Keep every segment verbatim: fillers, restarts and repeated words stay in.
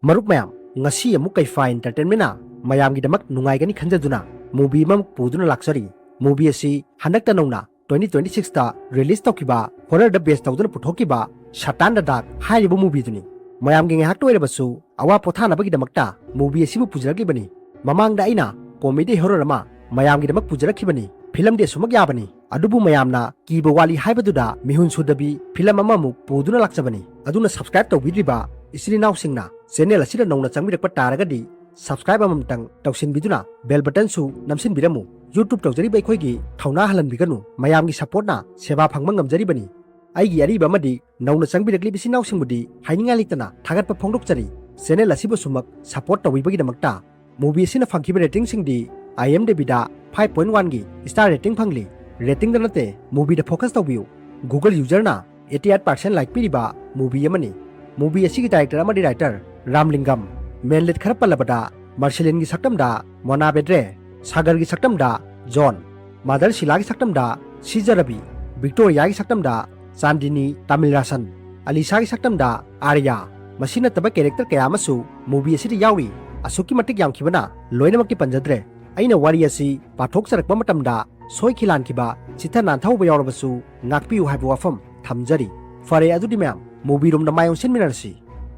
ꯃꯔꯨꯞ ꯃꯌꯥꯝ, ꯉꯁꯤ ꯑꯃꯨꯛ ꯀꯩꯐꯥ Entertainment ꯅ ꯃꯌꯥꯝꯒꯤꯗꯃꯛ ꯅꯨꯡꯉꯥꯏꯒꯅꯤ ꯈꯟꯖꯗꯨꯅ movie ꯑꯃꯃꯨꯛ ꯄꯨꯗꯨꯅ ꯂꯥꯛꯆꯔꯤ꯫ Movie ꯑꯁꯤ ꯍꯟꯗꯛꯇ ꯅꯧꯅ twenty twenty six ꯇ release ꯇꯧꯈꯤꯕ horror ꯗ base ꯇꯧꯗꯨꯅ ꯄꯨꯊꯣꯛꯈꯤꯕ Satan the Dark ꯍꯥꯏꯔꯤꯕ movie ꯗꯨꯅꯤ꯫ ꯃꯌꯥꯝꯒꯤ ꯉꯥꯏꯍꯥꯛꯇ ꯑꯣꯏꯔꯕꯁꯨ ꯑꯋꯥ ꯄꯣꯊꯥꯅꯕꯒꯤꯗꯃꯛꯇ movie ꯑꯁꯤꯕꯨ ꯄꯨꯖꯔꯛꯂꯤꯕꯅꯤ꯫ ꯃꯃꯥꯡꯗ ꯑꯩꯅ comedy horror ꯑꯃ ꯃꯌꯥꯝꯒꯤꯗꯃꯛ ꯄꯨꯖꯔꯛꯈꯤꯕꯅꯤ꯫ Film ꯗꯤ ꯑꯁꯨꯃꯛ ꯌꯥꯕꯅꯤ꯫ ꯑꯗꯨꯕꯨ ꯃꯌꯥꯝꯅ ꯀꯤꯕ ꯋꯥꯠꯂꯤ ꯍꯥꯏꯕꯗꯨꯗ ꯃꯤꯍꯨꯟ ꯁꯨꯗꯕꯤ film ꯑꯃꯃꯨꯛ ꯄꯨꯗꯨꯅ ꯂꯥꯛꯆꯕꯅꯤ꯫ ꯑꯗꯨꯅ subscribe ꯇꯧꯕꯤꯗ꯭ꯔꯤꯕ ꯏꯆꯤꯜ ꯏꯅꯥꯎꯁꯤꯡꯅ channel ꯑꯁꯤꯗ ꯅꯧꯅ ꯆꯪꯕꯤꯔꯛꯄ ꯇꯥꯔꯒꯗꯤ subscribe ꯑꯃꯃꯝꯇꯪ ꯇꯧꯁꯤꯟꯕꯤꯗꯨꯅ bell button ꯁꯨ ꯅꯝꯁꯤꯟꯕꯤꯔꯝꯃꯨ꯫ YouTube ꯇꯧꯖꯔꯤꯕ ꯑꯩꯈꯣꯏꯒꯤ ꯊꯧꯅꯥ ꯍꯜꯍꯟꯕꯤꯒꯅꯨ꯫ ꯃꯌꯥꯝꯒꯤ support ꯅ ꯁꯦꯕꯥ ꯐꯪꯕ ꯉꯝꯖꯔꯤꯕꯅꯤ꯫ ꯑꯩꯒꯤ ꯑꯔꯤꯕ ꯑꯃꯗꯤ ꯅꯧꯅ ꯆꯪꯕꯤꯔꯛꯂꯤꯕ ꯏꯆꯤꯟ ꯏꯅꯥꯎꯁꯤꯡꯕꯨꯗꯤ ꯍꯥꯏꯅꯤꯡꯉꯥꯏ ꯂꯩꯇꯅ ꯊꯥꯒꯠꯄ ꯐꯣꯡꯗꯣꯛꯆꯔꯤ꯫ Channel ꯑꯁꯤꯕꯨ ꯁꯨꯃꯛ support ꯇꯧꯕꯤꯕꯒꯤꯗꯃꯛꯇ꯫ Movie ꯑꯁꯤꯅ ꯐꯪꯈꯤꯕ rating ꯁꯤꯡꯗꯤ IMDb ꯗ five point one ꯒꯤ star rating ꯐꯪꯂꯤ꯫ Rating ꯗ ꯅꯠꯇꯦ, movie ꯗ focus ꯇꯧꯕꯤꯌꯨ꯫ Google user ꯅ eighty eight percent like ꯄꯤꯔꯤꯕ movie ꯑꯃꯅꯤ꯫ Movie ꯑꯁꯤꯒꯤ director ꯑꯃꯗꯤ writer ꯔꯥꯝꯂꯤꯡꯒꯝ꯫ Main lead ꯈꯔ ꯄꯜꯂꯕꯗ ꯃꯥꯔꯁꯤꯂꯤꯟꯒꯤ ꯁꯛꯇꯝꯗ ꯃꯣꯅꯥ ꯕꯦꯗ꯭ꯔꯦ, ꯁꯥꯒꯔꯒꯤ ꯁꯛꯇꯝꯗ ꯖꯣꯟ, ꯃꯥꯗꯔ ꯁꯤꯂꯥꯒꯤ ꯁꯛꯇꯝꯗ ꯁꯤꯖ ꯔꯕꯤ, ꯚꯤꯛꯇꯣꯔꯤꯌꯥꯒꯤ ꯁꯛꯇꯝꯗ ꯆꯥꯟꯗꯤꯅꯤ ꯇꯥꯃꯤꯜꯔꯥꯁꯟ, ꯑꯂꯤꯁꯥꯒꯤ ꯁꯛꯇꯝꯗ ꯑꯥꯔꯌꯥ꯫ ꯃꯁꯤ ꯅꯠꯇꯕ character ꯀꯌꯥ ꯑꯃꯁꯨ movie ꯑꯁꯤꯗ ꯌꯥꯎꯔꯤ꯫ ꯑꯁꯨꯛꯀꯤ ꯃꯇꯤꯛ ꯌꯥꯝꯈꯤꯕꯅ ꯂꯣꯏꯅꯃꯛꯇꯤ ꯄꯟꯖꯗ꯭ꯔꯦ꯫ ꯑꯩꯅ ꯋꯥꯔꯤ ꯑꯁꯤ ꯄꯥꯊꯣꯛꯆꯔꯛꯄ ꯃꯇꯝꯗ ꯁꯣꯏꯈꯤ ꯂꯥꯟꯈꯤꯕ, ꯆꯤꯠꯊ ꯅꯥꯟꯊꯍꯧꯕ ꯌꯥꯎꯔꯕꯁꯨ ꯉꯥꯛꯄꯤꯌꯨ ꯍꯥꯏꯕ ꯋꯥꯐꯝ ꯊꯝꯖꯔꯤ꯫ ꯐꯔꯦ, ꯑꯗꯨꯗꯤ ꯃꯌꯥꯝ, movie ꯔꯣꯝꯗ ꯃꯥꯏ ꯑꯣꯟꯁꯤꯟꯃꯤꯟꯅꯔꯁꯤ꯫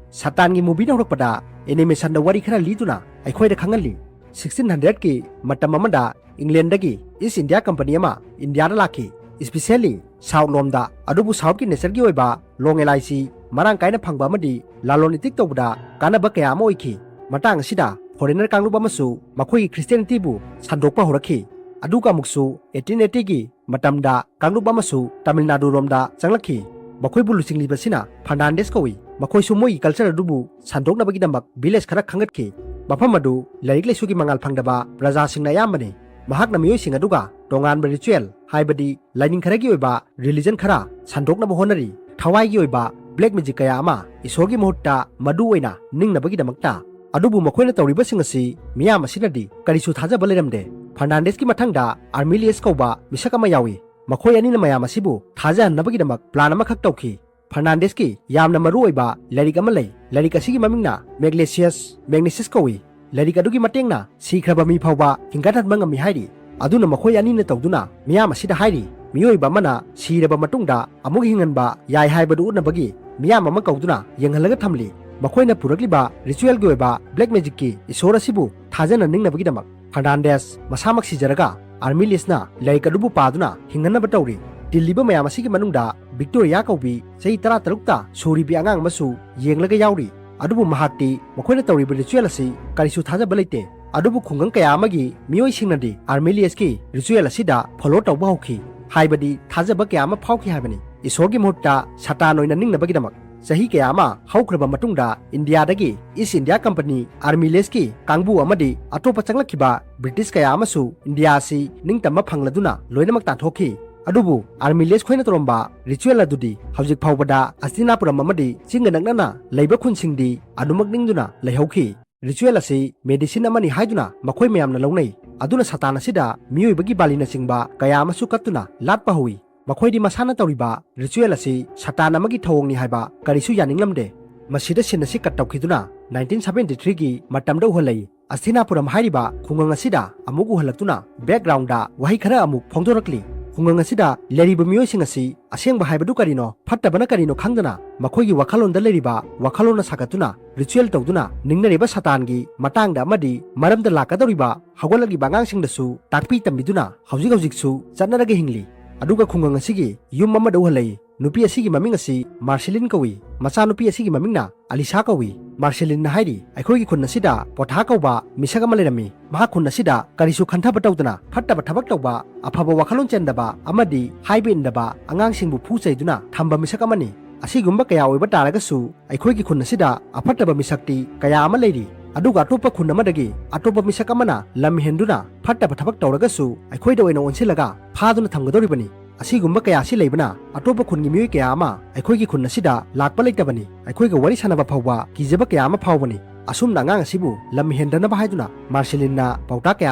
ꯁꯇꯥꯟꯒꯤ movie ꯅ ꯍꯧꯔꯛꯄꯗ animation ꯗ ꯋꯥꯔꯤ ꯈꯔ ꯂꯤꯗꯨꯅ ꯑꯩꯈꯣꯏꯗ ꯈꯪꯍꯜꯂꯤ꯫ Sixteen hundred ꯀꯤ ꯃꯇꯝ ꯑꯃꯗ England ꯗꯒꯤ East India Company ꯑꯃ India ꯗ ꯂꯥꯛꯈꯤ, especially South ꯂꯣꯝꯗ꯫ ꯑꯗꯨꯕꯨ South ꯀꯤ nature ꯒꯤ ꯑꯣꯏꯕ ꯂꯣꯡ ꯑꯦꯂꯥꯏꯁꯤ ꯃꯔꯥꯡ ꯀꯥꯏꯅ ꯐꯪꯕ ꯑꯃꯗꯤ ꯂꯂꯣꯟ ꯏꯇꯤꯛ ꯇꯧꯕꯗ ꯀꯥꯟꯅꯕ ꯀꯌꯥ ꯑꯃ ꯑꯣꯏꯈꯤ꯫ ꯃꯇꯥꯡ ꯑꯁꯤꯗ foreigner ꯀꯥꯡꯂꯨꯞ ꯑꯃꯁꯨ ꯃꯈꯣꯏꯒꯤ Christianity ꯕꯨ ꯁꯟꯗꯣꯛꯄ ꯍꯧꯔꯛꯈꯤ꯫ ꯑꯗꯨꯒ ꯑꯃꯨꯛꯁꯨ eighteen eighty ꯒꯤ ꯃꯇꯝꯗ ꯀꯥꯡꯂꯨꯞ ꯑꯃꯁꯨ ꯇꯥꯃꯤꯜ ꯅꯥꯗꯨ ꯔꯣꯝꯗ ꯆꯪꯂꯛꯈꯤ꯫ ꯃꯈꯣꯏꯕꯨ ꯂꯨꯆꯤꯡꯂꯤꯕꯁꯤꯅ ꯐꯔꯅꯥꯟꯗꯦꯁ ꯀꯧꯏ꯫ ꯃꯈꯣꯏꯁꯨ ꯃꯣꯏꯒꯤ culture ꯑꯗꯨꯕꯨ ꯁꯟꯗꯣꯛꯅꯕꯒꯤꯗꯃꯛ village ꯈꯔ ꯈꯟꯒꯠꯈꯤ꯫ ꯃꯐꯝ ꯑꯗꯨ ꯂꯥꯏꯔꯤꯛ ꯂꯥꯏꯁꯨꯒꯤ ꯃꯉꯥꯜ ꯐꯪꯗꯕ ꯄ꯭ꯔꯖꯥꯁꯤꯡꯅ ꯑꯌꯥꯝꯕꯅꯤ꯫ ꯃꯍꯥꯛꯅ ꯃꯤꯑꯣꯏꯁꯤꯡ ꯑꯗꯨꯒ ꯇꯣꯉꯥꯟꯕ ritual, ꯍꯥꯏꯕꯗꯤ ꯂꯥꯏꯅꯤꯡ ꯈꯔꯒꯤ ꯑꯣꯏꯕ religion ꯈꯔ ꯁꯟꯗꯣꯛꯅꯕ ꯍꯣꯠꯅꯔꯤ꯫ ꯊꯋꯥꯏꯒꯤ ꯑꯣꯏꯕ black magic ꯀꯌꯥ ꯑꯃ ꯏꯁꯣꯔꯒꯤ ꯃꯍꯨꯠꯇ ꯃꯗꯨ ꯑꯣꯏꯅ ꯅꯤꯡꯅꯕꯒꯤꯗꯃꯛꯇ꯫ ꯑꯗꯨꯕꯨ ꯃꯈꯣꯏꯅ ꯇꯧꯔꯤꯕꯁꯤꯡ ꯑꯁꯤ ꯃꯤꯌꯥꯝ ꯑꯁꯤꯅꯗꯤ ꯀꯔꯤꯁꯨ ꯊꯥꯖꯕ ꯂꯩꯔꯝꯗꯦ꯫ ꯐꯔꯅꯥꯟꯗꯦꯁꯀꯤ ꯃꯊꯪꯗ ꯑꯥꯔꯃꯤꯂꯤꯌꯁ ꯀꯧꯕ ꯃꯤꯁꯛ ꯑꯃ ꯌꯥꯎꯏ꯫ ꯃꯈꯣꯏ ꯑꯅꯤꯅ ꯃꯌꯥꯝ ꯑꯁꯤꯕꯨ ꯊꯥꯖꯍꯟꯅꯕꯒꯤꯗꯃꯛ plan ꯑꯃꯈꯛ ꯇꯧꯈꯤ꯫ ꯐꯔꯅꯥꯟꯗꯦꯁꯀꯤ ꯌꯥꯝꯅ ꯃꯔꯨ ꯑꯣꯏꯕ ꯂꯥꯏꯔꯤꯛ ꯑꯃ ꯂꯩ꯫ ꯂꯥꯏꯔꯤꯛ ꯑꯁꯤꯒꯤ ꯃꯃꯤꯡꯅ ꯃꯦꯒꯅꯦꯁꯤꯌꯁ, ꯃꯦꯒꯅꯦꯁꯤꯌꯁ ꯀꯧꯏ꯫ ꯂꯥꯏꯔꯤꯛ ꯑꯗꯨꯒꯤ ꯃꯇꯦꯡꯅ ꯁꯤꯈ꯭ꯔꯕ ꯃꯤ ꯐꯥꯎꯕ ꯍꯤꯡꯒꯠꯍꯟꯕ ꯉꯝꯃꯤ ꯍꯥꯏꯔꯤ꯫ ꯑꯗꯨꯅ ꯃꯈꯣꯏ ꯑꯅꯤꯅ ꯇꯧꯗꯨꯅ ꯃꯤꯌꯥꯝ ꯑꯁꯤꯗ ꯍꯥꯏꯔꯤ, ꯃꯤꯑꯣꯏꯕ ꯑꯃꯅ ꯁꯤꯔꯕ ꯃꯇꯨꯡꯗ ꯑꯃꯨꯛ ꯍꯤꯡꯍꯟꯕ ꯌꯥꯏ ꯍꯥꯏꯕꯗꯨ ꯎꯠꯅꯕꯒꯤ ꯃꯤꯌꯥꯝ ꯑꯃ ꯀꯧꯗꯨꯅ ꯌꯦꯡꯍꯜꯂꯒ ꯊꯝꯂꯤ꯫ ꯃꯈꯣꯏꯅ ꯄꯨꯔꯛꯂꯤꯕ ꯔꯤꯆꯨꯋꯦꯜꯒꯤ ꯑꯣꯏꯕ ꯕ꯭ꯂꯦꯛ ꯃꯦꯖꯤꯛꯀꯤ ꯏꯁꯣꯔ ꯑꯁꯤꯕꯨ ꯊꯥꯖꯅꯅꯤꯡꯅꯕꯒꯤꯗꯃꯛ꯫ ꯐꯔꯅꯥꯟꯗꯦꯁ ꯃꯁꯥꯃꯛ ꯁꯤꯖꯔꯒ ꯑꯥꯔꯃꯤꯂꯤꯁꯅ ꯂꯥꯏꯔꯤꯛ ꯑꯗꯨꯕꯨ ꯄꯥꯗꯨꯅ ꯍꯤꯡꯍꯟꯅꯕ ꯇꯧꯔꯤ꯫ ꯇꯤꯜꯂꯤꯕ ꯃꯌꯥꯝ ꯑꯁꯤꯒꯤ ꯃꯅꯨꯡꯗ ꯚꯤꯛꯇꯣꯔꯤꯌꯥ ꯀꯧꯕꯤ ꯆꯍꯤ ꯇꯔꯥꯇꯔꯨꯛꯇ ꯁꯨꯔꯤꯕꯤ ꯑꯉꯥꯡ ꯑꯃꯁꯨ ꯌꯦꯡꯂꯒ ꯌꯥꯎꯔꯤ꯫ ꯑꯗꯨꯕꯨ ꯃꯍꯥꯛꯇꯤ ꯃꯈꯣꯏꯅ ꯇꯧꯔꯤꯕ ꯔꯤꯆꯨꯋꯦꯜ ꯑꯁꯤ ꯀꯔꯤꯁꯨ ꯊꯥꯖꯕ ꯂꯩꯇꯦ꯫ ꯑꯗꯨꯕꯨ ꯈꯨꯡꯒꯪ ꯀꯌꯥ ꯑꯃꯒꯤ ꯃꯤꯑꯣꯏꯁꯤꯡꯅꯗꯤ ꯑꯥꯔꯃꯤꯂꯤꯌꯁꯀꯤ ꯔꯤꯆꯨꯋꯦꯜ ꯑꯁꯤꯗ ꯐꯣꯂꯣ ꯇꯧꯕ ꯍꯧꯈꯤ, ꯍꯥꯏꯕꯗꯤ ꯊꯥꯖꯕ ꯀꯌꯥ ꯑꯃ ꯐꯥꯎꯈꯤ ꯍꯥꯏꯕꯅꯤ꯫ ꯏꯁꯣꯔꯒꯤ ꯃꯍꯨꯠꯇ ꯁꯇꯥꯟ ꯑꯣꯏꯅ ꯅꯤꯡꯅꯕꯒꯤꯗꯃꯛ꯫ ꯆꯍꯤ ꯀꯌꯥ ꯑꯃ ꯍꯧꯈ꯭ꯔꯕ ꯃꯇꯨꯡꯗ ꯏꯟꯗꯤꯌꯥꯗꯒꯤ ꯏꯁ ꯏꯟꯗꯤꯌꯥ ꯀꯝꯄꯅꯤ ꯑꯥꯔꯃꯤꯂꯤꯌꯁꯀꯤ ꯀꯥꯡꯕꯨ ꯑꯃꯗꯤ ꯑꯇꯣꯞꯄ ꯆꯪꯂꯛꯈꯤꯕ ꯕ꯭ꯔꯤꯇꯤꯁ ꯀꯌꯥ ꯑꯃꯁꯨ ꯏꯟꯗꯤꯌꯥ ꯑꯁꯤ ꯅꯤꯡꯇꯝꯕ ꯐꯪꯂꯗꯨꯅ ꯂꯣꯏꯅꯃꯛ ꯇꯥꯟꯊꯣꯛꯈꯤ꯫ ꯑꯗꯨꯕꯨ ꯑꯥꯔꯃꯤꯂꯤꯌꯁ ꯈꯣꯏꯅ ꯇꯧꯔꯝꯕ ꯔꯤꯆꯨꯋꯦꯜ ꯑꯗꯨꯗꯤ ꯍꯧꯖꯤꯛ ꯐꯥꯎꯕꯗ ꯑꯁꯇꯤꯅꯥꯄꯨꯔꯝ ꯑꯃꯗꯤ ꯆꯤꯡꯒ ꯅꯛꯅꯅ ꯂꯩꯕ ꯈꯨꯟꯁꯤꯡꯗꯤ ꯑꯗꯨꯃꯛ ꯅꯤꯡꯗꯨꯅ ꯂꯩꯍꯧꯈꯤ꯫ ꯔꯤꯆꯨꯋꯦꯜ ꯑꯁꯤ ꯃꯦꯗꯤꯁꯤꯟ ꯑꯃꯅꯤ ꯍꯥꯏꯗꯨꯅ ꯃꯈꯣꯏ ꯃꯌꯥꯝꯅ ꯂꯧꯅꯩ꯫ ꯑꯗꯨꯅ ꯁꯇꯥꯟ ꯑꯁꯤꯗ ꯃꯤꯑꯣꯏꯕꯒꯤ ꯕꯥꯂꯤꯅꯆꯤꯡꯕ ꯀꯌꯥ ꯑꯃꯁꯨ ꯀꯠꯇꯨꯅ ꯂꯥꯠꯄ ꯍꯧꯏ꯫ ꯃꯈꯣꯏꯗꯤ ꯃꯁꯥꯅ ꯇꯧꯔꯤꯕ ꯔꯤꯆꯨꯋꯦꯜ ꯑꯁꯤ ꯁꯇꯥꯟ ꯑꯃꯒꯤ ꯊꯧꯑꯣꯡꯅꯤ ꯍꯥꯏꯕ ꯀꯔꯤꯁꯨ ꯌꯥꯅꯤꯡꯂꯝꯗꯦ꯫ ꯃꯁꯤꯗ ꯁꯤꯟ ꯑꯁꯤ ꯀꯠ ꯇꯧꯈꯤꯗꯨꯅ ꯅꯥꯏꯟꯇꯤꯟ ꯁꯚꯦꯟꯇꯤ ꯊ꯭ꯔꯤꯒꯤ ꯃꯇꯝꯗ ꯎꯍꯜꯂꯛꯏ꯫ ꯑꯁꯊꯤꯅꯥꯄꯨꯔꯝ ꯍꯥꯏꯔꯤꯕ ꯈꯨꯡꯒꯪ ꯑꯁꯤꯗ ꯑꯃꯨꯛ ꯎꯍꯜꯂꯛꯇꯨꯅ ꯕꯦꯛꯒ꯭ꯔꯥꯎꯟꯗ ꯋꯥꯍꯩ ꯈꯔ ꯑꯃꯨꯛ ꯐꯣꯡꯗꯣꯔꯛꯂꯤ꯫ ꯈꯨꯡꯒꯪ ꯑꯁꯤꯗ ꯂꯩꯔꯤꯕ ꯃꯤꯑꯣꯏꯁꯤꯡ ꯑꯁꯤ ꯑꯁꯦꯡꯕ ꯍꯥꯏꯕꯗꯨ ꯀꯔꯤꯅꯣ, ꯐꯠꯇꯕꯅ ꯀꯔꯤꯅꯣ ꯈꯪꯗꯅ ꯃꯈꯣꯏꯒꯤ ꯋꯥꯈꯜꯂꯣꯟꯗ ꯂꯩꯔꯤꯕ ꯋꯥꯈꯜꯂꯣꯟꯅ ꯁꯥꯒꯠꯇꯨꯅ ꯔꯤꯆꯨꯋꯦꯜ ꯇꯧꯗꯨꯅ ꯅꯤꯡꯅꯔꯤꯕ ꯁꯇꯥꯟꯒꯤ ꯃꯇꯥꯡꯗ ꯑꯃꯗꯤ ꯃꯔꯝꯗ ꯂꯥꯛꯀꯗꯧꯔꯤꯕ ꯍꯧꯒꯠꯂꯛꯂꯤꯕ ꯑꯉꯥꯡꯁꯤꯡꯗꯁꯨ ꯇꯥꯛꯄꯤ ꯇꯝꯕꯤꯗꯨꯅ ꯍꯧꯖꯤꯛ ꯍꯧꯖꯤꯛꯁꯨ ꯆꯠꯅꯔꯒ ꯍꯤꯡꯂꯤ꯫ ꯑꯗꯨꯒ ꯈꯨꯡꯒꯪ ꯑꯁꯤꯒꯤ ꯌꯨꯝ ꯑꯃꯗ ꯎꯍꯜꯂꯛꯏ꯫ ꯅꯨꯄꯤ ꯑꯁꯤꯒꯤ ꯃꯃꯤꯡ ꯑꯁꯤ ꯃꯥꯔꯁꯦꯂꯤꯟ ꯀꯧꯏ꯫ ꯃꯆꯥꯅꯨꯄꯤ ꯑꯁꯤꯒꯤ ꯃꯃꯤꯡꯅ ꯑꯂꯤꯁꯥ ꯀꯧꯏ꯫ ꯃꯥꯔꯁꯦꯂꯤꯟꯅ ꯍꯥꯏꯔꯤ, "ꯑꯩꯈꯣꯏꯒꯤ ꯈꯨꯟ ꯑꯁꯤꯗ ꯄꯣꯊꯥ ꯀꯧꯕ ꯃꯤꯁꯛ ꯑꯃ ꯂꯩꯔꯝꯃꯤ꯫ ꯃꯍꯥꯛ ꯈꯨꯟ ꯑꯁꯤꯗ ꯀꯔꯤꯁꯨ ꯈꯟꯊꯕ ꯇꯧꯗꯅ ꯐꯠꯇꯕ ꯊꯕꯛ ꯇꯧꯕ, ꯑꯐꯕ ꯋꯥꯈꯜꯂꯣꯟ ꯆꯦꯟꯗꯕ ꯑꯃꯗꯤ ꯍꯥꯏꯕ ꯏꯟꯗꯕ ꯑꯉꯥꯡꯁꯤꯡꯕꯨ ꯐꯨ ꯆꯩꯗꯨꯅ ꯊꯝꯕ ꯃꯤꯁꯛ ꯑꯃꯅꯤ꯫ ꯑꯁꯤꯒꯨꯝꯕ ꯀꯌꯥ ꯑꯣꯏꯕ ꯇꯥꯔꯒꯁꯨ ꯑꯩꯈꯣꯏꯒꯤ ꯈꯨꯟ ꯑꯁꯤꯗ ꯑꯐꯠꯇꯕ ꯃꯤꯁꯛꯇꯤ ꯀꯌꯥ ꯑꯃ ꯂꯩꯔꯤ꯫ ꯑꯗꯨꯒ ꯑꯇꯣꯞꯄ ꯈꯨꯟ ꯑꯃꯗꯒꯤ ꯑꯇꯣꯞꯄ ꯃꯤꯁꯛ ꯑꯃꯅ ꯂꯝ ꯍꯦꯟꯗꯨꯅ ꯐꯠꯇꯕ ꯊꯕꯛ ꯇꯧꯔꯒꯁꯨ ꯑꯩꯈꯣꯏꯗ ꯑꯣꯏꯅ ꯑꯣꯟꯁꯤꯜꯂꯒ ꯐꯥꯗꯨꯅ ꯊꯝꯒꯗꯧꯔꯤꯕꯅꯤ꯫ ꯑꯁꯤꯒꯨꯝꯕ ꯀꯌꯥ ꯑꯁꯤ ꯂꯩꯕꯅ ꯑꯇꯣꯞꯄ ꯈꯨꯟꯒꯤ ꯃꯤꯑꯣꯏ ꯀꯌꯥ ꯑꯃ ꯑꯩꯈꯣꯏꯒꯤ ꯈꯨꯟ ꯑꯁꯤꯗ ꯂꯥꯛꯄ ꯂꯩꯇꯕꯅꯤ꯫ ꯑꯩꯈꯣꯏꯒ ꯋꯥꯔꯤ ꯁꯥꯟꯅꯕ ꯐꯥꯎꯕ ꯀꯤꯖꯕ ꯀꯌꯥ ꯑꯃ ꯐꯥꯎꯕꯅꯤ꯫ ꯑꯁꯨꯝꯅ ꯑꯉꯥꯡ ꯑꯁꯤꯕꯨ ꯂꯝ ꯍꯦꯟꯗꯅꯕ ꯍꯥꯏꯗꯨꯅ ꯃꯥꯔꯁꯦꯂꯤꯟꯅ ꯄꯥꯎꯇꯥꯛ ꯀꯌꯥ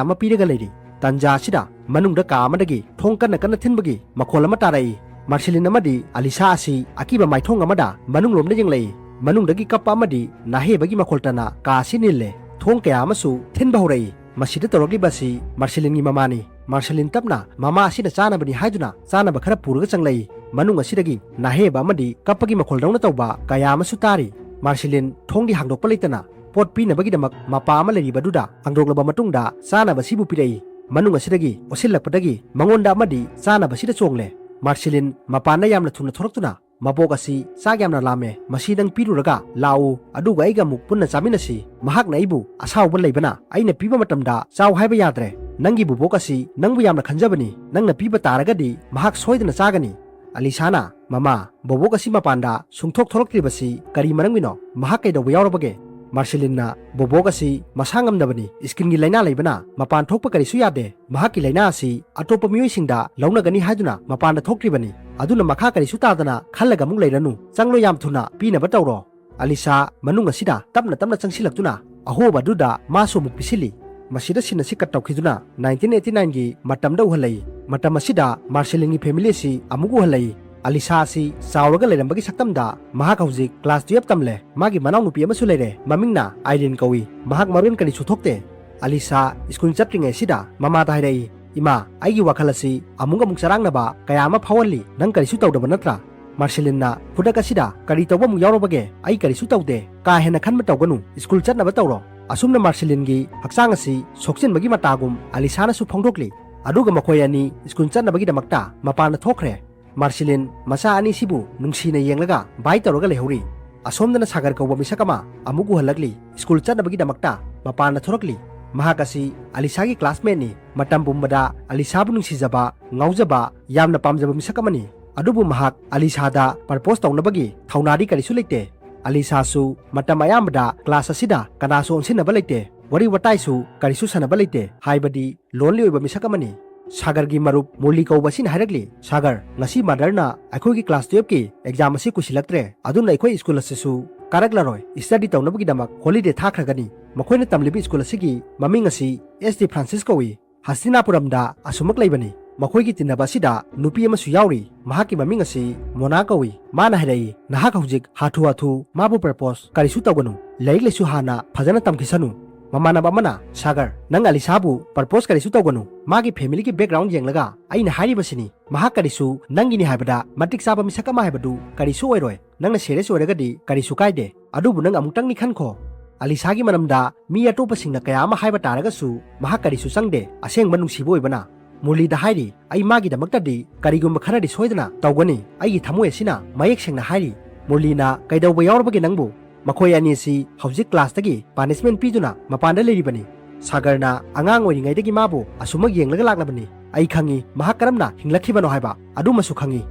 ꯑꯃ ꯄꯤꯔꯒ ꯂꯩꯔꯤ꯫ ꯇꯟꯖꯥ ꯑꯁꯤꯗ ꯃꯅꯨꯡꯗ ꯀꯥ ꯑꯃꯗꯒꯤ ꯊꯣꯡ ꯀꯟꯅ ꯀꯟꯅ ꯊꯤꯟꯕꯒꯤ ꯃꯈꯣꯜ ꯑꯃ ꯇꯥꯔꯛꯏ꯫ ꯃꯥꯔꯁꯤꯂꯤꯟ ꯑꯃꯗꯤ ꯑꯂꯤꯁꯥ ꯑꯁꯤ ꯑꯀꯤꯕ ꯃꯥꯏꯊꯣꯡ ꯑꯃꯗ ꯃꯅꯨꯡꯂꯣꯝꯗ ꯌꯦꯡꯂꯛꯏ꯫ ꯃꯅꯨꯡꯗꯒꯤ ꯀꯞꯄ ꯑꯃꯗꯤ ꯅꯥꯍꯦꯕꯒꯤ ꯃꯈꯣꯜ ꯇꯅ ꯀꯥ ꯑꯁꯤ ꯅꯤꯜꯂꯦ꯫ ꯊꯣꯡ ꯀꯌꯥ ꯑꯃꯁꯨ ꯊꯤꯟꯕ ꯍꯧꯔꯛꯏ꯫ ꯃꯁꯤꯗ ꯇꯧꯔꯛꯂꯤꯕ ꯑꯁꯤ ꯃꯥꯔꯁꯤꯂꯤꯟꯒꯤ ꯃꯃꯥꯅꯤ꯫ ꯃꯥꯔꯁꯤꯂꯤꯟ ꯇꯞꯅ ꯃꯃꯥ ꯑꯁꯤꯅ ꯆꯥꯅꯕꯅꯤ ꯍꯥꯏꯗꯨꯅ ꯆꯥꯅꯕ ꯈꯔ ꯄꯨꯔꯒ ꯆꯪꯂꯛꯏ꯫ ꯃꯅꯨꯡ ꯑꯁꯤꯗꯒꯤ ꯅꯥꯍꯦꯕ ꯑꯃꯗꯤ ꯀꯞꯄꯒꯤ ꯃꯈꯣꯜꯗꯧꯅ ꯇꯧꯕ ꯀꯌꯥ ꯑꯃꯁꯨ ꯇꯥꯔꯤ꯫ ꯃꯥꯔꯁꯤꯂꯤꯟ ꯊꯣꯡꯗꯤ ꯍꯥꯡꯗꯣꯛꯄ ꯂꯩꯇꯅ ꯄꯣꯠ ꯄꯤꯅꯕꯒꯤꯗꯃꯛ ꯃꯄꯥ ꯑꯃ ꯂꯩꯔꯤꯕꯗꯨꯗ ꯍꯥꯡꯗꯣꯛꯂꯕ ꯃꯇꯨꯡꯗ ꯆꯥꯅꯕꯁꯤꯕꯨ ꯄꯤꯔꯛꯏ꯫ ꯃꯅꯨꯡ ꯑꯁꯤꯗꯒꯤ ꯑꯣꯠꯁꯤꯜꯂꯛꯄꯗꯒꯤ ꯃꯉꯣꯟꯗ ꯑꯃꯗꯤ ꯆꯥꯅꯕꯁꯤꯗ ꯆꯣꯡꯂꯦ꯫ ꯃꯥꯔꯁꯤꯂꯤꯟ ꯃꯄꯥꯟꯗ ꯌꯥꯝꯅ ꯊꯨꯅ ꯊꯣꯔꯛꯇꯨꯅ, "ꯃꯕꯣꯛ ꯑꯁꯤ ꯆꯥꯛ ꯌꯥꯝꯅ ꯂꯥꯝꯃꯦ, ꯃꯁꯤ ꯅꯪ ꯄꯤꯔꯨꯔꯒ ꯂꯥꯛꯎ, ꯑꯗꯨꯒ ꯑꯩꯒ ꯑꯃꯨꯛ ꯄꯨꯟꯅ ꯆꯥꯃꯤꯟꯅꯁꯤ꯫ ꯃꯍꯥꯛꯅ ꯑꯩꯕꯨ ꯑꯁꯥꯎꯕ ꯂꯩꯕꯅ ꯑꯩꯅ ꯄꯤꯕ ꯃꯇꯝꯗ ꯆꯥꯎ ꯍꯥꯏꯕ ꯌꯥꯗ꯭ꯔꯦ꯫ ꯅꯪꯒꯤ ꯕꯣꯕꯣꯛ ꯑꯁꯤ ꯅꯪꯕꯨ ꯌꯥꯝꯅ ꯈꯟꯖꯕꯅꯤ꯫ ꯅꯪꯅ ꯄꯤꯕ ꯇꯥꯔꯒꯗꯤ ꯃꯍꯥꯛ ꯁꯣꯏꯗꯅ ꯆꯥꯒꯅꯤ꯫" ꯑꯂꯤꯁꯥꯅ, "ꯃꯃꯥ, ꯕꯣꯕꯣꯛ ꯑꯁꯤ ꯃꯄꯥꯟꯗ ꯁꯨꯡꯊꯣꯛ ꯊꯣꯛꯂꯛꯇ꯭ꯔꯤꯕꯁꯤ ꯀꯔꯤ ꯃꯔꯝꯒꯤꯅꯣ? ꯃꯍꯥꯛ ꯀꯩꯗꯧꯕ ꯌꯥꯎꯔꯕꯒꯦ?" ꯃꯥꯔꯁꯤꯂꯤꯟꯅ, "ꯕꯣꯕꯣꯛ ꯑꯁꯤ ꯃꯁꯥ ꯉꯝꯗꯕꯅꯤ꯫ ꯁ꯭ꯀꯤꯟꯒꯤ ꯂꯥꯏꯅꯥ ꯂꯩꯕꯅ ꯃꯄꯥꯟ ꯊꯣꯛꯄ ꯀꯔꯤꯁꯨ ꯌꯥꯗꯦ꯫ ꯃꯍꯥꯛꯀꯤ ꯂꯥꯏꯅꯥ ꯑꯁꯤ ꯑꯇꯣꯞꯄ ꯃꯤꯑꯣꯏꯁꯤꯡꯗ ꯂꯧꯅꯒꯅꯤ ꯍꯥꯏꯗꯨꯅ ꯃꯄꯥꯟꯗ ꯊꯣꯛꯇ꯭ꯔꯤꯕꯅꯤ꯫ ꯑꯗꯨꯅ ꯃꯈꯥ ꯀꯔꯤꯁꯨ ꯇꯥꯗꯅ ꯈꯜꯂꯒ ꯑꯃꯨꯛ ꯂꯩꯔꯅꯨ꯫ ꯆꯪꯂꯣ, ꯌꯥꯝ ꯊꯨꯅ ꯄꯤꯅꯕ ꯇꯧꯔꯣ꯫" ꯑꯂꯤꯁꯥ ꯃꯅꯨꯡ ꯑꯁꯤꯗ ꯇꯞꯅ ꯇꯞꯅ ꯆꯪꯁꯤꯜꯂꯛꯇꯨꯅ ꯑꯍꯣꯕ ꯑꯗꯨꯗ ꯃꯥꯁꯨ ꯑꯃꯨꯛ ꯄꯤꯁꯤꯜꯂꯤ꯫ ꯃꯁꯤꯗ ꯁꯤꯟ ꯑꯁꯤ ꯀꯠ ꯇꯧꯈꯤꯗꯨꯅ nineteen eighty nineꯒꯤ ꯃꯇꯝꯗ ꯎꯍꯜꯂꯛꯏ꯫ ꯃꯇꯝ ꯑꯁꯤꯗ ꯃꯥꯔꯁꯤꯂꯤꯟꯒꯤ ꯐꯦꯃꯤꯂꯤ ꯑꯁꯤ ꯑꯃꯨꯛ ꯎꯍꯜꯂꯛꯏ꯫ ꯑꯂꯤꯁꯥ ꯑꯁꯤ ꯆꯥꯎꯔꯒ ꯂꯩꯔꯝꯕꯒꯤ ꯁꯛꯇꯝꯗ ꯃꯍꯥꯛ ꯍꯧꯖꯤꯛ class twelve ꯇꯝꯂꯦ꯫ ꯃꯥꯒꯤ ꯃꯅꯥꯎꯅꯨꯄꯤ ꯑꯃꯁꯨ ꯂꯩꯔꯦ꯫ ꯃꯃꯤꯡꯅ ꯑꯥꯏꯔꯤꯟ ꯀꯧꯏ꯫ ꯃꯍꯥꯛ ꯃꯔꯣꯟ ꯀꯔꯤꯁꯨ ꯊꯣꯛꯇꯦ꯫ ꯑꯂꯤꯁꯥ ꯁ꯭ꯀꯨꯜ ꯆꯠꯇ꯭ꯔꯤꯉꯩꯁꯤꯗ ꯃꯃꯥꯗ ꯍꯥꯏꯔꯛꯏ, "ꯏꯃꯥ, ꯑꯩꯒꯤ ꯋꯥꯈꯜ ꯑꯁꯤ ꯑꯃꯨꯛ ꯑꯃꯨꯛ ꯆꯔꯥꯡꯅꯕ ꯀꯌꯥ ꯑꯃ ꯐꯥꯎꯍꯜꯂꯤ꯫ ꯅꯪ ꯀꯔꯤꯁꯨ ꯇꯧꯗꯕ ꯅꯠꯇ꯭ꯔꯥ?" ꯃꯥꯔꯁꯤꯂꯤꯟꯅ, "ꯈꯨꯗꯛ ꯑꯁꯤꯗ ꯀꯔꯤ ꯇꯧꯕ ꯑꯃꯨꯛ ꯌꯥꯎꯔꯕꯒꯦ? ꯑꯩ ꯀꯔꯤꯁꯨ ꯇꯧꯗꯦ꯫ ꯀꯥ ꯍꯦꯟꯅ ꯈꯟꯕ ꯇꯧꯒꯅꯨ꯫ ꯁ꯭ꯀꯨꯜ ꯆꯠꯅꯕ ꯇꯧꯔꯣ꯫" ꯑꯁꯨꯝꯅ ꯃꯥꯔꯁꯤꯂꯤꯟꯒꯤ ꯍꯛꯆꯥꯡ ꯑꯁꯤ ꯁꯣꯛꯆꯤꯟꯕꯒꯤ ꯃꯇꯥꯒꯨꯝ ꯑꯂꯤꯁꯥꯅꯁꯨ ꯐꯣꯡꯗꯣꯛꯂꯤ꯫ ꯑꯗꯨꯒ ꯃꯈꯣꯏ ꯑꯅꯤ ꯁ꯭ꯀꯨꯜ ꯆꯠꯅꯕꯒꯤꯗꯃꯛꯇ ꯃꯄꯥꯟꯗ ꯊꯣꯛꯈ꯭ꯔꯦ꯫ ꯃꯥꯔꯁꯤꯂꯤꯟ ꯃꯆꯥ ꯑꯅꯤꯁꯤꯕꯨ ꯅꯨꯡꯁꯤꯅ ꯌꯦꯡꯂꯒ ꯚꯥꯏ ꯇꯧꯔꯒ ꯂꯩꯍꯧꯔꯤ꯫ ꯑꯁꯣꯝꯗꯅ ꯁꯥꯒꯔ ꯀꯧꯕ ꯃꯤꯁꯛ ꯑꯃ ꯑꯃꯨꯛ ꯎꯍꯜꯂꯛꯂꯤ꯫ ꯁ꯭ꯀꯨꯜ ꯆꯠꯅꯕꯒꯤꯗꯃꯛꯇ ꯃꯄꯥꯟꯗ ꯊꯣꯔꯛꯂꯤ꯫ ꯃꯍꯥꯛ ꯑꯁꯤ ꯑꯂꯤꯁꯥꯒꯤ classmateꯅꯤ꯫ ꯃꯇꯝ ꯄꯨꯝꯕꯗ ꯑꯂꯤꯁꯥꯕꯨ ꯅꯨꯡꯁꯤꯖꯕ, ꯉꯥꯎꯖꯕ, ꯌꯥꯝꯅ ꯄꯥꯝꯖꯕ ꯃꯤꯁꯛ ꯑꯃꯅꯤ꯫ ꯑꯗꯨꯕꯨ ꯃꯍꯥꯛ ꯑꯂꯤꯁꯥꯗ propose ꯇꯧꯅꯕꯒꯤ ꯊꯧꯅꯥꯗꯤ ꯀꯔꯤꯁꯨ ꯂꯩꯇꯦ꯫ ꯑꯂꯤꯁꯥꯁꯨ ꯃꯇꯝ ꯑꯌꯥꯝꯕꯗ class ꯑꯁꯤꯗ ꯀꯅꯥꯁꯨ ꯑꯣꯟꯁꯤꯟꯅꯕ ꯂꯩꯇꯦ, ꯋꯥꯔꯤ ꯋꯥꯇꯥꯏꯁꯨ ꯀꯔꯤꯁꯨ ꯁꯥꯟꯅꯕ ꯂꯩꯇꯦ, ꯍꯥꯏꯕꯗꯤ lonely ꯑꯣꯏꯕ ꯃꯤꯁꯛ ꯑꯃꯅꯤ꯫ ꯁꯥꯒꯔꯒꯤ ꯃꯔꯨꯞ ꯃꯣꯂꯤ ꯀꯧꯕ ꯑꯁꯤꯅ ꯍꯥꯏꯔꯛꯂꯤ, "ꯁꯥꯒꯔ, ꯉꯁꯤ motherꯅ ꯑꯩꯈꯣꯏꯒꯤ class twelveꯀꯤ exam ꯑꯁꯤ ꯀꯨꯏꯁꯤꯜꯂꯛꯇ꯭ꯔꯦ, ꯑꯗꯨꯅ ꯑꯩꯈꯣꯏ ꯁ꯭ꯀꯨꯜ ꯑꯁꯤꯁꯨ ꯀꯥꯔꯛꯂꯔꯣꯏ, study ꯇꯧꯅꯕꯒꯤꯗꯃꯛ holiday ꯊꯥꯈ꯭ꯔꯒꯅꯤ꯫ ꯃꯈꯣꯏꯅ ꯇꯝꯂꯤꯕ ꯁ꯭ꯀꯨꯜ ꯑꯁꯤꯒꯤ ꯃꯃꯤꯡ ꯑꯁꯤ ꯑꯦꯁ ꯗꯤ ꯐ꯭ꯔꯥꯟꯁꯤꯁ ꯀꯧꯏ꯫ ꯍꯁꯇꯤꯅꯥꯄꯨꯔꯝꯗ ꯑꯁꯨꯃꯛ ꯂꯩꯕꯅꯤ꯫" ꯃꯈꯣꯏꯒꯤ ꯇꯤꯟꯅꯕ ꯑꯁꯤꯗ ꯅꯨꯄꯤ ꯑꯃꯁꯨ ꯌꯥꯎꯔꯤ꯫ ꯃꯍꯥꯛꯀꯤ ꯃꯃꯤꯡ ꯑꯁꯤ ꯃꯣꯅꯥ ꯀꯧꯏ꯫ ꯃꯥꯅ ꯍꯥꯏꯔꯛꯏ, "ꯅꯍꯥꯛ ꯍꯧꯖꯤꯛ ꯍꯥꯊꯨ ꯍꯥꯊꯨ ꯃꯥꯕꯨ ꯄ꯭ꯔꯄꯣꯁ ꯀꯔꯤꯁꯨ ꯇꯧꯒꯅꯨ꯫ ꯂꯥꯏꯔꯤꯛ ꯂꯥꯏꯁꯨ ꯍꯥꯟꯅ ꯐꯖꯅ ꯇꯝꯈꯤꯁꯅꯨ꯫" ꯃꯃꯥꯟꯅꯕ ꯑꯃꯅ, "ꯁꯥꯒꯔ, ꯅꯪ ꯑꯂꯤꯁꯥꯕꯨ ꯄ꯭ꯔꯄꯣꯁ ꯀꯔꯤꯁꯨ ꯇꯧꯒꯅꯨ꯫ ꯃꯥꯒꯤ ꯐꯦꯃꯤꯂꯤꯒꯤ ꯕꯦꯛꯒ꯭ꯔꯥꯎꯟ ꯌꯦꯡꯂꯒ ꯑꯩꯅ ꯍꯥꯏꯔꯤꯕꯁꯤꯅꯤ꯫ ꯃꯍꯥꯛ ꯀꯔꯤꯁꯨ ꯅꯪꯒꯤꯅꯤ ꯍꯥꯏꯕꯗ ꯃꯇꯤꯛ ꯆꯥꯕ ꯃꯤꯁꯛ ꯑꯃ ꯍꯥꯏꯕꯗꯨ ꯀꯔꯤꯁꯨ ꯑꯣꯏꯔꯣꯏ꯫ ꯅꯪꯅ ꯁꯦꯔꯤꯌꯁ ꯑꯣꯏꯔꯒꯗꯤ ꯀꯔꯤꯁꯨ ꯀꯥꯏꯗꯦ꯫ ꯑꯗꯨꯕꯨ ꯅꯪ ꯑꯃꯨꯛꯇꯪꯗꯤ ꯈꯟꯈꯣ꯫ ꯑꯂꯤꯁꯥꯒꯤ ꯃꯔꯝꯗ ꯃꯤ ꯑꯇꯣꯞꯄꯁꯤꯡꯅ ꯀꯌꯥ ꯑꯃ ꯍꯥꯏꯕ ꯇꯥꯔꯒꯁꯨ ꯃꯍꯥꯛ ꯀꯔꯤꯁꯨ ꯆꯪꯗꯦ, ꯑꯁꯦꯡꯕ ꯅꯨꯡꯁꯤꯕ ꯑꯣꯏꯕꯅ꯫" ꯃꯨꯔꯂꯤꯗ ꯍꯥꯏꯔꯤ, "ꯑꯩ ꯃꯥꯒꯤꯗꯃꯛꯇꯗꯤ ꯀꯔꯤꯒꯨꯝꯕ ꯈꯔꯗꯤ ꯁꯣꯏꯗꯅ ꯇꯧꯒꯅꯤ꯫ ꯑꯩꯒꯤ ꯊꯃꯣꯏ ꯑꯁꯤꯅ ꯃꯌꯦꯛ ꯁꯦꯡꯅ ꯍꯥꯏꯔꯤ꯫" ꯃꯨꯔꯂꯤꯅ, "ꯀꯩꯗꯧꯕ ꯌꯥꯎꯔꯕꯒꯦ ꯅꯪꯕꯨ? ꯃꯈꯣꯏ ꯑꯅꯤ ꯑꯁꯤ ꯍꯧꯖꯤꯛ ꯀ꯭ꯂꯥꯁꯇꯒꯤ ꯄꯥꯅꯤꯁꯃꯦꯟ ꯄꯤꯗꯨꯅ ꯃꯄꯥꯟꯗ ꯂꯩꯔꯤꯕꯅꯤ꯫ ꯁꯥꯒꯔꯅ ꯑꯉꯥꯡ ꯑꯣꯏꯔꯤꯉꯩꯗꯒꯤ ꯃꯥꯕꯨ ꯑꯁꯨꯃꯛ ꯌꯦꯡꯂꯒ ꯂꯥꯛꯂꯕꯅꯤ꯫ ꯑꯩ ꯈꯪꯏ ꯃꯍꯥꯛ ꯀꯔꯝꯅ ꯍꯤꯡꯂꯛꯈꯤꯕꯅꯣ ꯍꯥꯏꯕ꯫ ꯑꯗꯨꯃꯁꯨ ꯈꯪꯏ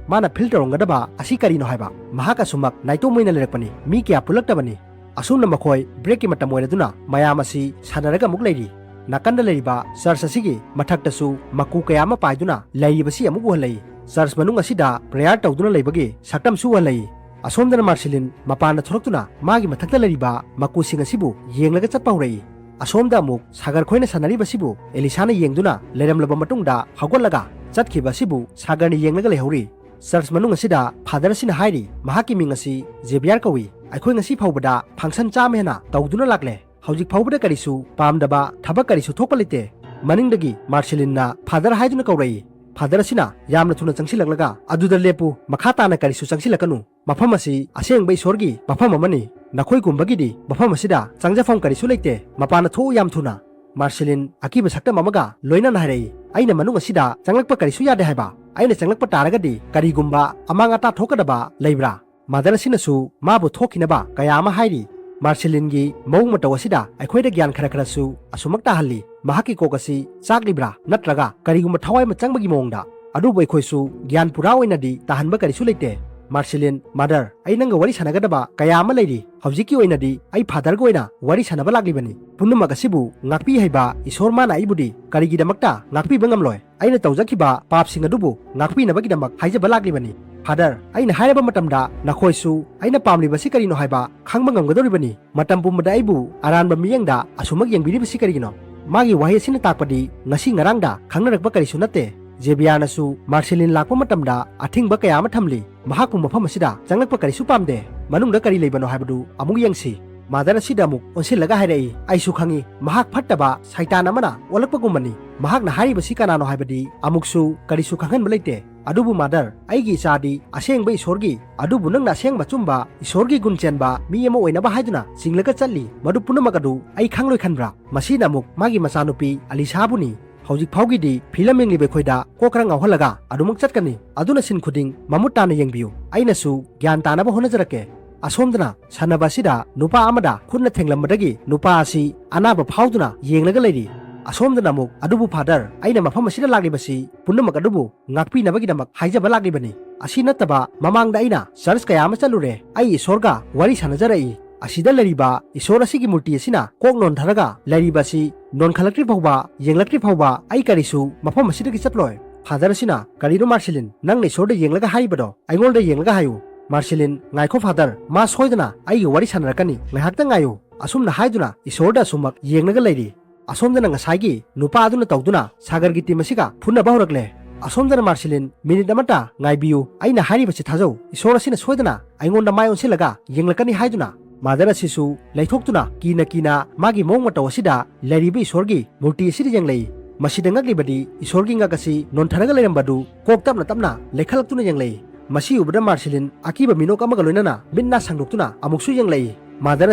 ꯃꯥꯅ ꯐꯤꯜ ꯇꯧꯔꯝꯒꯗꯕ ꯑꯁꯤ ꯀꯔꯤꯅꯣ ꯍꯥꯏꯕ꯫ ꯃꯍꯥꯛ ꯑꯁꯨꯃꯛ ꯅꯥꯏꯇꯣꯝ ꯑꯣꯏꯅ ꯂꯩꯔꯛꯄꯅꯤ꯫ ꯃꯤ ꯀꯌꯥ ꯄꯨꯜꯂꯛꯇꯕꯅꯤ꯫" ꯑꯁꯨꯝꯅ ꯃꯈꯣꯏ ꯕ꯭ꯔꯦꯛꯀꯤ ꯃꯇꯝ ꯑꯣꯏꯔꯗꯨꯅ ꯃꯌꯥꯝ ꯑꯁꯤ ꯁꯥꯟꯅꯔꯒ ꯑꯃꯨꯛ ꯂꯩꯔꯤ꯫ ꯅꯥꯀꯟꯗ ꯂꯩꯔꯤꯕ ꯆꯔꯆ ꯑꯁꯤꯒꯤ ꯃꯊꯛꯇꯁꯨ ꯃꯀꯨ ꯀꯌꯥ ꯑꯃ ꯄꯥꯏꯗꯨꯅ ꯂꯩꯔꯤꯕꯁꯤ ꯑꯃꯨꯛ ꯎꯍꯜꯂꯛꯏ꯫ ꯆꯔꯆ ꯃꯅꯨꯡ ꯑꯁꯤꯗ ꯄ꯭ꯔꯦꯌꯔ ꯇꯧꯗꯨꯅ ꯂꯩꯕꯒꯤ ꯁꯛꯇꯝꯁꯨ ꯎꯍꯜꯂꯛꯏ꯫ ꯑꯁꯣꯝꯗꯅ ꯃꯥꯔꯁꯤꯂꯤꯟ ꯃꯄꯥꯟꯗ ꯊꯣꯛꯂꯛꯇꯨꯅ ꯃꯥꯒꯤ ꯃꯊꯛꯇ ꯂꯩꯔꯤꯕ ꯃꯀꯨꯁꯤꯡ ꯑꯁꯤꯕꯨ ꯌꯦꯡꯂꯒ ꯆꯠꯄ ꯍꯧꯔꯛꯏ꯫ ꯑꯁꯣꯝꯗ ꯑꯃꯨꯛ ꯁꯥꯒꯔ ꯈꯣꯏꯅ ꯁꯥꯟꯅꯔꯤꯕꯁꯤꯕꯨ ꯑꯦꯂꯤꯁꯥꯅ ꯌꯦꯡꯗꯨꯅ ꯂꯩꯔꯝꯂꯕ ꯃꯇꯨꯡꯗ ꯍꯧꯒꯠꯂꯒ ꯆꯠꯈꯤꯕ ꯑꯁꯤꯕꯨ ꯁꯥꯒꯔꯅ ꯌꯦꯡꯂꯒ ꯂꯩꯍꯧꯔꯤ꯫ ꯆꯔꯆ ꯃꯅꯨꯡ ꯑꯁꯤꯗ ꯐꯥꯗꯔ ꯑꯁꯤꯅ ꯍꯥꯏꯔꯤ, "ꯃꯍꯥꯛꯀꯤ ꯃꯤꯡ ꯑꯁꯤ ꯖꯦꯕꯤꯌꯥꯔ ꯀꯧꯏ꯫ ꯑꯩꯈꯣꯏ ꯉꯁꯤ ꯐꯥꯎꯕꯗ ꯐꯪꯁꯟ ꯆꯥꯝꯃ ꯍꯦꯟꯅ ꯇꯧꯗꯨꯅ ꯂꯥꯛꯂꯦ꯫ ꯍꯧꯖꯤꯛ ꯐꯥꯎꯕꯗ ꯀꯔꯤꯁꯨ ꯄꯥꯝꯗꯕ ꯊꯕꯛ ꯀꯔꯤꯁꯨ ꯊꯣꯛꯄ ꯂꯩꯇꯦ꯫" ꯃꯅꯤꯡꯗꯒꯤ ꯃꯥꯔꯁꯤꯂꯤꯟꯅ ꯐꯥꯗꯔ ꯍꯥꯏꯗꯨꯅ ꯀꯧꯔꯛꯏ꯫ ꯐꯥꯗꯔ ꯑꯁꯤꯅ ꯌꯥꯝꯅ ꯊꯨꯅ ꯆꯪꯁꯤꯜꯂꯛꯂꯒ, "ꯑꯗꯨꯗ ꯂꯦꯞꯄꯨ, ꯃꯈꯥ ꯇꯥꯅ ꯀꯔꯤꯁꯨ ꯆꯪꯁꯤꯜꯂꯛꯀꯅꯨ꯫ ꯃꯐꯝ ꯑꯁꯤ ꯑꯁꯦꯡꯕ ꯏꯁꯣꯔꯒꯤ ꯃꯐꯝ ꯑꯃꯅꯤ꯫ ꯅꯈꯣꯏꯒꯨꯝꯕꯒꯤꯗꯤ ꯃꯐꯝ ꯑꯁꯤꯗ ꯆꯪꯖꯐꯝ ꯀꯔꯤꯁꯨ ꯂꯩꯇꯦ꯫ ꯃꯄꯥꯟꯗ ꯊꯣꯛꯎ ꯌꯥꯝ ꯊꯨꯅ꯫" ꯃꯥꯔꯁꯤꯂꯤꯟ ꯑꯀꯤꯕ ꯁꯛꯇꯝ ꯑꯃꯒ ꯂꯣꯏꯅꯅ ꯍꯥꯏꯔꯛꯏ, "ꯑꯩꯅ ꯃꯅꯨꯡ ꯑꯁꯤꯗ ꯆꯪꯂꯛꯄ ꯀꯔꯤꯁꯨ ꯌꯥꯗꯦ ꯍꯥꯏꯕ꯫ ꯑꯩꯅ ꯆꯪꯂꯛꯄ ꯇꯥꯔꯒꯗꯤ ꯀꯔꯤꯒꯨꯝꯕ ꯑꯃꯥꯡ ꯑꯇꯥ ꯊꯣꯛꯀꯗꯕ ꯂꯩꯕ꯭ꯔꯥ?" ꯃꯥꯗꯔ ꯑꯁꯤꯅꯁꯨ ꯃꯥꯕꯨ ꯊꯣꯛꯈꯤꯅꯕ ꯀꯌꯥ ꯑꯃ ꯍꯥꯏꯔꯤ꯫ ꯃꯥꯔꯁꯤꯂꯤꯟꯒꯤ ꯃꯑꯣꯡ ꯃꯇꯧ ꯑꯁꯤꯗ ꯑꯩꯈꯣꯏꯗ ꯒ꯭ꯌꯥꯟ ꯈꯔ ꯈꯔꯁꯨ ꯑꯁꯨꯃꯛ ꯇꯥꯍꯜꯂꯤ꯫ ꯃꯍꯥꯛꯀꯤ ꯀꯣꯛ ꯑꯁꯤ ꯆꯥꯛꯂꯤꯕ꯭ꯔꯥ ꯅꯠꯇ꯭ꯔꯒ ꯀꯔꯤꯒꯨꯝꯕ ꯊꯋꯥꯏ ꯑꯃ ꯆꯪꯕꯒꯤ ꯃꯑꯣꯡꯗ? ꯑꯗꯨꯕꯨ ꯑꯩꯈꯣꯏꯁꯨ ꯒ꯭ꯌꯥꯟ ꯄꯨꯔꯥ ꯑꯣꯏꯅꯗꯤ ꯇꯥꯍꯟꯕ ꯀꯔꯤꯁꯨ ꯂꯩꯇꯦ꯫ ꯃꯥꯔꯁꯤꯂꯤꯟ, "ꯃꯥꯗꯔ, ꯑꯩ ꯅꯪꯒ ꯋꯥꯔꯤ ꯁꯥꯟꯅꯒꯗꯕ ꯀꯌꯥ ꯑꯃ ꯂꯩꯔꯤ꯫ ꯍꯧꯖꯤꯛꯀꯤ ꯑꯣꯏꯅꯗꯤ ꯑꯩ ꯐꯥꯗꯔꯒ ꯑꯣꯏꯅ ꯋꯥꯔꯤ ꯁꯥꯟꯅꯕ ꯂꯥꯛꯂꯤꯕꯅꯤ꯫ ꯄꯨꯝꯅꯃꯛ ꯑꯁꯤꯕꯨ ꯉꯥꯛꯄꯤ ꯍꯩꯕ ꯏꯁꯣꯔ ꯃꯥꯅ ꯑꯩꯕꯨꯗꯤ ꯀꯔꯤꯒꯤꯗꯃꯛꯇ ꯉꯥꯛꯄꯤꯕ ꯉꯝꯂꯣꯏ? ꯑꯩꯅ ꯇꯧꯖꯈꯤꯕ ꯄꯥꯞꯁꯤꯡ ꯑꯗꯨꯕꯨ ꯉꯥꯛꯄꯤꯅꯕꯒꯤꯗꯃꯛ ꯍꯥꯏꯖꯕ ꯂꯥꯛꯂꯤꯕꯅꯤ꯫ ꯐꯥꯗꯔ, ꯑꯩꯅ ꯍꯥꯏꯔꯕ ꯃꯇꯝꯗ ꯅꯈꯣꯏꯁꯨ ꯑꯩꯅ ꯄꯥꯝꯂꯤꯕꯁꯤ ꯀꯔꯤꯅꯣ ꯍꯥꯏꯕ ꯈꯪꯕ ꯉꯝꯒꯗꯧꯔꯤꯕꯅꯤ꯫ ꯃꯇꯝ ꯄꯨꯝꯕꯗ ꯑꯩꯕꯨ ꯑꯔꯥꯟꯕ ꯃꯤꯠꯌꯦꯡꯗ ꯑꯁꯨꯃꯛ ꯌꯦꯡꯕꯤꯔꯤꯕꯁꯤ ꯀꯔꯤꯒꯤꯅꯣ?" ꯃꯥꯒꯤ ꯋꯥꯍꯩ ꯑꯁꯤꯅ ꯇꯥꯛꯄꯗꯤ ꯉꯁꯤ ꯉꯔꯥꯡꯗ ꯈꯪꯅꯔꯛꯄ ꯀꯔꯤꯁꯨ ꯅꯠꯇꯦ꯫ ꯖꯦꯕꯤꯌꯥꯔꯅꯁꯨ ꯃꯥꯔꯁꯦꯂꯤꯟ ꯂꯥꯛꯄ ꯃꯇꯝꯗ ꯑꯊꯤꯡꯕ ꯀꯌꯥ ꯑꯃ ꯊꯝꯂꯤ꯫ ꯃꯍꯥꯛꯄꯨ ꯃꯐꯝ ꯑꯁꯤꯗ ꯆꯪꯂꯛꯄ ꯀꯔꯤꯁꯨ ꯄꯥꯝꯗꯦ꯫ ꯃꯅꯨꯡꯗ ꯀꯔꯤ ꯂꯩꯕꯅꯣ ꯍꯥꯏꯕꯗꯨ ꯑꯃꯨꯛ ꯌꯦꯡꯁꯤ꯫ ꯃꯥꯗꯔ ꯑꯁꯤꯗ ꯑꯃꯨꯛ ꯑꯣꯟꯁꯤꯜꯂꯒ ꯍꯥꯏꯔꯛꯏ, "ꯑꯩꯁꯨ ꯈꯪꯏ, ꯃꯍꯥꯛ ꯐꯠꯇꯕ ꯁꯩꯇꯥꯟ ꯑꯃꯅ ꯑꯣꯜꯂꯛꯄꯒꯨꯝꯕꯅꯤ꯫ ꯃꯍꯥꯛꯅ ꯍꯥꯏꯔꯤꯕꯁꯤ ꯀꯅꯥꯅꯣ ꯍꯥꯏꯕꯗꯤ ꯑꯃꯨꯛꯁꯨ ꯀꯔꯤꯁꯨ ꯈꯪꯍꯟꯕ ꯂꯩꯇꯦ꯫ ꯑꯗꯨꯕꯨ ꯃꯥꯗꯔ, ꯑꯩꯒꯤ ꯏꯆꯥꯗꯤ ꯑꯁꯦꯡꯕ ꯏꯁꯣꯔꯒꯤ, ꯑꯗꯨꯕꯨ ꯅꯪꯅ ꯑꯁꯦꯡꯕ ꯑꯆꯨꯝꯕ ꯏꯁꯣꯔꯒꯤ ꯒꯨꯟ ꯆꯦꯟꯕ ꯃꯤ ꯑꯃ ꯑꯣꯏꯅꯕ ꯍꯥꯏꯗꯨꯅ ꯆꯤꯡꯂꯒ ꯆꯠꯂꯤ꯫ ꯃꯗꯨ ꯄꯨꯝꯅꯃꯛ ꯑꯗꯨ ꯑꯩ ꯈꯪꯂꯣꯏ ꯈꯟꯕ꯭ꯔꯥ?" ꯃꯁꯤꯅ ꯑꯃꯨꯛ ꯃꯥꯒꯤ ꯃꯆꯥꯅꯨꯄꯤ ꯑꯂꯤꯁꯥꯕꯨꯅꯤ꯫ ꯍꯧꯖꯤꯛ ꯐꯥꯎꯒꯤꯗꯤ ꯐꯤꯂꯝ ꯌꯦꯡꯂꯤꯕ ꯑꯩꯈꯣꯏꯗ ꯀꯣꯛ ꯈꯔ ꯉꯥꯎꯍꯜꯂꯒ ꯑꯗꯨꯃꯛ ꯆꯠꯀꯅꯤ꯫ ꯑꯗꯨꯅ ꯁꯤꯟ ꯈꯨꯗꯤꯡ ꯃꯃꯨꯠ ꯇꯥꯅ ꯌꯦꯡꯕꯤꯌꯨ꯫ ꯑꯩꯅꯁꯨ ꯒ꯭ꯌꯥꯟ ꯇꯥꯅꯕ ꯍꯣꯠꯅꯖꯔꯛꯀꯦ꯫ ꯑꯁꯣꯝꯗꯅ ꯁꯥꯟꯅꯕ ꯑꯁꯤꯗ ꯅꯨꯄꯥ ꯑꯃꯗ ꯈꯨꯠꯅ ꯊꯦꯡꯂꯝꯕꯗꯒꯤ ꯅꯨꯄꯥ ꯑꯁꯤ ꯑꯅꯥꯕ ꯐꯥꯎꯗꯨꯅ ꯌꯦꯡꯂꯒ ꯂꯩꯔꯤ꯫ ꯑꯁꯣꯝꯗꯅ ꯑꯃꯨꯛ, "ꯑꯗꯨꯕꯨ ꯐꯥꯗꯔ, ꯑꯩꯅ ꯃꯐꯝ ꯑꯁꯤꯗ ꯂꯥꯛꯂꯤꯕꯁꯤ ꯄꯨꯝꯅꯃꯛ ꯑꯗꯨꯕꯨ ꯉꯥꯛꯄꯤꯅꯕꯒꯤꯗꯃꯛ ꯍꯥꯏꯖꯕ ꯂꯥꯛꯂꯤꯕꯅꯤ꯫ ꯑꯁꯤ ꯅꯠꯇꯕ ꯃꯃꯥꯡꯗ ꯑꯩꯅ ꯆꯔꯆ ꯀꯌꯥ ꯑꯃ ꯆꯠꯂꯨꯔꯦ꯫ ꯑꯩ ꯏꯁꯣꯔꯒ ꯋꯥꯔꯤ ꯁꯥꯟꯅꯖꯔꯛꯏ꯫ ꯑꯁꯤꯗ ꯂꯩꯔꯤꯕ ꯏꯁꯣꯔ ꯑꯁꯤꯒꯤ ꯃꯨꯔꯇꯤ ꯑꯁꯤꯅ ꯀꯣꯛ ꯅꯣꯟꯊꯔꯒ ꯂꯩꯔꯤꯕ ꯑꯁꯤ ꯅꯣꯟꯈꯠꯂꯛꯇ꯭ꯔꯤ ꯐꯥꯎꯕ, ꯌꯦꯡꯂꯛꯇ꯭ꯔꯤ ꯐꯥꯎꯕ ꯑꯩ ꯀꯔꯤꯁꯨ ꯃꯐꯝ ꯑꯁꯤꯗꯒꯤ ꯆꯠꯂꯣꯏ꯫" ꯐꯥꯗꯔ ꯑꯁꯤꯅ, "ꯀꯔꯤꯅꯣ ꯃꯥꯔꯁꯤꯂꯤꯟ, ꯅꯪꯅ ꯏꯁꯣꯔꯗ ꯌꯦꯡꯂꯒ ꯍꯥꯏꯔꯤꯕꯗꯣ? ꯑꯩꯉꯣꯟꯗ ꯌꯦꯡꯂꯒ ꯍꯥꯏꯌꯨ꯫" ꯃꯥꯔꯁꯤꯂꯤꯟ, "ꯉꯥꯏꯈꯣ ꯐꯥꯗꯔ, ꯃꯥ ꯁꯣꯏꯗꯅ ꯑꯩꯒ ꯋꯥꯔꯤ ꯁꯥꯟꯅꯔꯛꯀꯅꯤ, ꯉꯥꯏꯍꯥꯛꯇ ꯉꯥꯏꯌꯨ꯫" ꯑꯁꯨꯝꯅ ꯍꯥꯏꯗꯨꯅ ꯏꯁꯣꯔꯗ ꯑꯁꯨꯝꯃꯛ ꯌꯦꯡꯂꯒ ꯂꯩꯔꯤ꯫ ꯑꯁꯣꯝꯗꯅ ꯉꯁꯥꯏꯒꯤ ꯅꯨꯄꯥ ꯑꯗꯨꯅ ꯇꯧꯗꯨꯅ ꯁꯥꯒꯔꯒꯤ ꯇꯤꯝ ꯑꯁꯤꯒ ꯐꯨꯅꯕ ꯍꯧꯔꯛꯂꯦ꯫ ꯑꯁꯣꯝꯗꯅ ꯃꯥꯔꯁꯤꯂꯤꯟ, "ꯃꯤꯅꯤꯠ ꯑꯃꯇ ꯉꯥꯏꯕꯤꯌꯨ, ꯑꯩꯅ ꯍꯥꯏꯔꯤꯕꯁꯤ ꯊꯥꯖꯧ꯫ ꯏꯁꯣꯔ ꯑꯁꯤꯅ ꯁꯣꯏꯗꯅ ꯑꯩꯉꯣꯟꯗ ꯃꯥꯏ ꯑꯣꯟꯁꯤꯜꯂꯒ ꯌꯦꯡꯂꯛꯀꯅꯤ" ꯍꯥꯏꯗꯨꯅ ꯃꯥꯗꯔ ꯑꯁꯤꯁꯨ ꯂꯩꯊꯣꯛꯇꯨꯅ ꯀꯤꯅ ꯀꯤꯅ ꯃꯥꯒꯤ ꯃꯑꯣꯡ ꯃꯇꯧ ꯑꯁꯤꯗ ꯂꯩꯔꯤꯕ ꯏꯁꯣꯔꯒꯤ ꯃꯨꯔꯇꯤ ꯑꯁꯤꯗ ꯌꯦꯡꯂꯛꯏ꯫ ꯃꯁꯤꯗ ꯉꯛꯂꯤꯕꯗꯤ ꯏꯁꯣꯔꯒꯤ ꯉꯛ ꯑꯁꯤ ꯅꯣꯟꯊꯔꯒ ꯂꯩꯔꯝꯕꯗꯨ ꯀꯣꯛ ꯇꯞꯅ ꯇꯞꯅ ꯂꯩꯈꯠꯂꯛꯇꯨꯅ ꯌꯦꯡꯂꯛꯏ꯫ ꯃꯁꯤ ꯎꯕꯗ ꯃꯥꯔꯁꯤꯂꯤꯟ ꯑꯀꯤꯕ ꯃꯤꯅꯣꯛ ꯑꯃꯒ ꯂꯣꯏꯅꯅ ꯃꯤꯠ ꯅꯥ ꯁꯥꯡꯗꯣꯛꯇꯨꯅ ꯑꯃꯨꯛꯁꯨ ꯌꯦꯡꯂꯛꯏ꯫ ꯃꯥꯗꯔ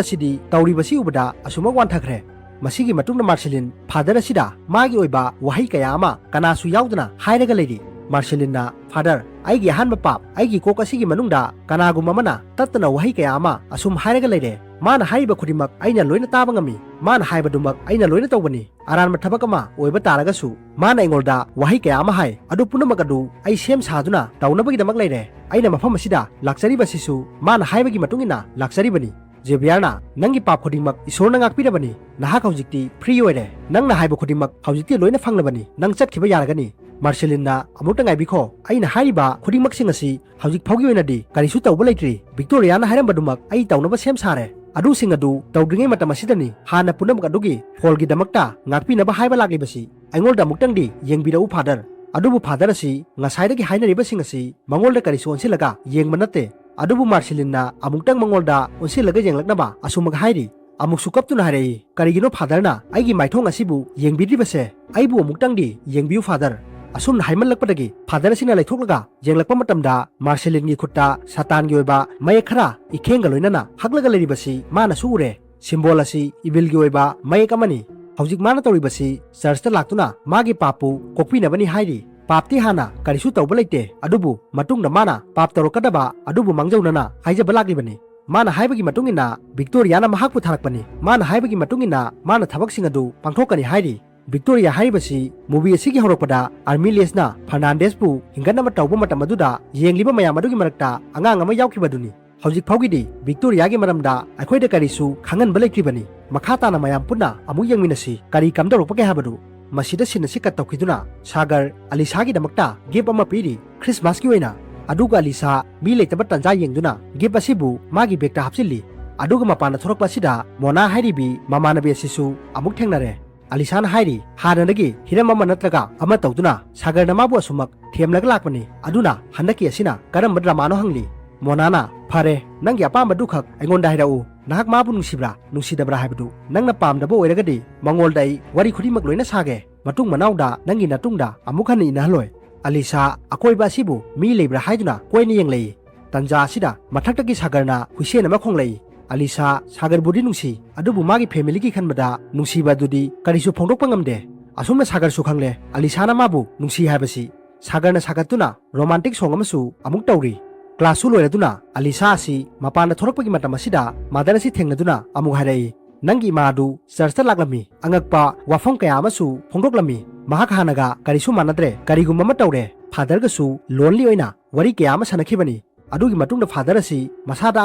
ꯑꯁꯤꯗꯤ ꯇꯧꯔꯤꯕꯁꯤ ꯎꯕꯗ ꯑꯁꯨꯃꯛ ꯋꯥꯟꯊꯈ꯭ꯔꯦ꯫ ꯃꯁꯤꯒꯤ ꯃꯇꯨꯡꯗ ꯃꯥꯔꯁꯤꯂꯤꯟ ꯐꯥꯗꯔ ꯑꯁꯤꯗ ꯃꯥꯒꯤ ꯑꯣꯏꯕ ꯋꯥꯍꯩ ꯀꯌꯥ ꯑꯃ ꯀꯅꯥꯁꯨ ꯌꯥꯎꯗꯅ ꯍꯥꯏꯔꯒ ꯂꯩꯔꯤ꯫ ꯃꯥꯔꯁꯤꯂꯤꯟꯅ, "ꯐꯥꯗꯔ, ꯑꯩꯒꯤ ꯑꯍꯥꯟꯕ ꯄꯥꯞ, ꯑꯩꯒꯤ ꯀꯣꯛ ꯑꯁꯤꯒꯤ ꯃꯅꯨꯡꯗ ꯀꯅꯥꯒꯨꯝꯕ ꯑꯃꯅ ꯇꯠꯇꯅ ꯋꯥꯍꯩ ꯀꯌꯥ ꯑꯃ ꯑꯁꯨꯝ ꯍꯥꯏꯔꯒ ꯂꯩꯔꯦ꯫ ꯃꯥꯅ ꯍꯥꯏꯔꯤꯕ ꯈꯨꯗꯤꯡꯃꯛ ꯑꯩꯅ ꯂꯣꯏꯅ ꯇꯥꯕ ꯉꯝꯃꯤ꯫ ꯃꯥꯅ ꯍꯥꯏꯕꯗꯨꯃꯛ ꯑꯩꯅ ꯂꯣꯏꯅ ꯇꯧꯕꯅꯤ꯫ ꯑꯔꯥꯟꯕ ꯊꯕꯛ ꯑꯃ ꯑꯣꯏꯕ ꯇꯥꯔꯒꯁꯨ ꯃꯥꯅ ꯑꯩꯉꯣꯟꯗ ꯋꯥꯍꯩ ꯀꯌꯥ ꯑꯃ ꯍꯥꯏ꯫ ꯑꯗꯨ ꯄꯨꯝꯅꯃꯛ ꯑꯗꯨ ꯑꯩ ꯁꯦꯝ ꯁꯥꯗꯨꯅ ꯇꯧꯅꯕꯒꯤꯗꯃꯛ ꯂꯩꯔꯦ꯫ ꯑꯩꯅ ꯃꯐꯝ ꯑꯁꯤꯗ ꯂꯥꯛꯆꯔꯤꯕꯁꯤꯁꯨ ꯃꯥꯅ ꯍꯥꯏꯕꯒꯤ ꯃꯇꯨꯡ ꯏꯟꯅ ꯂꯥꯛꯆꯔꯤꯕꯅꯤ꯫" ꯖꯦꯕꯤꯌꯥꯔꯅ, "ꯅꯪꯒꯤ ꯄꯥꯞ ꯈꯨꯗꯤꯡꯃꯛ ꯏꯁꯣꯔꯅ ꯉꯥꯛꯄꯤꯔꯕꯅꯤ꯫ ꯅꯍꯥꯛ ꯍꯧꯖꯤꯛꯇꯤ ꯐ꯭ꯔꯤ ꯑꯣꯏꯔꯦ꯫ ꯅꯪꯅ ꯍꯥꯏꯕ ꯈꯨꯗꯤꯡꯃꯛ ꯍꯧꯖꯤꯛꯇꯤ ꯂꯣꯏꯅ ꯐꯪꯂꯕꯅꯤ꯫ ꯅꯪ ꯆꯠꯈꯤꯕ ꯌꯥꯔꯒꯅꯤ꯫" ꯃꯥꯔꯁꯦꯂꯤꯟꯅ, "ꯑꯃꯨꯛꯇ ꯉꯥꯏꯕꯤꯈꯣ꯫ ꯑꯩꯅ ꯍꯥꯏꯔꯤꯕ ꯈꯨꯗꯤꯡꯃꯛꯁꯤꯡ ꯑꯁꯤ ꯍꯧꯖꯤꯛ ꯐꯥꯎꯒꯤ ꯑꯣꯏꯅꯗꯤ ꯀꯔꯤꯁꯨ ꯇꯧꯕ ꯂꯩꯇ꯭ꯔꯤ꯫ ꯚꯤꯛꯇꯣꯔꯤꯌꯥꯅ ꯍꯥꯏꯔꯝꯕꯗꯨꯃꯛ ꯑꯩ ꯇꯧꯅꯕ ꯁꯦꯝ ꯁꯥꯔꯦ꯫ ꯑꯗꯨꯁꯤꯡ ꯑꯗꯨ ꯇꯧꯗ꯭ꯔꯤꯉꯩ ꯃꯇꯝ ꯑꯁꯤꯗꯅꯤ ꯍꯥꯟꯅ ꯄꯨꯝꯅꯃꯛ ꯑꯗꯨꯒꯤ ꯐꯣꯜꯒꯤꯗꯃꯛꯇ ꯉꯥꯛꯄꯤꯅꯕ ꯍꯥꯏꯕ ꯂꯥꯛꯂꯤꯕꯁꯤ꯫ ꯑꯩꯉꯣꯟꯗ ꯑꯃꯨꯛꯇꯪꯗꯤ ꯌꯦꯡꯕꯤꯔꯛꯎ ꯐꯥꯗꯔ꯫" ꯑꯗꯨꯕꯨ ꯐꯥꯗꯔ ꯑꯁꯤ ꯉꯁꯥꯏꯗꯒꯤ ꯍꯥꯏꯅꯔꯤꯕꯁꯤꯡ ꯑꯁꯤ ꯃꯉꯣꯟꯗ ꯀꯔꯤꯁꯨ ꯑꯣꯟꯁꯤꯜꯂꯒ ꯌꯦꯡꯕ ꯅꯠꯇꯦ꯫ ꯑꯗꯨꯕꯨ ꯃꯥꯔꯁꯦꯂꯤꯟꯅ ꯑꯃꯨꯛꯇꯪ ꯃꯉꯣꯟꯗ ꯑꯣꯟꯁꯤꯜꯂꯒ ꯌꯦꯡꯂꯛꯅꯕ ꯑꯁꯨꯝꯃꯛ ꯍꯥꯏꯔꯤ꯫ ꯑꯃꯨꯛꯁꯨ ꯀꯞꯇꯨꯅ ꯍꯥꯏꯔꯛꯏ, "ꯀꯔꯤꯒꯤꯅꯣ ꯐꯥꯗꯔꯅ ꯑꯩꯒꯤ ꯃꯥꯏꯊꯣꯡ ꯑꯁꯤꯕꯨ ꯌꯦꯡꯕꯤꯗ꯭ꯔꯤꯕꯁꯦ? ꯑꯩꯕꯨ ꯑꯃꯨꯛꯇꯪꯗꯤ ꯌꯦꯡꯕꯤꯌꯨ ꯐꯥꯗꯔ꯫" ꯑꯁꯨꯝꯅ ꯍꯥꯏꯃꯜꯂꯛꯄꯗꯒꯤ ꯐꯥꯗꯔ ꯑꯁꯤꯅ ꯂꯩꯊꯣꯛꯂꯒ ꯌꯦꯡꯂꯛꯄ ꯃꯇꯝꯗ ꯃꯥꯔꯁꯦꯂꯤꯟꯒꯤ ꯈꯨꯠꯇ ꯁꯥꯇꯥꯟꯒꯤ ꯑꯣꯏꯕ ꯃꯌꯦꯛ ꯈꯔ ꯏꯈꯦꯡꯒ ꯂꯣꯏꯅꯅ ꯍꯛꯂꯒ ꯂꯩꯔꯤꯕꯁꯤ ꯃꯥꯅꯁꯨ ꯎꯔꯦ꯫ ꯁꯤꯝꯕꯣꯜ ꯑꯁꯤ ꯏꯕꯤꯜꯒꯤ ꯑꯣꯏꯕ ꯃꯌꯦꯛ ꯑꯃꯅꯤ꯫ ꯍꯧꯖꯤꯛ ꯃꯥꯅ ꯇꯧꯔꯤꯕꯁꯤ ꯆꯔꯆꯇ ꯂꯥꯛꯇꯨꯅ ꯃꯥꯒꯤ ꯄꯥꯞꯄꯨ ꯀꯣꯛꯄꯤꯅꯕꯅꯤ ꯍꯥꯏꯔꯤ꯫ ꯄꯥꯞꯇꯤ ꯍꯥꯟꯅ ꯀꯔꯤꯁꯨ ꯇꯧꯕ ꯂꯩꯇꯦ, ꯑꯗꯨꯕꯨ ꯃꯇꯨꯡꯗ ꯃꯥꯅ ꯄꯥꯞ ꯇꯧꯔꯛꯀꯗꯕ ꯑꯗꯨꯕꯨ ꯃꯥꯡꯖꯧꯅꯅ ꯍꯥꯏꯖꯕ ꯂꯥꯛꯂꯤꯕꯅꯤ꯫ ꯃꯥꯅ ꯍꯥꯏꯕꯒꯤ ꯃꯇꯨꯡ ꯏꯟꯅ ꯚꯤꯛꯇꯣꯔꯤꯌꯥꯅ ꯃꯍꯥꯛꯄꯨ ꯊꯥꯔꯛꯄꯅꯤ꯫ ꯃꯥꯅ ꯍꯥꯏꯕꯒꯤ ꯃꯇꯨꯡ ꯏꯟꯅ ꯃꯥꯅ ꯊꯕꯛꯁꯤꯡ ꯑꯗꯨ ꯄꯥꯡꯊꯣꯛꯀꯅꯤ ꯍꯥꯏꯔꯤ꯫ ꯚꯤꯛꯇꯣꯔꯤꯌꯥ ꯍꯥꯏꯔꯤꯕꯁꯤ movie ꯑꯁꯤꯒꯤ ꯍꯧꯔꯛꯄꯗ ꯑꯥꯔꯃꯤꯂꯤꯌꯁꯅ ꯐꯔꯅꯥꯟꯗꯦꯁꯄꯨ ꯍꯤꯡꯒꯠꯅꯕ ꯇꯧꯕ ꯃꯇꯝ ꯑꯗꯨꯗ ꯌꯦꯡꯂꯤꯕ ꯃꯌꯥꯝ ꯑꯗꯨꯒꯤ ꯃꯔꯛꯇ ꯑꯉꯥꯡ ꯑꯃ ꯌꯥꯎꯈꯤꯕꯗꯨꯅꯤ꯫ ꯍꯧꯖꯤꯛ ꯐꯥꯎꯒꯤꯗꯤ ꯚꯤꯛꯇꯣꯔꯤꯌꯥꯒꯤ ꯃꯔꯝꯗ ꯑꯩꯈꯣꯏꯗ ꯀꯔꯤꯁꯨ ꯈꯪꯍꯟꯕ ꯂꯩꯇ꯭ꯔꯤꯕꯅꯤ꯫ ꯃꯈꯥ ꯇꯥꯅ ꯃꯌꯥꯝ ꯄꯨꯟꯅ ꯑꯃꯨꯛ ꯌꯦꯡꯃꯤꯟꯅꯁꯤ ꯀꯔꯤ ꯀꯝꯗꯧꯔꯛꯄꯒꯦ ꯍꯥꯏꯕꯗꯨ꯫ ꯃꯁꯤꯗ scene ꯑꯁꯤ cut ꯇꯧꯈꯤꯗꯨꯅ ꯁꯥꯒꯔ ꯑꯂꯤꯁꯥꯒꯤꯗꯃꯛꯇ gift ꯑꯃ ꯄꯤꯔꯤ ꯈ꯭ꯔꯤꯁꯃꯥꯁꯀꯤ ꯑꯣꯏꯅ꯫ ꯑꯗꯨꯒ ꯑꯂꯤꯁꯥ ꯃꯤ ꯂꯩꯇꯕ ꯇꯥꯟꯖꯥ ꯌꯦꯡꯗꯨꯅ gift ꯑꯁꯤꯕꯨ ꯃꯥꯒꯤ ꯕꯦꯒꯇ ꯍꯥꯞꯆꯤꯜꯂꯤ꯫ ꯑꯗꯨꯒ ꯃꯄꯥꯟꯗ ꯊꯣꯔꯛꯄ ꯑꯁꯤꯗ ꯃꯣꯅꯥ ꯍꯥꯏꯔꯤꯕꯤ ꯃꯃꯥꯟꯅꯕꯤ ꯑꯁꯤꯁꯨ ꯑꯃꯨꯛ ꯊꯦꯡꯅꯔꯦ꯫ ꯑꯂꯤꯁꯥꯅ ꯍꯥꯏꯔꯤ, "ꯍꯥꯟꯅꯗꯒꯤ ꯍꯤꯔꯝ ꯑꯃ ꯅꯠꯇ꯭ꯔꯒ ꯑꯃ ꯇꯧꯗꯨꯅ ꯁꯥꯒꯔꯅ ꯃꯥꯕꯨ ꯑꯁꯨꯃꯛ ꯊꯦꯝꯂꯒ ꯂꯥꯛꯄꯅꯤ꯫ ꯑꯗꯨꯅ ꯍꯟꯗꯛꯀꯤ ꯑꯁꯤꯅ ꯀꯔꯝꯕ dramaꯅꯣ?" ꯍꯪꯂꯤ꯫ ꯃꯣꯅꯥꯅ, "ꯐꯔꯦ, ꯅꯪꯒꯤ ꯑꯄꯥꯝꯕꯗꯨꯈꯛ ꯑꯩꯉꯣꯟꯗ ꯍꯥꯏꯔꯛꯎ꯫ ꯅꯍꯥꯛ ꯃꯥꯕꯨ ꯅꯨꯡꯁꯤꯕ꯭ꯔꯥ, ꯅꯨꯡꯁꯤꯗꯕ꯭ꯔꯥ ꯍꯥꯏꯕꯗꯨ ꯅꯪꯅ ꯄꯥꯝꯗꯕ ꯑꯣꯏꯔꯒꯗꯤ ꯃꯉꯣꯟꯗ ꯑꯩ ꯋꯥꯔꯤ ꯈꯨꯗꯤꯡꯃꯛ ꯂꯣꯏꯅ ꯁꯥꯒꯦ꯫ ꯃꯇꯨꯡ ꯃꯅꯥꯎꯗ ꯅꯪꯒꯤ ꯅꯇꯨꯡꯗ ꯑꯃꯨꯛ ꯍꯟꯅ ꯏꯟꯅꯍꯜꯂꯣꯏ꯫" ꯑꯂꯤꯁꯥ ꯑꯀꯣꯏꯕ ꯑꯁꯤꯕꯨ ꯃꯤ ꯂꯩꯕ꯭ꯔꯥ ꯍꯥꯏꯗꯨꯅ ꯀꯣꯏꯅ ꯌꯦꯡꯂꯛꯏ꯫ ꯇꯟꯖꯥ ꯑꯁꯤꯗ ꯃꯊꯛꯇꯒꯤ ꯁꯥꯒꯔꯅ ꯍꯨꯏꯁꯦꯟ ꯑꯃ ꯈꯣꯡꯂꯛꯏ꯫ ꯑꯂꯤꯁꯥ ꯁꯥꯒꯔꯕꯨꯗꯤ ꯅꯨꯡꯁꯤ, ꯑꯗꯨꯕꯨ ꯃꯥꯒꯤ familyꯒꯤ ꯈꯟꯕꯗ ꯅꯨꯡꯁꯤꯕ ꯑꯗꯨꯗꯤ ꯀꯔꯤꯁꯨ ꯐꯣꯡꯗꯣꯛꯄ ꯉꯝꯗꯦ꯫ ꯑꯁꯨꯝꯅ ꯁꯥꯒꯔꯁꯨ ꯈꯪꯂꯦ ꯑꯂꯤꯁꯥꯅ ꯃꯥꯕꯨ ꯅꯨꯡꯁꯤ ꯍꯥꯏꯕꯁꯤ꯫ ꯁꯥꯒꯔꯅ ꯁꯥꯒꯠꯇꯨꯅ romantic song ꯑꯃꯁꯨ ꯑꯃꯨꯛ ꯇꯧꯔꯤ꯫ Classꯁꯨ ꯂꯣꯏꯔꯗꯨꯅ ꯑꯂꯤꯁꯥ ꯑꯁꯤ ꯃꯄꯥꯟꯗ ꯊꯣꯔꯛꯄꯒꯤ ꯃꯇꯝ ꯑꯁꯤꯗ mother ꯑꯁꯤ ꯊꯦꯡꯅꯗꯨꯅ ꯑꯃꯨꯛ ꯍꯥꯏꯔꯛꯏ, "ꯅꯪꯒꯤ ꯏꯃꯥ ꯑꯗꯨ churchꯇ ꯂꯥꯛꯂꯝꯃꯤ꯫ ꯑꯉꯛꯄ ꯋꯥꯐꯝ ꯀꯌꯥ ꯑꯃꯁꯨ ꯐꯣꯡꯗꯣꯛꯂꯝꯃꯤ꯫ ꯃꯍꯥꯛ ꯍꯥꯟꯅꯒ ꯀꯔꯤꯁꯨ ꯃꯥꯟꯅꯗ꯭ꯔꯦ꯫ ꯀꯔꯤꯒꯨꯝꯕ ꯑꯃ ꯇꯧꯔꯦ꯫ Fatherꯒꯁꯨ lonely ꯑꯣꯏꯅ ꯋꯥꯔꯤ ꯀꯌꯥ ꯑꯃ ꯁꯥꯟꯅꯈꯤꯕꯅꯤ꯫ ꯑꯗꯨꯒꯤ ꯃꯇꯨꯡꯗ father ꯑꯁꯤ ꯃꯁꯥꯗ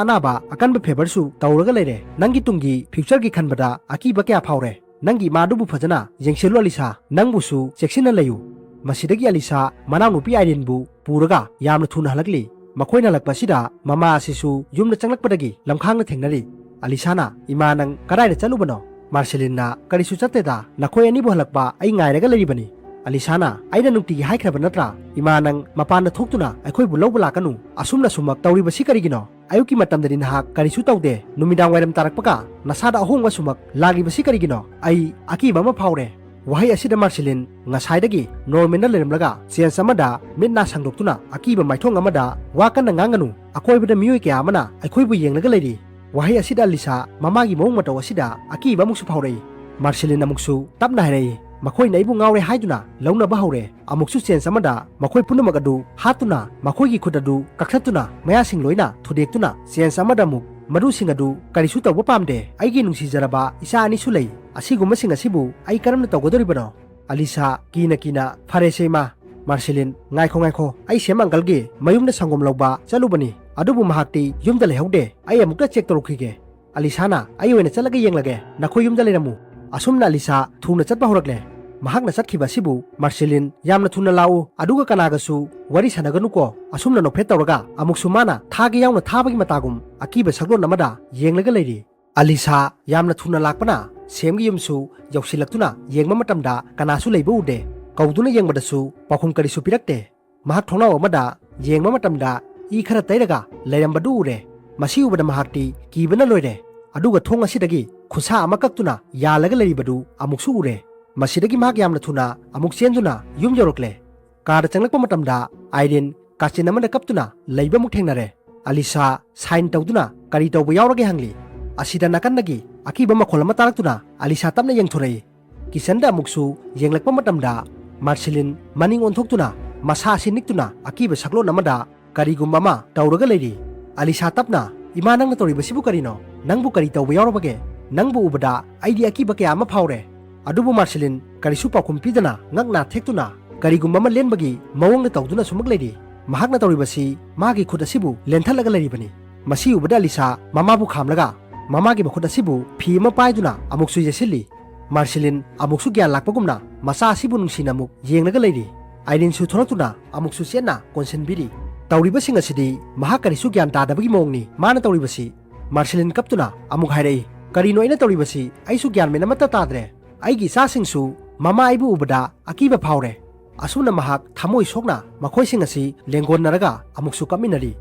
ꯑꯅꯥꯕ ꯑꯀꯟꯕ feverꯁꯨ ꯇꯧꯔꯒ ꯂꯩꯔꯦ꯫ ꯅꯪꯒꯤ ꯇꯨꯡꯒꯤ futureꯒꯤ ꯈꯟꯕꯗ ꯑꯀꯤꯕ ꯀꯌꯥ ꯐꯥꯎꯔꯦ꯫ ꯅꯪꯒꯤ ꯏꯃꯥꯗꯨꯕꯨ ꯐꯖꯅ ꯌꯦꯡꯁꯤꯜꯂꯨ ꯑꯂꯤꯁꯥ, ꯅꯪꯕꯨꯁꯨ ꯆꯦꯛꯁꯤꯟꯅ ꯂꯩꯌꯨ꯫" ꯃꯁꯤꯗꯒꯤ ꯑꯂꯤꯁꯥ ꯃꯅꯥꯎꯅꯨꯄꯤ ꯑꯥꯏꯔꯤꯟꯕꯨ ꯄꯨꯔꯒ ꯌꯥꯝꯅ ꯊꯨꯅ ꯍꯜꯂꯛꯂꯤ꯫ ꯃꯈꯣꯏꯅ ꯍꯜꯂꯛꯄ ꯑꯁꯤꯗ ꯃꯃꯥ ꯑꯁꯤꯁꯨ ꯌꯨꯝꯗ ꯆꯪꯂꯛꯄꯗꯒꯤ ꯂꯝꯈꯥꯡꯅ ꯊꯦꯡꯅꯔꯤ꯫ ꯑꯂꯤꯁꯥꯅ, "ꯏꯃꯥ, ꯅꯪ ꯀꯗꯥꯏꯗ ꯆꯠꯂꯨꯕꯅꯣ?" ꯃꯥꯔꯁꯦꯂꯤꯟꯅ, "ꯀꯔꯤꯁꯨ ꯆꯠꯇꯦꯗ, ꯅꯈꯣꯏ ꯑꯅꯤꯕꯨ ꯍꯜꯂꯛꯄ ꯑꯩ ꯉꯥꯏꯔꯒ ꯂꯩꯔꯤꯕꯅꯤ꯫" ꯑꯂꯤꯁꯥꯅ, "ꯑꯩꯅ ꯅꯨꯡꯇꯤꯒꯤ ꯍꯥꯏꯈ꯭ꯔꯕ ꯅꯠꯇ꯭ꯔꯥ, ꯏꯃꯥ, ꯅꯪ ꯃꯄꯥꯟꯗ ꯊꯣꯛꯇꯨꯅ ꯑꯩꯈꯣꯏꯕꯨ ꯂꯧꯕ ꯂꯥꯛꯀꯅꯨ, ꯑꯁꯨꯝꯅ ꯁꯨꯝꯃꯛ ꯇꯧꯔꯤꯕꯁꯤ ꯀꯔꯤꯒꯤꯅꯣ? ꯑꯌꯨꯛꯀꯤ ꯃꯇꯝꯗꯗꯤ ꯅꯍꯥꯛ ꯀꯔꯤꯁꯨ ꯇꯧꯗꯦ, ꯅꯨꯃꯤꯗꯥꯡ ꯋꯥꯏꯔꯝ ꯇꯥꯔꯛꯄꯒ ꯅꯁꯥꯗ ꯑꯍꯣꯡꯕ ꯁꯨꯝꯃꯛ ꯂꯥꯛꯂꯤꯕꯁꯤ ꯀꯔꯤꯒꯤꯅꯣ? ꯑꯩ ꯑꯀꯤꯕ ꯑꯃ ꯐꯥꯎꯔꯦ꯫" ꯋꯥꯍꯩ ꯑꯁꯤꯗ ꯃꯥꯔꯁꯤꯂꯤꯟ ꯉꯁꯥꯏꯗꯒꯤ ꯅꯣꯔꯃꯦꯜꯗ ꯂꯩꯔꯝꯂꯒ ꯆꯦꯟꯖ ꯑꯃꯗ ꯃꯤꯠ ꯅꯥ ꯁꯥꯡꯗꯣꯛꯇꯨꯅ ꯑꯀꯤꯕ ꯃꯥꯏꯊꯣꯡ ꯑꯃꯗ ꯋꯥ ꯀꯟꯅ ꯉꯥꯡꯒꯅꯨ, ꯑꯀꯣꯏꯕꯗ ꯃꯤꯑꯣꯏ ꯀꯌꯥ ꯑꯃꯅ ꯑꯩꯈꯣꯏꯕꯨ ꯌꯦꯡꯂꯒ ꯂꯩꯔꯤ꯫ ꯋꯥꯍꯩ ꯑꯁꯤꯗ ꯑꯂꯤꯁꯥ ꯃꯃꯥꯒꯤ ꯃꯑꯣꯡ ꯃꯇꯧ ꯑꯁꯤꯗ ꯑꯀꯤꯕ ꯑꯃꯨꯛꯁꯨ ꯐꯥꯎꯔꯛꯏ꯫ ꯃꯥꯔꯁꯤꯂꯤꯟ ꯑꯃꯨꯛꯁꯨ ꯇꯞꯅ ꯍꯥꯏꯔꯛꯏ, "ꯃꯈꯣꯏꯅ ꯑꯩꯕꯨ ꯉꯥꯎꯔꯦ ꯍꯥꯏꯗꯨꯅ ꯂꯧꯅꯕ ꯍꯧꯔꯦ꯫" ꯑꯃꯨꯛꯁꯨ ꯆꯦꯟꯖ ꯑꯃꯗ ꯃꯈꯣꯏ ꯄꯨꯝꯅꯃꯛ ꯑꯗꯨ ꯍꯥꯠꯇꯨꯅ ꯃꯈꯣꯏꯒꯤ ꯈꯨꯠ ꯑꯗꯨ ꯀꯛꯊꯠꯇꯨꯅ ꯃꯌꯥꯁꯤꯡ ꯂꯣꯏꯅ ꯊꯨꯗꯦꯛꯇꯨꯅ ꯆꯦꯟꯖ ꯑꯃꯗ ꯑꯃꯨꯛ, "ꯃꯗꯨꯁꯤꯡ ꯑꯗꯨ ꯀꯔꯤꯁꯨ ꯇꯧꯕ ꯄꯥꯝꯗꯦ, ꯑꯩꯒꯤ ꯅꯨꯡꯁꯤꯖꯔꯕ ꯏꯆꯥ ꯑꯅꯤꯁꯨ ꯂꯩ, ꯑꯁꯤꯒꯨꯝꯕꯁꯤꯡ ꯑꯁꯤꯕꯨ ꯑꯩ ꯀꯔꯝꯅ ꯇꯧꯒꯗꯧꯔꯤꯕꯅꯣ?" ꯑꯂꯤꯁꯥ ꯀꯤꯅ ꯀꯤꯅ, "ꯐꯔꯦꯁꯦ ꯏꯃꯥ꯫" ꯃꯥꯔꯁꯤꯂꯤꯟ, "ꯉꯥꯏꯈꯣ ꯉꯥꯏꯈꯣ, ꯑꯩ ꯁꯦꯝ ꯑꯪꯀꯜꯒꯤ ꯃꯌꯨꯝꯗ ꯁꯪꯒꯣꯝ ꯂꯧꯕ ꯆꯠꯂꯨꯕꯅꯤ, ꯑꯗꯨꯕꯨ ꯃꯍꯥꯛꯇꯤ ꯌꯨꯝꯗ ꯂꯩꯍꯧꯗꯦ, ꯑꯩ ꯑꯃꯨꯛꯇ ꯆꯦꯛ ꯇꯧꯔꯨꯈꯤꯒꯦ꯫" ꯑꯂꯤꯁꯥꯅ, "ꯑꯩ ꯑꯣꯏꯅ ꯆꯠꯂꯒ ꯌꯦꯡꯂꯒꯦ, ꯅꯈꯣꯏ ꯌꯨꯝꯗ ꯂꯩꯔꯝꯃꯨ꯫" ꯑꯁꯨꯝꯅ ꯑꯂꯤꯁꯥ ꯊꯨꯅ ꯆꯠꯄ ꯍꯧꯔꯛꯂꯦ꯫ ꯃꯍꯥꯛꯅ ꯆꯠꯈꯤꯕ ꯑꯁꯤꯕꯨ ꯃꯥꯔꯁꯤꯂꯤꯟ, "ꯌꯥꯝꯅ ꯊꯨꯅ ꯂꯥꯛꯎ, ꯑꯗꯨꯒ ꯀꯅꯥꯒꯁꯨ ꯋꯥꯔꯤ ꯁꯥꯟꯅꯒꯅꯨꯀꯣ꯫" ꯑꯁꯨꯝꯅ ꯅꯣꯛꯐꯦꯠ ꯇꯧꯔꯒ ꯑꯃꯨꯛꯁꯨ ꯃꯥꯅ ꯊꯥꯒꯦ ꯌꯥꯎꯅ ꯊꯥꯕꯒꯤ ꯃꯇꯥꯒꯨꯝ ꯑꯀꯤꯕ ꯁꯛꯂꯣꯟ ꯑꯃꯗ ꯌꯦꯡꯂꯒ ꯂꯩꯔꯤ꯫ ꯑꯂꯤꯁꯥ ꯌꯥꯝꯅ ꯊꯨꯅ ꯂꯥꯛꯄꯅ ꯁꯦꯝꯒꯤ ꯌꯨꯝꯁꯨ ꯌꯧꯁꯤꯜꯂꯛꯇꯨꯅ ꯌꯦꯡꯕ ꯃꯇꯝꯗ ꯀꯅꯥꯁꯨ ꯂꯩꯕ ꯎꯗꯦ꯫ ꯀꯧꯗꯨꯅ ꯌꯦꯡꯕꯗꯁꯨ ꯄꯥꯎꯈꯨꯝ ꯀꯔꯤꯁꯨ ꯄꯤꯔꯛꯇꯦ꯫ ꯃꯍꯥꯛ ꯊꯣꯡꯅꯥꯎ ꯑꯃꯗ ꯌꯦꯡꯕ ꯃꯇꯝꯗ ꯏ ꯈꯔ ꯇꯩꯔꯒ ꯂꯩꯔꯝꯕꯗꯨ ꯎꯔꯦ꯫ ꯃꯁꯤ ꯎꯕꯗ ꯃꯍꯥꯛꯇꯤ ꯀꯤꯕꯅ ꯂꯣꯏꯔꯦ꯫ ꯑꯗꯨꯒ ꯊꯣꯡ ꯑꯁꯤꯗꯒꯤ ꯈꯨꯠꯁꯥ ꯑꯃ ꯀꯛꯇꯨꯅ ꯌꯥꯜꯂꯒ ꯂꯩꯔꯤꯕꯗꯨ ꯑꯃꯨꯛꯁꯨ ꯎꯔꯦ꯫ ꯃꯁꯤꯗꯒꯤ ꯃꯍꯥꯛ ꯌꯥꯝꯅ ꯊꯨꯅ ꯑꯃꯨꯛ ꯆꯦꯟꯗꯨꯅ ꯌꯨꯝ ꯌꯧꯔꯛꯂꯦ꯫ ꯀꯥꯗ ꯆꯪꯂꯛꯄ ꯃꯇꯝꯗ ꯑꯥꯏꯔꯤꯟ ꯀꯥꯆꯤꯟ ꯑꯃꯗ ꯀꯞꯇꯨꯅ ꯂꯩꯕ ꯑꯃꯨꯛ ꯊꯦꯡꯅꯔꯦ꯫ ꯑꯂꯤꯁꯥ ꯁꯥꯏꯟ ꯇꯧꯗꯨꯅ, "ꯀꯔꯤ ꯇꯧꯕ ꯌꯥꯎꯔꯒꯦ?" ꯍꯪꯂꯤ꯫ ꯑꯁꯤꯗ ꯅꯥꯀꯟꯗꯒꯤ ꯑꯀꯤꯕ ꯃꯈꯣꯜ ꯑꯃ ꯇꯥꯔꯛꯇꯨꯅ ꯑꯂꯤꯁꯥ ꯇꯞꯅ ꯌꯦꯡꯊꯣꯔꯛꯏ꯫ ꯀꯤꯆꯟꯗ ꯑꯃꯨꯛꯁꯨ ꯌꯦꯡꯂꯛꯄ ꯃꯇꯝꯗ ꯃꯥꯔꯁꯤꯂꯤꯟ ꯃꯅꯤꯡ ꯑꯣꯟꯊꯣꯛꯇꯨꯅ ꯃꯁꯥ ꯑꯁꯤ ꯅꯤꯛꯇꯨꯅ ꯑꯀꯤꯕ ꯁꯛꯂꯣꯟ ꯑꯃꯗ ꯀꯔꯤꯒꯨꯝꯕ ꯑꯃ ꯇꯧꯔꯒ ꯂꯩꯔꯤ꯫ ꯑꯂꯤꯁꯥ ꯇꯞꯅ, "ꯏꯃꯥ, ꯅꯪꯅ ꯇꯧꯔꯤꯕꯁꯤꯕꯨ ꯀꯔꯤꯅꯣ? ꯅꯪꯕꯨ ꯀꯔꯤ ꯇꯧꯕ ꯌꯥꯎꯔꯕꯒꯦ? ꯅꯪꯕꯨ ꯎꯕꯗ ꯑꯩꯗꯤ ꯑꯀꯤꯕ ꯀꯌꯥ ꯑꯃ ꯐꯥꯎꯔꯦ꯫" ꯑꯗꯨꯕꯨ ꯃꯥꯔꯁꯤꯂꯤꯟ ꯀꯔꯤꯁꯨ ꯄꯥꯎꯈꯨꯝ ꯄꯤꯗꯅ ꯉꯛ ꯅꯥ ꯊꯦꯛꯇꯨꯅ ꯀꯔꯤꯒꯨꯝꯕ ꯑꯃ ꯂꯦꯟꯕꯒꯤ ꯃꯑꯣꯡꯗ ꯇꯧꯗꯨꯅ ꯁꯨꯃꯛ ꯂꯩꯔꯤ꯫ ꯃꯍꯥꯛꯅ ꯇꯧꯔꯤꯕꯁꯤ ꯃꯥꯒꯤ ꯈꯨꯠ ꯑꯁꯤꯕꯨ ꯂꯦꯟꯊꯠꯂꯒ ꯂꯩꯔꯤꯕꯅꯤ꯫ ꯃꯁꯤ ꯎꯕꯗ ꯑꯂꯤꯁꯥ ꯃꯃꯥꯕꯨ ꯈꯥꯝꯂꯒ ꯃꯃꯥꯒꯤ ꯃꯈꯨꯠ ꯑꯁꯤꯕꯨ ꯐꯤ ꯑꯃ ꯄꯥꯏꯗꯨꯅ ꯑꯃꯨꯛꯁꯨ ꯌꯩꯁꯤꯜꯂꯤ꯫ ꯃꯥꯔꯁꯤꯂꯤꯟ ꯑꯃꯨꯛꯁꯨ ꯒ꯭ꯌꯥꯟ ꯂꯥꯛꯄꯒꯨꯝꯅ ꯃꯆꯥ ꯑꯁꯤꯕꯨ ꯅꯨꯡꯁꯤꯅ ꯑꯃꯨꯛ ꯌꯦꯡꯂꯒ ꯂꯩꯔꯤ꯫ ꯑꯥꯏꯔꯤꯟꯁꯨ ꯊꯣꯔꯛꯇꯨꯅ ꯑꯃꯨꯛꯁꯨ ꯆꯦꯠꯅ ꯀꯣꯟꯁꯤꯟꯕꯤꯔꯤ꯫ ꯇꯧꯔꯤꯕꯁꯤꯡ ꯑꯁꯤꯗꯤ ꯃꯍꯥꯛ ꯀꯔꯤꯁꯨ ꯒ꯭ꯌꯥꯟ ꯇꯥꯗꯕꯒꯤ ꯃꯑꯣꯡꯅꯤ ꯃꯥꯅ ꯇꯧꯔꯤꯕꯁꯤ꯫ ꯃꯥꯔꯁꯤꯂꯤꯟ ꯀꯞꯇꯨꯅ ꯑꯃꯨꯛ ꯍꯥꯏꯔꯛꯏ, "ꯀꯔꯤꯅꯣ ꯑꯩꯅ ꯇꯧꯔꯤꯕꯁꯤ? ꯑꯩꯁꯨ ꯒ꯭ꯌꯥꯟ ꯃꯦꯟ ꯑꯃꯠꯇ ꯇꯥꯗ꯭ꯔꯦ꯫ ꯑꯩꯒꯤ ꯏꯆꯥꯁꯤꯡꯁꯨ "ꯃꯃꯥ ꯑꯩꯕꯨ ꯎꯕꯗ ꯑꯀꯤꯕ ꯐꯥꯎꯔꯦ"꯫ ꯑꯁꯨꯝꯅ ꯃꯍꯥꯛ ꯊꯃꯣꯏ ꯁꯣꯛꯅ ꯃꯈꯣꯏꯁꯤꯡ ꯑꯁꯤ ꯂꯦꯡꯒꯣꯟꯅꯔꯒ ꯑꯃꯨꯛꯁꯨ ꯀꯞꯃꯤꯟꯅꯔꯤ꯫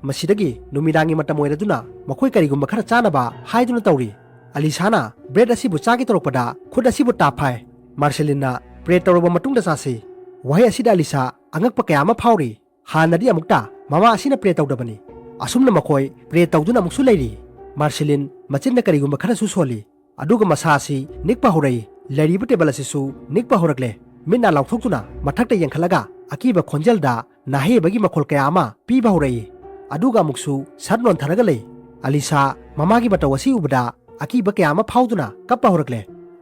ꯃꯁꯤꯗꯒꯤ ꯅꯨꯃꯤꯗꯥꯡꯒꯤ ꯃꯇꯝ ꯑꯣꯏꯔꯗꯨꯅ ꯃꯈꯣꯏ ꯀꯔꯤꯒꯨꯝꯕ ꯈꯔ ꯆꯥꯅꯕ ꯍꯥꯏꯗꯨꯅ ꯇꯧꯔꯤ꯫ ꯑꯂꯤꯁꯥꯅ ꯕ꯭ꯔꯦꯗ ꯑꯁꯤꯕꯨ ꯆꯥꯒꯦ ꯇꯧꯔꯛꯄꯗ ꯈꯨꯠ ꯑꯁꯤꯕꯨ ꯇꯥꯞ ꯐꯥꯏ꯫ ꯃꯥꯔꯁꯦꯂꯤꯟꯅ, "ꯄ꯭ꯔꯦ ꯇꯧꯔꯕ ꯃꯇꯨꯡꯗ ꯆꯥꯁꯤ"꯫ ꯋꯥꯍꯩ ꯑꯁꯤꯗ ꯑꯂꯤꯁꯥ ꯑꯉꯛꯄ ꯀꯌꯥ ꯑꯃ ꯐꯥꯎꯔꯤ꯫ ꯍꯥꯟꯅꯗꯤ ꯑꯃꯨꯛꯇ ꯃꯃꯥ ꯑꯁꯤꯅ ꯄ꯭ꯔꯦ ꯇꯧꯗꯕꯅꯤ꯫ ꯑꯁꯨꯝꯅ ꯃꯈꯣꯏ ꯄ꯭ꯔꯦ ꯇꯧꯗꯨꯅ ꯑꯃꯨꯛꯁꯨ ꯂꯩꯔꯤ꯫ ꯃꯥꯔꯁꯦꯂꯤꯟ ꯃꯆꯤꯟꯅ ꯀꯔꯤꯒꯨꯝꯕ ꯈꯔꯁꯨ ꯁꯣꯜꯂꯤ꯫ ꯑꯗꯨꯒ ꯃꯁꯥ ꯑꯁꯤ ꯅꯤꯛꯄ ꯍꯧꯔꯛꯏ꯫ ꯂꯩꯔꯤꯕ ꯇꯦꯕꯜ ꯑꯁꯤꯁꯨ ꯅꯤꯛꯄ ꯍꯧꯔꯛꯂꯦ꯫ ꯃꯤꯠ ꯅꯥ ꯂꯥꯎꯊꯣꯛꯇꯨꯅ ꯃꯊꯛꯇ ꯌꯦꯡꯈꯠꯂꯒ ꯑꯀꯤꯕ ꯈꯣꯟꯖꯦꯜꯗ ꯅꯥꯍꯩꯕꯒꯤ ꯃꯈꯣꯜ ꯀꯌꯥ ꯑꯃ ꯄꯤꯕ ꯍꯧꯔꯛꯏ꯫ ꯑꯗꯨꯒ ꯑꯃꯨꯛꯁꯨ ꯁꯠ ꯅꯣꯟꯊꯔꯒ ꯂꯩ꯫ ꯑꯂꯤꯁꯥ ꯃꯃꯥꯒꯤ ꯃꯇꯧ ꯑꯁꯤ ꯎꯕꯗ ꯑꯀꯤꯕ ꯀꯌꯥ ꯑꯃ ꯐꯥꯎꯗꯨꯅ ꯀꯞꯄ ꯍꯧꯔꯛꯂꯦ꯫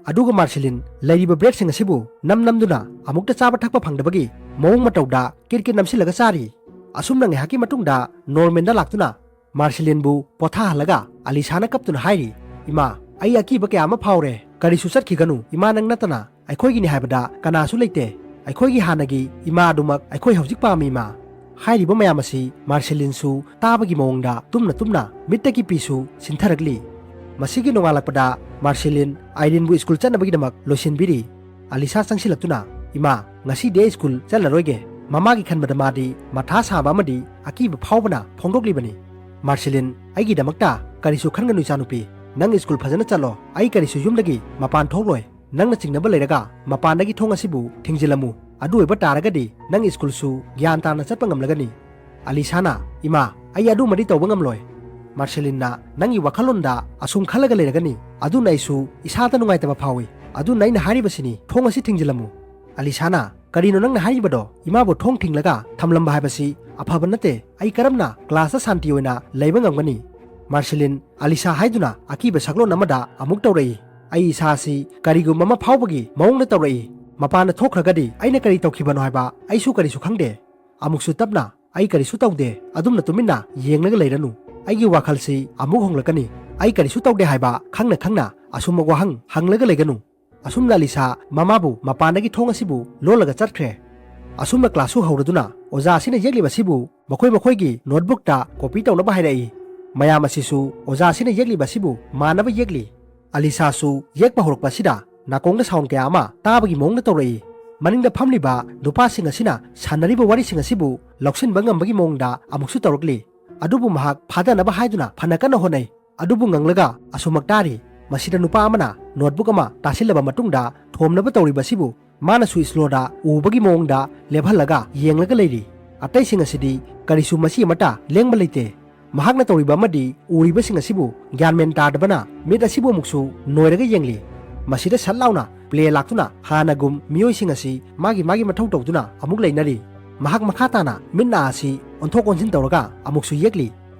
ꯑꯗꯨꯒ ꯃꯥꯔꯁꯤꯂꯤꯟ ꯂꯩꯔꯤꯕ ꯕ꯭ꯔꯦꯗꯁꯤꯡ ꯑꯁꯤꯕꯨ ꯅꯝ ꯅꯝꯗꯨꯅ ꯑꯃꯨꯛꯇ ꯆꯥꯕ ꯊꯛꯄ ꯐꯪꯗꯕꯒꯤ ꯃꯑꯣꯡ ꯃꯇꯧꯗ ꯀꯤꯠ ꯀꯤꯠ ꯅꯝꯁꯤꯜꯂꯒ ꯆꯥꯔꯤ꯫ ꯑꯁꯨꯝꯅ ꯉꯥꯏꯍꯥꯛꯀꯤ ꯃꯇꯨꯡꯗ ꯅꯣꯔꯃꯦꯟꯗ ꯂꯥꯛꯇꯨꯅ ꯃꯥꯔꯁꯤꯂꯤꯟꯕꯨ ꯄꯣꯊꯥꯍꯜꯂꯒ ꯑꯂꯤꯁꯥꯅ ꯀꯞꯇꯨꯅ ꯍꯥꯏꯔꯤ, "ꯏꯃꯥ, ꯑꯩ ꯑꯀꯤꯕ ꯀꯌꯥ ꯑꯃ ꯐꯥꯎꯔꯦ꯫ ꯀꯔꯤꯁꯨ ꯆꯠꯈꯤꯒꯅꯨ꯫ ꯏꯃꯥ, ꯅꯪ ꯅꯠꯇꯅ ꯑꯩꯈꯣꯏꯒꯤꯅꯤ ꯍꯥꯏꯕꯗ ꯀꯅꯥꯁꯨ ꯂꯩꯇꯦ꯫ ꯑꯩꯈꯣꯏꯒꯤ ꯍꯥꯟꯅꯒꯤ ꯏꯃꯥ ꯑꯗꯨꯃꯛ ꯑꯩꯈꯣꯏ ꯍꯧꯖꯤꯛ ꯄꯥꯝꯃꯤ, ꯏꯃꯥ"꯫ ꯍꯥꯏꯔꯤꯕ ꯃꯌꯥꯝ ꯑꯁꯤ ꯃꯥꯔꯁꯤꯂꯤꯟꯁꯨ ꯇꯥꯕꯒꯤ ꯃꯑꯣꯡꯗ ꯇꯨꯝꯅ ꯇꯨꯝꯅ ꯃꯤꯠꯇꯒꯤ ꯄꯤꯁꯨ ꯁꯤꯟꯊꯔꯛꯂꯤ꯫ ꯃꯁꯤꯒꯤ ꯅꯣꯡꯉꯥꯜꯂꯛꯄꯗ ꯃꯥꯔꯁꯤꯂꯤꯟ ꯑꯥꯏꯔꯤꯟꯕꯨ ꯁ꯭ꯀꯨꯜ ꯆꯠꯅꯕꯒꯤꯗꯃꯛ ꯂꯣꯏꯁꯤꯟꯕꯤꯔꯤ꯫ ꯑꯂꯤꯁꯥ ꯆꯪꯁꯤꯜꯂꯛꯇꯨꯅ, "ꯏꯃꯥ, ꯉꯁꯤꯗꯤ ꯑꯩ ꯁ꯭ꯀꯨꯜ ꯆꯠꯂꯔꯣꯏꯒꯦ꯫ ꯃꯃꯥꯒꯤ ꯈꯟꯕꯗ ꯃꯥꯗꯤ ꯃꯊꯥ ꯁꯥꯕ ꯑꯃꯗꯤ ꯑꯀꯤꯕ ꯐꯥꯎꯕꯅ ꯐꯣꯡꯗꯣꯛꯂꯤꯕꯅꯤ"꯫ ꯃꯥꯔꯁꯤꯂꯤꯟ, "ꯑꯩꯒꯤꯗꯃꯛꯇ ꯀꯔꯤꯁꯨ ꯈꯟꯒꯅꯨ ꯏꯆꯥꯅꯨꯄꯤ꯫ ꯅꯪ ꯁ꯭ꯀꯨꯜ ꯐꯖꯅ ꯆꯠꯂꯣ꯫ ꯑꯩ ꯀꯔꯤꯁꯨ ꯌꯨꯝꯗꯒꯤ ꯃꯄꯥꯟ ꯊꯣꯛꯂꯣꯏ꯫ ꯅꯪꯅ ꯆꯤꯡꯅꯕ ꯂꯩꯔꯒ ꯃꯄꯥꯟꯗꯒꯤ ꯊꯣꯡ ꯑꯁꯤꯕꯨ ꯊꯤꯡꯖꯤꯜꯂꯝꯃꯨ꯫ ꯑꯗꯨ ꯑꯣꯏꯕ ꯇꯥꯔꯒꯗꯤ ꯅꯪ ꯁ꯭ꯀꯨꯜꯁꯨ ꯒ꯭ꯌꯥꯟ ꯇꯥꯅ ꯆꯠꯄ ꯉꯝꯂꯒꯅꯤ"꯫ ꯑꯂꯤꯁꯥꯅ, "ꯏꯃꯥ, ꯑꯩ ꯑꯗꯨꯃꯗꯤ ꯇꯧꯕ ꯉꯝꯂꯣꯏ"꯫ ꯃꯥꯔꯁꯦꯂꯤꯟꯅ, "ꯅꯪꯒꯤ ꯋꯥꯈꯜꯂꯣꯟꯗ ꯑꯁꯨꯝ ꯈꯜꯂꯒ ꯂꯩꯔꯒꯅꯤ꯫ ꯑꯗꯨꯅ ꯑꯩꯁꯨ ꯏꯁꯥꯗ ꯅꯨꯡꯉꯥꯏꯇꯕ ꯐꯥꯎꯏ꯫ ꯑꯗꯨꯅ ꯑꯩꯅ ꯍꯥꯏꯔꯤꯕꯁꯤꯅꯤ, ꯊꯣꯡ ꯑꯁꯤ ꯊꯤꯡꯖꯤꯜꯂꯝꯃꯨ"꯫ ꯑꯂꯤꯁꯥꯅ, "ꯀꯔꯤꯅꯣ ꯅꯪꯅ ꯍꯥꯏꯔꯤꯕꯗꯣ? ꯏꯃꯥꯕꯨ ꯊꯣꯡ ꯊꯤꯡꯂꯒ ꯊꯝꯂꯝꯕ ꯍꯥꯏꯕꯁꯤ ꯑꯐꯕ ꯅꯠꯇꯦ꯫ ꯑꯩ ꯀꯔꯝꯅ ꯀ꯭ꯂꯥꯁꯇ ꯁꯥꯟꯇꯤ ꯑꯣꯏꯅ ꯂꯩꯕ ꯉꯝꯒꯅꯤ?" ꯃꯥꯔꯁꯦꯂꯤꯟ, ꯑꯂꯤꯁꯥ ꯍꯥꯏꯗꯨꯅ ꯑꯀꯤꯕ ꯁꯛꯂꯣꯟ ꯑꯃꯗ ꯑꯃꯨꯛ ꯇꯧꯔꯛꯏ꯫ ꯑꯩ ꯏꯁꯥ ꯑꯁꯤ ꯀꯔꯤꯒꯨꯝꯕ ꯑꯃ ꯐꯥꯎꯕꯒꯤ ꯃꯑꯣꯡꯗ ꯇꯧꯔꯛꯏ꯫ ꯃꯄꯥꯟꯗ ꯊꯣꯛꯈ꯭ꯔꯒꯗꯤ ꯑꯩꯅ ꯀꯔꯤ ꯇꯧꯈꯤꯕꯅꯣ ꯍꯥꯏꯕ ꯑꯩꯁꯨ ꯀꯔꯤꯁꯨ ꯈꯪꯗꯦ꯫ ꯑꯃꯨꯛꯁꯨ ꯇꯞꯅ, "ꯑꯩ ꯀꯔꯤꯁꯨ ꯇꯧꯗꯦ, ꯑꯗꯨꯝꯅ ꯇꯨꯃꯤꯟꯅ ꯌꯦꯡꯂꯒ ꯂꯩꯔꯅꯨ꯫ ꯑꯩꯒꯤ ꯋꯥꯈꯜꯁꯤ ꯑꯃꯨꯛ ꯍꯣꯡꯂꯛꯀꯅꯤ꯫ ꯑꯩ ꯀꯔꯤꯁꯨ ꯇꯧꯗꯦ ꯍꯥꯏꯕ ꯈꯪꯅ ꯈꯪꯅ ꯑꯁꯨꯝꯕ ꯋꯥꯍꯪ ꯍꯪꯂꯒ ꯂꯩꯒꯅꯨ"꯫ ꯑꯁꯨꯝꯅ ꯑꯂꯤꯁꯥ ꯃꯃꯥꯕꯨ ꯃꯄꯥꯟꯗꯒꯤ ꯊꯣꯡ ꯑꯁꯤꯕꯨ ꯂꯣꯜꯂꯒ ꯆꯠꯈ꯭ꯔꯦ꯫ ꯑꯁꯨꯝꯅ ꯀ꯭ꯂꯥꯁꯁꯨ ꯍꯧꯔꯗꯨꯅ ꯑꯣꯖꯥ ꯑꯁꯤꯅ ꯌꯦꯛꯂꯤꯕ ꯑꯁꯤꯕꯨ ꯃꯈꯣꯏ ꯃꯈꯣꯏꯒꯤ ꯅꯣꯠꯕꯨꯛꯇ ꯀꯣꯄꯤ ꯇꯧꯅꯕ ꯍꯥꯏꯔꯛꯏ꯫ ꯃꯌꯥꯝ ꯑꯁꯤꯁꯨ ꯑꯣꯖꯥ ꯑꯁꯤꯅ ꯌꯦꯛꯂꯤꯕ ꯑꯁꯤꯕꯨ ꯃꯥꯟꯅꯕ ꯌꯦꯛꯂꯤ꯫ ꯑꯂꯤꯁꯥꯁꯨ ꯌꯦꯛꯄ ꯍꯧꯔꯛꯄ ꯑꯁꯤꯗ ꯅꯥꯀꯣꯡꯗ ꯁꯥꯎꯟ ꯀꯌꯥ ꯑꯃ ꯇꯥꯕꯒꯤ ꯃꯑꯣꯡꯗ ꯇꯧꯔꯛꯏ꯫ ꯃꯅꯤꯡꯗ ꯐꯝꯂꯤꯕ ꯅꯨꯄꯥꯁꯤꯡ ꯑꯁꯤꯅ ꯁꯥꯟꯅꯔꯤꯕ ꯋꯥꯔꯤꯁꯤꯡ ꯑꯁꯤꯕꯨ ꯂꯧꯁꯤꯟꯕ ꯉꯝꯕꯒꯤ ꯃꯑꯣꯡꯗ ꯑꯃꯨꯛꯁꯨ ꯇꯧꯔꯛꯂꯤ꯫ ꯑꯗꯨꯕꯨ ꯃꯍꯥꯛ ꯐꯥꯗꯅꯕ ꯍꯥꯏꯗꯨꯅ ꯐꯅ ꯀꯟꯅ ꯍꯣꯠꯅꯩ꯫ ꯑꯗꯨꯕꯨ ꯉꯪꯂꯒ ꯑꯁꯨꯃꯛ ꯇꯥꯔꯤ꯫ ꯃꯁꯤꯗ ꯅꯨꯄꯥ ꯑꯃꯅ ꯅꯣꯠꯕꯨꯛ ꯑꯃ ꯇꯥꯁꯤꯜꯂꯕ ꯃꯇꯨꯡꯗ ꯊꯣꯝꯅꯕ ꯇꯧꯔꯤꯕ ꯑꯁꯤꯕꯨ ꯃꯥꯅꯁꯨ ꯏꯁꯂꯣꯗ ꯎꯕꯒꯤ ꯃꯑꯣꯡꯗ ꯂꯦꯞꯍꯜꯂꯒ ꯌꯦꯡꯂꯒ ꯂꯩꯔꯤ꯫ ꯑꯇꯩꯁꯤꯡ ꯑꯁꯤꯗꯤ ꯀꯔꯤꯁꯨ ꯃꯆꯤ ꯑꯃꯠꯇ ꯂꯦꯡꯕ ꯂꯩꯇꯦ꯫ ꯃꯍꯥꯛꯅ ꯇꯧꯔꯤꯕ ꯑꯃꯗꯤ ꯎꯔꯤꯕꯁꯤꯡ ꯑꯁꯤꯕꯨ ꯒ꯭ꯌꯥꯟ ꯃꯦꯟ ꯇꯥꯗꯕꯅ ꯃꯤꯠ ꯑꯁꯤꯕꯨ ꯑꯃꯨꯛꯁꯨ ꯅꯣꯏꯔꯒ ꯌꯦꯡꯂꯤ꯫ ꯃꯁꯤꯗ ꯁꯠ ꯂꯥꯎꯅ ꯄ꯭ꯂꯦ ꯂꯥꯛꯇꯨꯅ ꯍꯥꯟꯅꯒꯨꯝ ꯃꯤꯑꯣꯏꯁꯤꯡ ꯑꯁꯤ ꯃꯥꯒꯤ ꯃꯥꯒꯤ ꯃꯊꯧ ꯇꯧꯗꯨꯅ ꯑꯃꯨꯛ ꯂꯩꯅꯔꯤ꯫ ꯃꯍꯥꯛ ꯃꯈꯥ ꯇꯥꯅ ꯃꯤꯠ ꯅꯥ ꯑꯁꯤ ꯑꯣꯟꯊꯣꯛ ꯑꯣꯟꯁꯤꯟ ꯇꯧꯔꯒ ꯑꯃꯨꯛꯁꯨ ꯌꯦꯛꯂꯤ꯫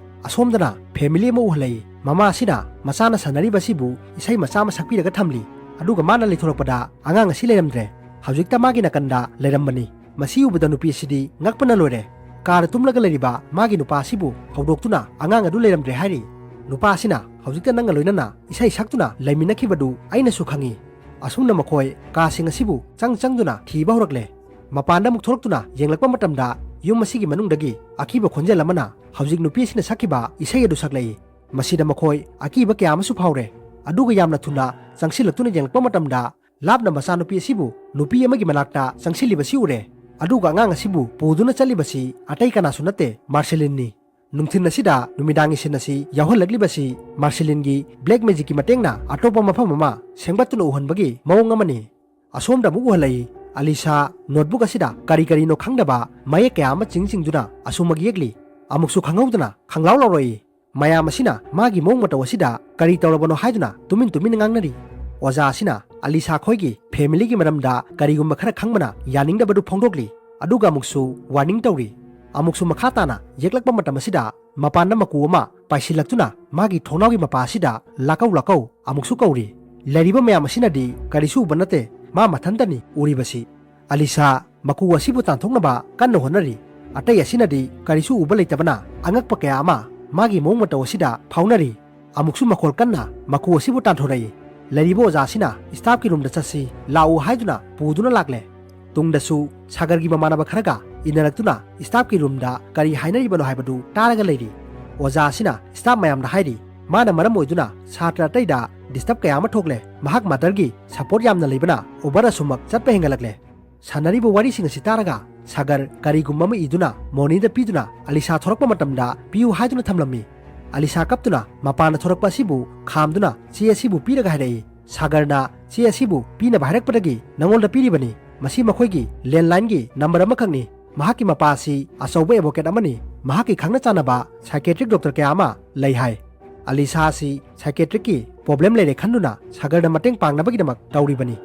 ꯑꯁꯣꯝꯗꯅ ꯐꯦꯃꯤꯂꯤ ꯑꯃ ꯎꯍꯜꯂꯛꯏ꯫ ꯃꯃꯥ ꯑꯁꯤꯅ ꯃꯆꯥꯅ ꯁꯥꯟꯅꯔꯤꯕ ꯑꯁꯤꯕꯨ ꯏꯁꯩ ꯃꯆꯥ ꯑꯃ ꯁꯛꯄꯤꯔꯒ ꯊꯝꯂꯤ꯫ ꯑꯗꯨꯒ ꯃꯥꯅ ꯂꯩꯊꯣꯔꯛꯄꯗ ꯑꯉꯥꯡ ꯑꯁꯤ ꯂꯩꯔꯝꯗ꯭ꯔꯦ꯫ ꯍꯧꯖꯤꯛꯇ ꯃꯥꯒꯤ ꯅꯥꯀꯟꯗ ꯂꯩꯔꯝꯕꯅꯤ꯫ ꯃꯁꯤ ꯎꯕꯗ ꯅꯨꯄꯤ ꯑꯁꯤꯗꯤ ꯉꯛꯄꯅ ꯂꯣꯏꯔꯦ꯫ ꯀꯥꯗ ꯇꯨꯝꯂꯒ ꯂꯩꯔꯤꯕ ꯃꯥꯒꯤ ꯅꯨꯄꯥ ꯑꯁꯤꯕꯨ ꯍꯧꯗꯣꯛꯇꯨꯅ ꯑꯉꯥꯡ ꯑꯗꯨ ꯂꯩꯔꯝꯗ꯭ꯔꯦ ꯍꯥꯏꯔꯤ꯫ ꯅꯨꯄꯥ ꯑꯁꯤꯅ ꯍꯧꯖꯤꯛꯇ ꯅꯪꯒ ꯂꯣꯏꯅꯅ ꯏꯁꯩ ꯁꯛꯇꯨꯅ ꯂꯩꯃꯤꯟꯅꯈꯤꯕꯗꯨ ꯑꯩꯅꯁꯨ ꯈꯪꯏ꯫ ꯑꯁꯨꯝꯅ ꯃꯈꯣꯏ ꯀꯥꯁꯤꯡ ꯑꯁꯤꯕꯨ ꯆꯪ ꯆꯪꯗꯨꯅ ꯊꯤꯕ ꯍꯧꯔꯛꯂꯦ꯫ ꯃꯄꯥꯟꯗ ꯑꯃꯨꯛ ꯊꯣꯛꯂꯛꯇꯨꯅ ꯌꯦꯡꯂꯛꯄ ꯃꯇꯝꯗ ꯌꯨꯝ ꯑꯁꯤꯒꯤ ꯃꯅꯨꯡꯗꯒꯤ ꯑꯀꯤꯕ ꯈꯣꯟꯖꯦꯜ ꯑꯃꯅ ꯍꯧꯖꯤꯛ ꯅꯨꯄꯤ ꯑꯁꯤꯅ ꯁꯛꯈꯤꯕ ꯏꯁꯩ ꯑꯗꯨ ꯁꯛꯂꯛꯏ꯫ ꯃꯁꯤꯗ ꯃꯈꯣꯏ ꯑꯀꯤꯕ ꯀꯌꯥ ꯑꯃꯁꯨ ꯐꯥꯎꯔꯦ꯫ ꯑꯗꯨꯒ ꯌꯥꯝꯅ ꯊꯨꯅ ꯆꯪꯁꯤꯜꯂꯛꯇꯨꯅ ꯌꯦꯡꯂꯛꯄ ꯃꯇꯝꯗ ꯂꯥꯞꯅ ꯃꯆꯥꯅꯨꯄꯤ ꯑꯁꯤꯕꯨ ꯅꯨꯄꯤ ꯑꯃꯒꯤ ꯃꯅꯥꯛꯇ ꯆꯪꯁꯤꯜꯂꯤꯕꯁꯤ ꯎꯔꯦ꯫ ꯑꯗꯨꯒ ꯑꯉꯥꯡ ꯑꯁꯤꯕꯨ ꯄꯨꯗꯨꯅ ꯆꯠꯂꯤꯕꯁꯤ ꯑꯇꯩ ꯀꯅꯥꯁꯨ ꯅꯠꯇꯦ, ꯃꯥꯔꯁꯦꯂꯤꯟꯅꯤ꯫ ꯅꯨꯡꯊꯤꯜ ꯑꯁꯤꯗ ꯅꯨꯃꯤꯗꯥꯡꯒꯤ ꯁꯤꯟ ꯑꯁꯤ ꯌꯥꯎꯍꯜꯂꯛꯂꯤꯕꯁꯤ ꯃꯥꯔꯁꯦꯂꯤꯟꯒꯤ ꯕ꯭ꯂꯦꯛ ꯃꯦꯖꯤꯛꯀꯤ ꯃꯇꯦꯡꯅ ꯑꯇꯣꯞꯄ ꯃꯐꯝ ꯑꯃ ꯁꯦꯝꯒꯠꯇꯨꯅ ꯎꯍꯟꯕꯒꯤ ꯃꯑꯣꯡ ꯑꯃꯅꯤ꯫ ꯑꯁꯣꯝꯗ ꯑꯃꯨꯛ ꯎꯍꯜꯂꯛꯏ꯫ ꯑꯂꯤꯁꯥ ꯅꯣꯠꯕꯨꯛ ꯑꯁꯤꯗ ꯀꯔꯤ ꯀꯔꯤꯅꯣ ꯈꯪꯗꯕ ꯃꯌꯦꯛ ꯀꯌꯥ ꯑꯃ ꯆꯤꯡ ꯆꯤꯡꯗꯨꯅ ꯑꯁꯨꯃꯛ ꯌꯦꯛꯂꯤ꯫ ꯑꯃꯨꯛꯁꯨ ꯈꯪꯍꯧꯗꯅ ꯈꯪꯂꯥꯎ ꯂꯥꯎꯔꯛꯏ꯫ ꯃꯌꯥꯝ ꯑꯁꯤꯅ ꯃꯥꯒꯤ ꯃꯑꯣꯡ ꯃꯇꯧ ꯑꯁꯤꯗ ꯀꯔꯤ ꯇꯧꯔꯕꯅꯣ ꯍꯥꯏꯗꯨꯅ ꯇꯨꯃꯤꯟ ꯇꯨꯃꯤꯟ ꯉꯥꯡꯅꯔꯤ꯫ ꯑꯣꯖꯥ ꯑꯁꯤꯅ ꯑꯂꯤꯁꯥ ꯈꯣꯏꯒꯤ ꯐꯦꯃꯤꯂꯤꯒꯤ ꯃꯔꯝꯗ ꯀꯔꯤꯒꯨꯝꯕ ꯈꯔ ꯈꯪꯕꯅ ꯌꯥꯅꯤꯡꯗꯕꯗꯨ ꯐꯣꯡꯗꯣꯛꯂꯤ꯫ ꯑꯗꯨꯒ ꯑꯃꯨꯛꯁꯨ ꯋꯥꯔꯅꯤꯡ ꯇꯧꯔꯤ꯫ ꯑꯃꯨꯛꯁꯨ ꯃꯈꯥ ꯇꯥꯅ ꯌꯦꯛꯂꯛꯄ ꯃꯇꯝ ꯑꯁꯤꯗ ꯃꯄꯥꯟꯗ ꯃꯀꯨ ꯑꯃ ꯄꯥꯏꯁꯤꯜꯂꯛꯇꯨꯅ ꯃꯥꯒꯤ ꯊꯣꯡꯅꯥꯎꯒꯤ ꯃꯄꯥ ꯑꯁꯤꯗ ꯂꯥꯛꯀꯧ ꯂꯥꯛꯀꯧ ꯑꯃꯨꯛꯁꯨ ꯀꯧꯔꯤ꯫ ꯂꯩꯔꯤꯕ ꯃꯌꯥꯝ ꯑꯁꯤꯅꯗꯤ ꯀꯔꯤꯁꯨ ꯎꯕ ꯅꯠꯇꯦ, ꯃꯥ ꯃꯊꯟꯇꯅꯤ ꯎꯔꯤꯕꯁꯤ꯫ ꯑꯂꯤꯁꯥ ꯃꯀꯨ ꯑꯁꯤꯕꯨ ꯇꯥꯟꯊꯣꯛꯅꯕ ꯀꯟꯅ ꯍꯣꯠꯅꯔꯤ꯫ ꯑꯇꯩ ꯑꯁꯤꯅꯗꯤ ꯀꯔꯤꯁꯨ ꯎꯕ ꯂꯩꯇꯕꯅ ꯑꯉꯛꯄ ꯀꯌꯥ ꯑꯃ ꯃꯥꯒꯤ ꯃꯑꯣꯡ ꯃꯇꯧ ꯑꯁꯤꯗ ꯐꯥꯎꯅꯔꯤ꯫ ꯑꯃꯨꯛꯁꯨ ꯃꯈꯣꯜ ꯀꯟꯅ ꯃꯀꯨ ꯑꯁꯤꯕꯨ ꯇꯥꯟꯊꯣꯔꯛꯏ꯫ ꯂꯩꯔꯤꯕ ꯑꯣꯖꯥ ꯑꯁꯤꯅ ꯁ꯭ꯇꯥꯐꯀꯤ ꯔꯨꯝꯗ ꯆꯠꯁꯤ ꯂꯥꯛꯎ ꯍꯥꯏꯗꯨꯅ ꯄꯨꯗꯨꯅ ꯂꯥꯛꯂꯦ꯫ ꯇꯨꯡꯗꯁꯨ ꯁꯥꯒꯔꯒꯤ ꯃꯃꯥꯟꯅꯕ ꯈꯔꯒ ꯏꯟꯅꯔꯛꯇꯨꯅ ꯁ꯭ꯇꯥꯐꯀꯤ ꯔꯨꯝꯗ ꯀꯔꯤ ꯍꯥꯏꯅꯔꯤꯕꯅꯣ ꯍꯥꯏꯕꯗꯨ ꯇꯥꯔꯒ ꯂꯩꯔꯤ꯫ ꯑꯣꯖꯥ ꯑꯁꯤꯅ ꯁ꯭ꯇꯥꯐ ꯃꯌꯥꯝꯗ ꯍꯥꯏꯔꯤ, ꯃꯥꯅ ꯃꯔꯝ ꯑꯣꯏꯗꯨꯅ ꯁꯥꯇ꯭ꯔ ꯑꯇꯩꯗ ꯗꯤꯁꯇꯔꯕ ꯀꯌꯥ ꯑꯃ ꯊꯣꯛꯂꯦ꯫ ꯃꯍꯥꯛ ꯃꯥꯗꯔꯒꯤ ꯁꯄꯣꯔꯠ ꯌꯥꯝꯅ ꯂꯩꯕꯅ ꯑꯣꯚꯔ ꯑꯁꯨꯃꯛ ꯆꯠꯄ ꯍꯦꯟꯒꯠꯂꯛꯂꯦ꯫ ꯁꯥꯟꯅꯔꯤꯕ ꯋꯥꯔꯤꯁꯤꯡ ꯑꯁꯤ ꯇꯥꯔꯒ ꯁꯥꯒꯔ ꯀꯔꯤꯒꯨꯝꯕ ꯑꯃ ꯏꯗꯨꯅ ꯃꯣꯅꯤꯗ ꯄꯤꯗꯨꯅ ꯑꯂꯤꯁꯥ ꯊꯣꯔꯛꯄ ꯃꯇꯝꯗ ꯄꯤꯌꯨ ꯍꯥꯏꯗꯨꯅ ꯊꯝꯂꯝꯃꯤ꯫ ꯑꯂꯤꯁꯥ ꯀꯞꯇꯨꯅ ꯃꯄꯥꯟꯗ ꯊꯣꯔꯛꯄ ꯑꯁꯤꯕꯨ ꯈꯥꯝꯗꯨꯅ ꯆꯦ ꯑꯁꯤꯕꯨ ꯄꯤꯔꯒ ꯍꯥꯏꯔꯛꯏ꯫ ꯁꯥꯒꯔꯅ ꯆꯦ ꯑꯁꯤꯕꯨ ꯄꯤꯅꯕ ꯍꯥꯏꯔꯛꯄꯗꯒꯤ ꯅꯉꯣꯟꯗ ꯄꯤꯔꯤꯕꯅꯤ꯫ ꯃꯁꯤ ꯃꯈꯣꯏꯒꯤ ꯂꯦꯟꯂꯥꯏꯟꯒꯤ ꯅꯝꯕꯔ ꯑꯃꯈꯛꯅꯤ꯫ ꯃꯍꯥꯛꯀꯤ ꯃꯄꯥ ꯑꯁꯤ ꯑꯆꯧꯕ ꯑꯦꯗꯚꯣꯀꯦꯠ ꯑꯃꯅꯤ꯫ ꯃꯍꯥꯛꯀꯤ ꯈꯪꯅ ꯆꯥꯟꯅꯕ ꯁꯥꯏꯀꯦꯇ꯭ꯔꯤꯛ ꯗꯣꯛꯇꯔ ꯀꯌꯥ ꯑꯃ ꯂꯩ ꯍꯥꯏ꯫ ꯑꯂꯤꯁꯥ ꯑꯁꯤ ꯁꯥꯏꯀꯦꯇ꯭ꯔꯤꯛꯀꯤ ꯄ꯭ꯔꯣꯕ꯭ꯂꯦꯝ ꯂꯩꯔꯦ ꯈꯟꯗꯨꯅ ꯁꯥꯒꯔꯅ ꯃꯇꯦꯡ ꯄꯥꯡꯅꯕꯒꯤꯗꯃꯛ ꯇꯧꯔꯤꯕꯅꯤ꯫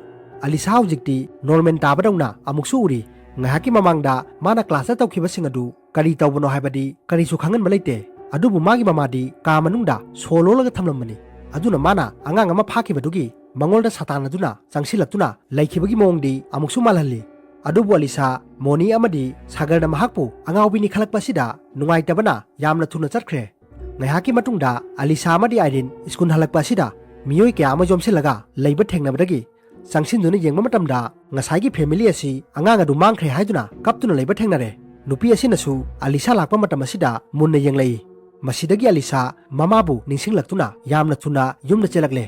ꯑꯂꯤꯁꯥ ꯍꯧꯖꯤꯛꯇꯤ ꯅꯣꯔꯃꯦꯜ ꯇꯥꯕꯗꯧꯅ ꯑꯃꯨꯛꯁꯨ ꯎꯔꯤ꯫ ꯉꯥꯏꯍꯥꯛꯀꯤ ꯃꯃꯥꯡꯗ ꯃꯥꯅ ꯀ꯭ꯂꯥꯁꯇ ꯇꯧꯈꯤꯕꯁꯤꯡ ꯑꯗꯨ ꯀꯔꯤ ꯇꯧꯕꯅꯣ ꯍꯥꯏꯕꯗꯤ ꯀꯔꯤꯁꯨ ꯈꯪꯍꯟꯕ ꯂꯩꯇꯦ꯫ ꯑꯗꯨꯕꯨ ꯃꯥꯒꯤ ꯃꯃꯥꯗꯤ ꯀꯥ ꯃꯅꯨꯡꯗ ꯁꯣ ꯂꯣꯜꯂꯒ ꯊꯝꯂꯝꯕꯅꯤ꯫ ꯑꯗꯨꯅ ꯃꯥꯅ ꯑꯉꯥꯡ ꯑꯃ ꯐꯥꯈꯤꯕꯗꯨꯒꯤ ꯃꯉꯣꯟꯗ ꯁꯥꯇꯥꯟ ꯑꯗꯨꯅ ꯆꯪꯁꯤꯜꯂꯛꯇꯨꯅ ꯂꯩꯈꯤꯕꯒꯤ ꯃꯑꯣꯡꯗꯤ ꯑꯃꯨꯛꯁꯨ ꯃꯥꯜꯍꯜꯂꯤ꯫ ꯑꯗꯨꯕꯨ ꯑꯂꯤꯁꯥ, ꯃꯣꯅꯤ ꯑꯃꯗꯤ ꯁꯥꯒꯔꯅ ꯃꯍꯥꯛꯄꯨ ꯑꯉꯥꯎꯕꯤꯅꯤ ꯈꯜꯂꯛꯄ ꯑꯁꯤꯗ ꯅꯨꯡꯉꯥꯏꯇꯕꯅ ꯌꯥꯝꯅ ꯊꯨꯅ ꯆꯠꯈ꯭ꯔꯦ꯫ ꯉꯥꯏꯍꯥꯛꯀꯤ ꯃꯇꯨꯡꯗ ꯑꯂꯤꯁꯥ ꯑꯃꯗꯤ ꯑꯥꯏꯔꯤꯟ ꯁ꯭ꯀꯨꯜ ꯍꯜꯂꯛꯄ ꯑꯁꯤꯗ ꯃꯤꯑꯣꯏ ꯀꯌꯥ ꯑꯃ ꯌꯣꯝꯁꯤꯜꯂꯒ ꯂꯩꯕ ꯊꯦꯡꯅꯕꯗꯒꯤ ꯆꯪꯁꯤꯟꯗꯨꯅ ꯌꯦꯡꯕ ꯃꯇꯝꯗ ꯉꯁꯥꯏꯒꯤ ꯐꯦꯃꯤꯂꯤ ꯑꯁꯤ ꯑꯉꯥꯡ ꯑꯗꯨ ꯃꯥꯡꯈ꯭ꯔꯦ ꯍꯥꯏꯗꯨꯅ ꯀꯞꯇꯨꯅ ꯂꯩꯕ ꯊꯦꯡꯅꯔꯦ꯫ ꯅꯨꯄꯤ ꯑꯁꯤꯅꯁꯨ ꯑꯂꯤꯁꯥ ꯂꯥꯛꯄ ꯃꯇꯝ ꯑꯁꯤꯗ ꯃꯨꯟꯅ ꯌꯦꯡꯂꯛꯏ꯫ ꯃꯁꯤꯗꯒꯤ ꯑꯂꯤꯁꯥ ꯃꯃꯥꯕꯨ ꯅꯤꯡꯁꯤꯡꯂꯛꯇꯨꯅ ꯌꯥꯝꯅ ꯊꯨꯅ ꯌꯨꯝꯗ ꯆꯦꯜꯂꯛꯂꯦ꯫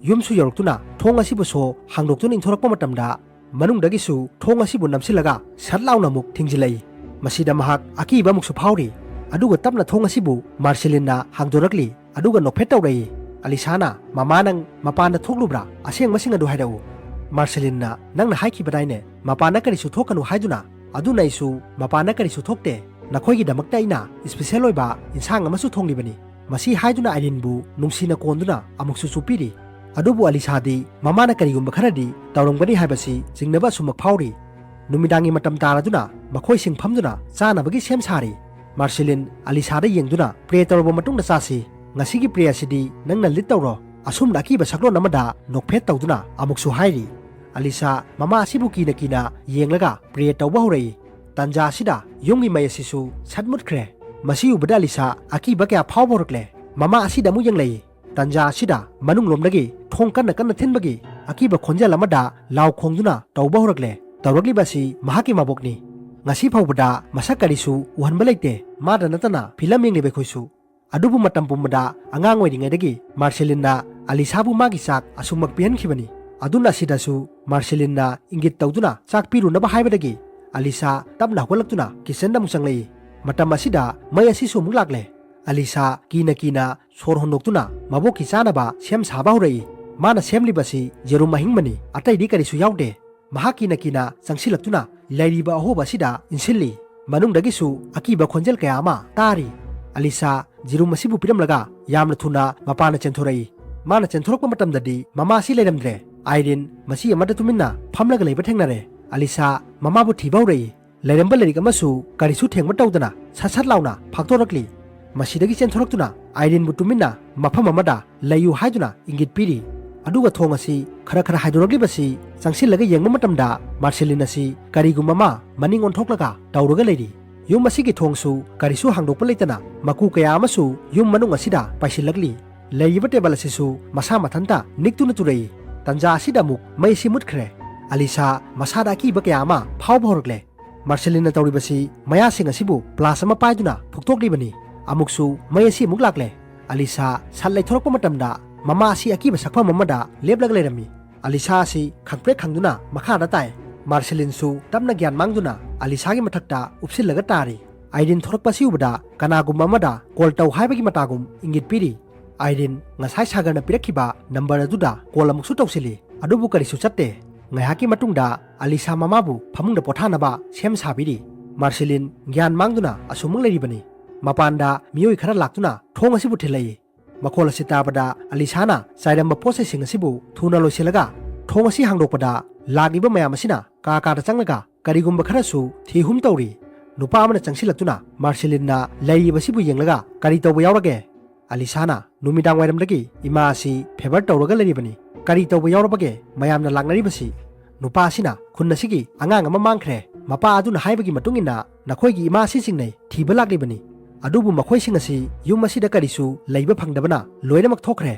ꯌꯨꯝꯁꯨ ꯌꯧꯔꯛꯇꯨꯅ ꯊꯣꯡ ꯑꯁꯤꯕꯨ ꯁꯣ ꯍꯥꯡꯗꯣꯛꯇꯨꯅ ꯏꯟꯊꯣꯔꯛꯄ ꯃꯇꯝꯗ ꯃꯅꯨꯡꯗꯒꯤꯁꯨ ꯊꯣꯡ ꯑꯁꯤꯕꯨ ꯅꯝꯁꯤꯜꯂꯒ ꯁꯠ ꯂꯥꯎꯅ ꯑꯃꯨꯛ ꯊꯤꯡꯖꯤꯜꯂꯛꯏ꯫ ꯃꯁꯤꯗ ꯃꯍꯥꯛ ꯑꯀꯤꯕ ꯑꯃꯨꯛꯁꯨ ꯐꯥꯎꯔꯤ꯫ ꯑꯗꯨꯒ ꯇꯞꯅ ꯊꯣꯡ ꯑꯁꯤꯕꯨ ꯃꯥꯔꯁꯦꯂꯤꯟꯅ ꯍꯥꯡꯗꯣꯔꯛꯂꯤ꯫ ꯑꯗꯨꯒ ꯅꯣꯛꯐꯦꯠ ꯇꯧꯔꯛꯏ꯫ ꯑꯂꯤꯁꯥꯅ, "ꯃꯃꯥ, ꯅꯪ ꯃꯄꯥꯟꯗ ꯊꯣꯛꯂꯨꯕ꯭ꯔꯥ? ꯑꯁꯦꯡꯕꯁꯤꯡ ꯑꯗꯨ ꯍꯥꯏꯔꯛꯎ꯫" ꯃꯥꯔꯁꯦꯂꯤꯟꯅ, "ꯅꯪꯅ ꯍꯥꯏꯈꯤꯕꯗꯥꯏꯅꯦ, ꯃꯄꯥꯟꯗ ꯀꯔꯤꯁꯨ ꯊꯣꯛꯀꯅꯨ ꯍꯥꯏꯗꯨꯅ? ꯑꯗꯨꯅ ꯑꯩꯁꯨ ꯃꯄꯥꯟꯗ ꯀꯔꯤꯁꯨ ꯊꯣꯛꯇꯦ꯫ ꯅꯈꯣꯏꯒꯤꯗꯃꯛꯇ ꯑꯩꯅ ꯏꯁꯄꯤꯁꯦꯜ ꯑꯣꯏꯕ ꯏꯟꯁꯥꯡ ꯑꯃꯁꯨ ꯊꯣꯡꯂꯤꯕꯅꯤ꯫" ꯃꯁꯤ ꯍꯥꯏꯗꯨꯅ ꯑꯥꯏꯔꯤꯟꯕꯨ ꯅꯨꯡꯁꯤꯅ ꯀꯣꯟꯗꯨꯅ ꯑꯃꯨꯛꯁꯨ ꯆꯨꯞꯄꯤꯔꯤ꯫ ꯑꯗꯨꯕꯨ ꯑꯂꯤꯁꯥꯗꯤ ꯃꯃꯥꯅ ꯀꯔꯤꯒꯨꯝꯕ ꯈꯔꯗꯤ ꯇꯧꯔꯝꯒꯅꯤ ꯍꯥꯏꯕꯁꯤ ꯆꯤꯡꯅꯕ ꯑꯁꯨꯃꯛ ꯐꯥꯎꯔꯤ꯫ ꯅꯨꯃꯤꯗꯥꯡꯒꯤ ꯃꯇꯝ ꯇꯥꯔꯗꯨꯅ ꯃꯈꯣꯏꯁꯤꯡ ꯐꯝꯗꯨꯅ ꯆꯥꯅꯕꯒꯤ ꯁꯦꯝ ꯁꯥꯔꯤ꯫ ꯃꯥꯔꯁꯤꯂꯤꯟ ꯑꯂꯤꯁꯥꯗ ꯌꯦꯡꯗꯨꯅ, "ꯄ꯭ꯔꯦ ꯇꯧꯔꯕ ꯃꯇꯨꯡꯗ ꯆꯥꯁꯤ꯫ ꯉꯁꯤꯒꯤ ꯄ꯭ꯔꯦ ꯑꯁꯤꯗꯤ ꯅꯪꯅ ꯂꯤꯗ ꯇꯧꯔꯣ꯫" ꯑꯁꯨꯝꯅ ꯑꯀꯤꯕ ꯁꯛꯂꯣꯟ ꯑꯃꯗ ꯅꯣꯛꯐꯦꯠ ꯇꯧꯗꯨꯅ ꯑꯃꯨꯛꯁꯨ ꯍꯥꯏꯔꯤ꯫ ꯑꯂꯤꯁꯥ ꯃꯃꯥ ꯑꯁꯤꯕꯨ ꯀꯤꯅ ꯀꯤꯅ ꯌꯦꯡꯂꯒ ꯄ꯭ꯔꯦ ꯇꯧꯕ ꯍꯧꯔꯛꯏ꯫ ꯇꯟꯖꯥ ꯑꯁꯤꯗ ꯌꯨꯝꯒꯤ ꯃꯩ ꯑꯁꯤꯁꯨ ꯁꯠ ꯃꯨꯠꯈ꯭ꯔꯦ꯫ ꯃꯁꯤ ꯎꯕꯗ ꯑꯂꯤꯁꯥ ꯑꯀꯤꯕ ꯀꯌꯥ ꯐꯥꯎꯕ ꯍꯧꯔꯛꯂꯦ꯫ ꯃꯃꯥ ꯑꯁꯤꯗ ꯑꯃꯨꯛ ꯌꯦꯡꯂꯛꯏ꯫ ꯇꯟꯖꯥ ꯑꯁꯤꯗ ꯃꯅꯨꯡꯂꯣꯝꯗꯒꯤ ꯊꯣꯡ ꯀꯟꯅ ꯀꯟꯅ ꯊꯤꯟꯕꯒꯤ ꯑꯀꯤꯕ ꯈꯣꯟꯖꯦꯜ ꯑꯃꯗ ꯂꯥꯎ ꯈꯣꯡꯗꯨꯅ ꯇꯧꯕ ꯍꯧꯔꯛꯂꯦ꯫ ꯇꯧꯔꯛꯂꯤꯕ ꯑꯁꯤ ꯃꯍꯥꯛꯀꯤ ꯃꯕꯣꯛꯅꯤ꯫ ꯉꯁꯤ ꯐꯥꯎꯕꯗ ꯃꯁꯛ ꯀꯔꯤꯁꯨ ꯎꯍꯟꯕ ꯂꯩꯇꯦ꯫ ꯃꯥꯗ ꯅꯠꯇꯅ ꯐꯤꯂꯝ ꯌꯦꯡꯂꯤꯕ ꯑꯩꯈꯣꯏꯁꯨ꯫ ꯑꯗꯨꯕꯨ ꯃꯇꯝ ꯄꯨꯝꯕꯗ ꯑꯉꯥꯡ ꯑꯣꯏꯔꯤꯉꯩꯗꯒꯤ ꯃꯥꯔꯁꯦꯂꯤꯟꯅ ꯑꯂꯤꯁꯥꯕꯨ ꯃꯥꯒꯤ ꯆꯥꯛ ꯑꯁꯨꯝꯃꯛ ꯄꯤꯍꯟꯈꯤꯕꯅꯤ꯫ ꯑꯗꯨꯅ ꯑꯁꯤꯗꯁꯨ ꯃꯥꯔꯁꯦꯂꯤꯟꯅ ꯏꯪꯒꯤꯠ ꯇꯧꯗꯨꯅ ꯆꯥꯛ ꯄꯤꯔꯨꯅꯕ ꯍꯥꯏꯕꯗꯒꯤ ꯑꯂꯤꯁꯥ ꯇꯞꯅ ꯍꯧꯒꯠꯂꯛꯇꯨꯅ ꯀꯤꯆꯟꯗ ꯑꯃꯨꯛ ꯆꯪꯂꯛꯏ꯫ ꯃꯇꯝ ꯑꯁꯤꯗ ꯃꯩ ꯑꯁꯤꯁꯨ ꯑꯃꯨꯛ ꯂꯥꯛꯂꯦ꯫ ꯑꯂꯤꯁꯥ ꯀꯤꯅ ꯀꯤꯅ ꯁꯣꯔ ꯍꯣꯟꯗꯣꯛꯇꯨꯅ ꯃꯕꯣꯛꯀꯤ ꯆꯥꯅꯕ ꯁꯦꯝ ꯁꯥꯕ ꯍꯧꯔꯛꯏ꯫ ꯃꯥꯅ ꯁꯦꯝꯂꯤꯕꯁꯤ ꯌꯦꯔꯨꯝ ꯑꯍꯤꯡꯕꯅꯤ, ꯑꯇꯩꯗꯤ ꯀꯔꯤꯁꯨ ꯌꯥꯎꯗꯦ꯫ ꯃꯍꯥꯛ ꯀꯤꯅ ꯀꯤꯅ ꯆꯪꯁꯤꯜꯂꯛꯇꯨꯅ ꯂꯩꯔꯤꯕ ꯑꯍꯣꯕ ꯑꯁꯤꯗ ꯏꯟꯁꯤꯜꯂꯤ꯫ ꯃꯅꯨꯡꯗꯒꯤꯁꯨ ꯑꯀꯤꯕ ꯈꯣꯟꯖꯦꯜ ꯀꯌꯥ ꯑꯃ ꯇꯥꯔꯤ꯫ ꯑꯂꯤꯁꯥ ꯖꯤꯔꯨꯝ ꯑꯁꯤꯕꯨ ꯄꯤꯔꯝꯂꯒ ꯌꯥꯝꯅ ꯊꯨꯅ ꯃꯄꯥꯟꯗ ꯆꯦꯟꯊꯣꯔꯛꯏ꯫ ꯃꯥꯅ ꯆꯦꯟꯊꯣꯔꯛꯄ ꯃꯇꯝꯗꯗꯤ ꯃꯃꯥꯁꯤ ꯂꯩꯔꯝꯗ꯭ꯔꯦ꯫ ꯑꯥꯏꯔꯤꯟ ꯃꯆꯤ ꯑꯃꯗ ꯇꯨꯃꯤꯟꯅ ꯐꯝꯂꯒ ꯂꯩꯕ ꯊꯦꯡꯅꯔꯦ꯫ ꯑꯂꯤꯁꯥ ꯃꯃꯥꯕꯨ ꯊꯤꯕ ꯍꯧꯔꯛꯏ꯫ ꯂꯩꯔꯝꯕ ꯂꯥꯏꯔꯤꯛ ꯑꯃꯁꯨ ꯀꯔꯤꯁꯨ ꯊꯦꯡꯕ ꯇꯧꯗꯅ ꯁꯠ ꯁꯠ ꯂꯥꯎꯅ ꯐꯥꯛꯇꯣꯔꯛꯂꯤ꯫ ꯃꯁꯤꯗꯒꯤ ꯆꯦꯟꯊꯣꯔꯛꯇꯨꯅ ꯑꯥꯏꯔꯤꯟꯕꯨ ꯇꯨꯃꯤꯟꯅ ꯃꯐꯝ ꯑꯃꯗ ꯂꯩꯌꯨ ꯍꯥꯏꯗꯨꯅ ꯏꯪꯒꯤꯠ ꯄꯤꯔꯤ꯫ ꯑꯗꯨꯒ ꯊꯣꯡ ꯑꯁꯤ ꯈꯔ ꯈꯔ ꯍꯥꯏꯗꯣꯔꯛꯂꯤꯕꯁꯤ ꯆꯪꯁꯤꯜꯂꯒ ꯌꯦꯡꯕ ꯃꯇꯝꯗ ꯃꯥꯔꯁꯦꯂꯤꯟ ꯑꯁꯤ ꯀꯔꯤꯒꯨꯝꯕ ꯑꯃ ꯃꯅꯤꯡ ꯑꯣꯟꯊꯣꯛꯂꯒ ꯇꯧꯔꯒ ꯂꯩꯔꯤ꯫ ꯌꯨꯝ ꯑꯁꯤꯒꯤ ꯊꯣꯡꯁꯨ ꯀꯔꯤꯁꯨ ꯍꯥꯡꯗꯣꯛꯄ ꯂꯩꯇꯅ ꯃꯀꯨ ꯀꯌꯥ ꯑꯃꯁꯨ ꯌꯨꯝ ꯃꯅꯨꯡ ꯑꯁꯤꯗ ꯄꯥꯏꯁꯤꯜꯂꯛꯂꯤ꯫ ꯂꯩꯔꯤꯕ ꯇꯦꯕꯜ ꯑꯁꯤꯁꯨ ꯃꯁꯥ ꯃꯊꯟꯇ ꯅꯤꯛꯇꯨꯅ ꯇꯨꯔꯛꯏ꯫ ꯇꯟꯖꯥ ꯑꯁꯤꯗ ꯑꯃꯨꯛ ꯃꯩ ꯑꯁꯤ ꯃꯨꯠꯈ꯭ꯔꯦ꯫ ꯑꯂꯤꯁꯥ ꯃꯁꯥꯗ ꯑꯀꯤꯕ ꯀꯌꯥ ꯑꯃ ꯐꯥꯎꯕ ꯍꯧꯔꯛꯂꯦ꯫ ꯃꯥꯔꯁꯦꯂꯤꯟꯅ ꯇꯧꯔꯤꯕꯁꯤ ꯃꯌꯥꯁꯤꯡ ꯑꯁꯤꯕꯨ ꯄ꯭ꯂꯥꯁ ꯑꯃ ꯄꯥꯏꯗꯨꯅ ꯐꯨꯛꯇꯣꯛꯂꯤꯕꯅꯤ꯫ ꯑꯃꯨꯛꯁꯨ ꯃꯩ ꯑꯁꯤ ꯑꯃꯨꯛ ꯂꯥꯛꯂꯦ꯫ ꯑꯂꯤꯁꯥ ꯁꯠ ꯂꯩꯊꯣꯔꯛꯄ ꯃꯇꯝꯗ ꯃꯃꯥ ꯑꯁꯤ ꯑꯀꯤꯕ ꯁꯛꯐꯝ ꯑꯃꯗ ꯂꯦꯞꯂꯒ ꯂꯩꯔꯝꯃꯤ꯫ ꯑꯂꯤꯁꯥ ꯑꯁꯤ ꯈꯪꯄ꯭ꯔꯦꯛ ꯈꯪꯗꯨꯅ ꯃꯈꯥꯗ ꯇꯥꯏ꯫ ꯃꯥꯔꯁꯦꯂꯤꯟꯁꯨ ꯇꯞꯅ ꯒ꯭ꯌꯥꯟ ꯃꯥꯡꯗꯨꯅ ꯑꯂꯤꯁꯥꯒꯤ ꯃꯊꯛꯇ ꯎꯞꯁꯤꯜꯂꯒ ꯇꯥꯔꯤ꯫ ꯑꯥꯏꯔꯤꯟ ꯊꯣꯔꯛꯄ ꯑꯁꯤ ꯎꯕꯗ ꯀꯅꯥꯒꯨꯝꯕ ꯑꯃꯗ ꯀꯣꯜ ꯇꯧ ꯍꯥꯏꯕꯒꯤ ꯃꯇꯥꯒꯨꯝ ꯏꯪꯒꯤꯠ ꯄꯤꯔꯤ꯫ ꯑꯥꯏꯔꯤꯟ ꯉꯁꯥꯏ ꯁꯥꯒꯔꯅ ꯄꯤꯔꯛꯈꯤꯕ ꯅꯝꯕꯔ ꯑꯗꯨꯗ ꯀꯣꯜ ꯑꯃꯨꯛꯁꯨ ꯇꯧꯁꯤꯜꯂꯤ꯫ ꯑꯗꯨꯕꯨ ꯀꯔꯤꯁꯨ ꯆꯠꯇꯦ꯫ ꯉꯥꯏꯍꯥꯛꯀꯤ ꯃꯇꯨꯡꯗ ꯑꯂꯤꯁꯥ ꯃꯃꯥꯕꯨ ꯐꯃꯨꯡꯗ ꯄꯣꯊꯥꯅꯕ ꯁꯦꯝ ꯁꯥꯕꯤꯔꯤ꯫ ꯃꯥꯔꯁꯦꯂꯤꯟ ꯒ꯭ꯌꯥꯟ ꯃꯥꯡꯗꯨꯅ ꯑꯁꯨꯝꯃꯛ ꯂꯩꯔꯤꯕꯅꯤ꯫ ꯃꯄꯥꯟꯗ ꯃꯤꯑꯣꯏ ꯈꯔ ꯂꯥꯛꯇꯨꯅ ꯊꯣꯡ ꯑꯁꯤꯕꯨ ꯊꯤꯜꯂꯛꯏ꯫ ꯃꯈꯣꯜ ꯑꯁꯤ ꯇꯥꯕꯗ ꯑꯂꯤꯁꯥꯅ ꯆꯥꯏꯔꯝꯕ ꯄꯣꯠ ꯆꯩꯁꯤꯡ ꯑꯁꯤꯕꯨ ꯊꯨꯅ ꯂꯣꯏꯁꯤꯜꯂꯒ ꯊꯣꯡ ꯑꯁꯤ ꯍꯥꯡꯗꯣꯛꯄꯗ ꯂꯥꯛꯂꯤꯕ ꯃꯌꯥꯝ ꯑꯁꯤꯅ ꯀꯥ ꯀꯥꯗ ꯆꯪꯂꯒ ꯀꯔꯤꯒꯨꯝꯕ ꯈꯔꯁꯨ ꯊꯤꯍꯨꯝ ꯇꯧꯔꯤ꯫ ꯅꯨꯄꯥ ꯑꯃꯅ ꯆꯪꯁꯤꯜꯂꯛꯇꯨꯅ ꯃꯥꯔꯁꯦꯂꯤꯟꯅ ꯂꯩꯔꯤꯕꯁꯤꯕꯨ ꯌꯦꯡꯂꯒ "ꯀꯔꯤ ꯇꯧꯕ ꯌꯥꯎꯔꯒꯦ?" ꯑꯂꯤꯁꯥꯅ, "ꯅꯨꯃꯤꯗꯥꯡ ꯋꯥꯏꯔꯝꯗꯒꯤ ꯏꯃꯥ ꯑꯁꯤ ꯐꯦꯚꯔ ꯇꯧꯔꯒ ꯂꯩꯔꯤꯕꯅꯤ꯫ ꯀꯔꯤ ꯇꯧꯕ ꯌꯥꯎꯔꯕꯒꯦ ꯃꯌꯥꯝꯅ ꯂꯥꯛꯅꯔꯤꯕꯁꯤ?" ꯅꯨꯄꯥ ꯑꯁꯤꯅ, "ꯈꯨꯟ ꯑꯁꯤꯒꯤ ꯑꯉꯥꯡ ꯑꯃ ꯃꯥꯡꯈ꯭ꯔꯦ꯫ ꯃꯄꯥ ꯑꯗꯨꯅ ꯍꯥꯏꯕꯒꯤ ꯃꯇꯨꯡ ꯏꯟꯅ ꯅꯈꯣꯏꯒꯤ ꯏꯃꯥ ꯑꯁꯤ ꯆꯤꯡꯅꯩ ꯊꯤꯕ ꯂꯥꯛꯂꯤꯕꯅꯤ꯫ ꯑꯗꯨꯕꯨ ꯃꯈꯣꯏꯁꯤꯡ ꯑꯁꯤ ꯌꯨꯝ ꯑꯁꯤꯗ ꯀꯔꯤꯁꯨ ꯂꯩꯕ ꯐꯪꯗꯕꯅ ꯂꯣꯏꯅꯃꯛ ꯊꯣꯛꯈ꯭ꯔꯦ꯫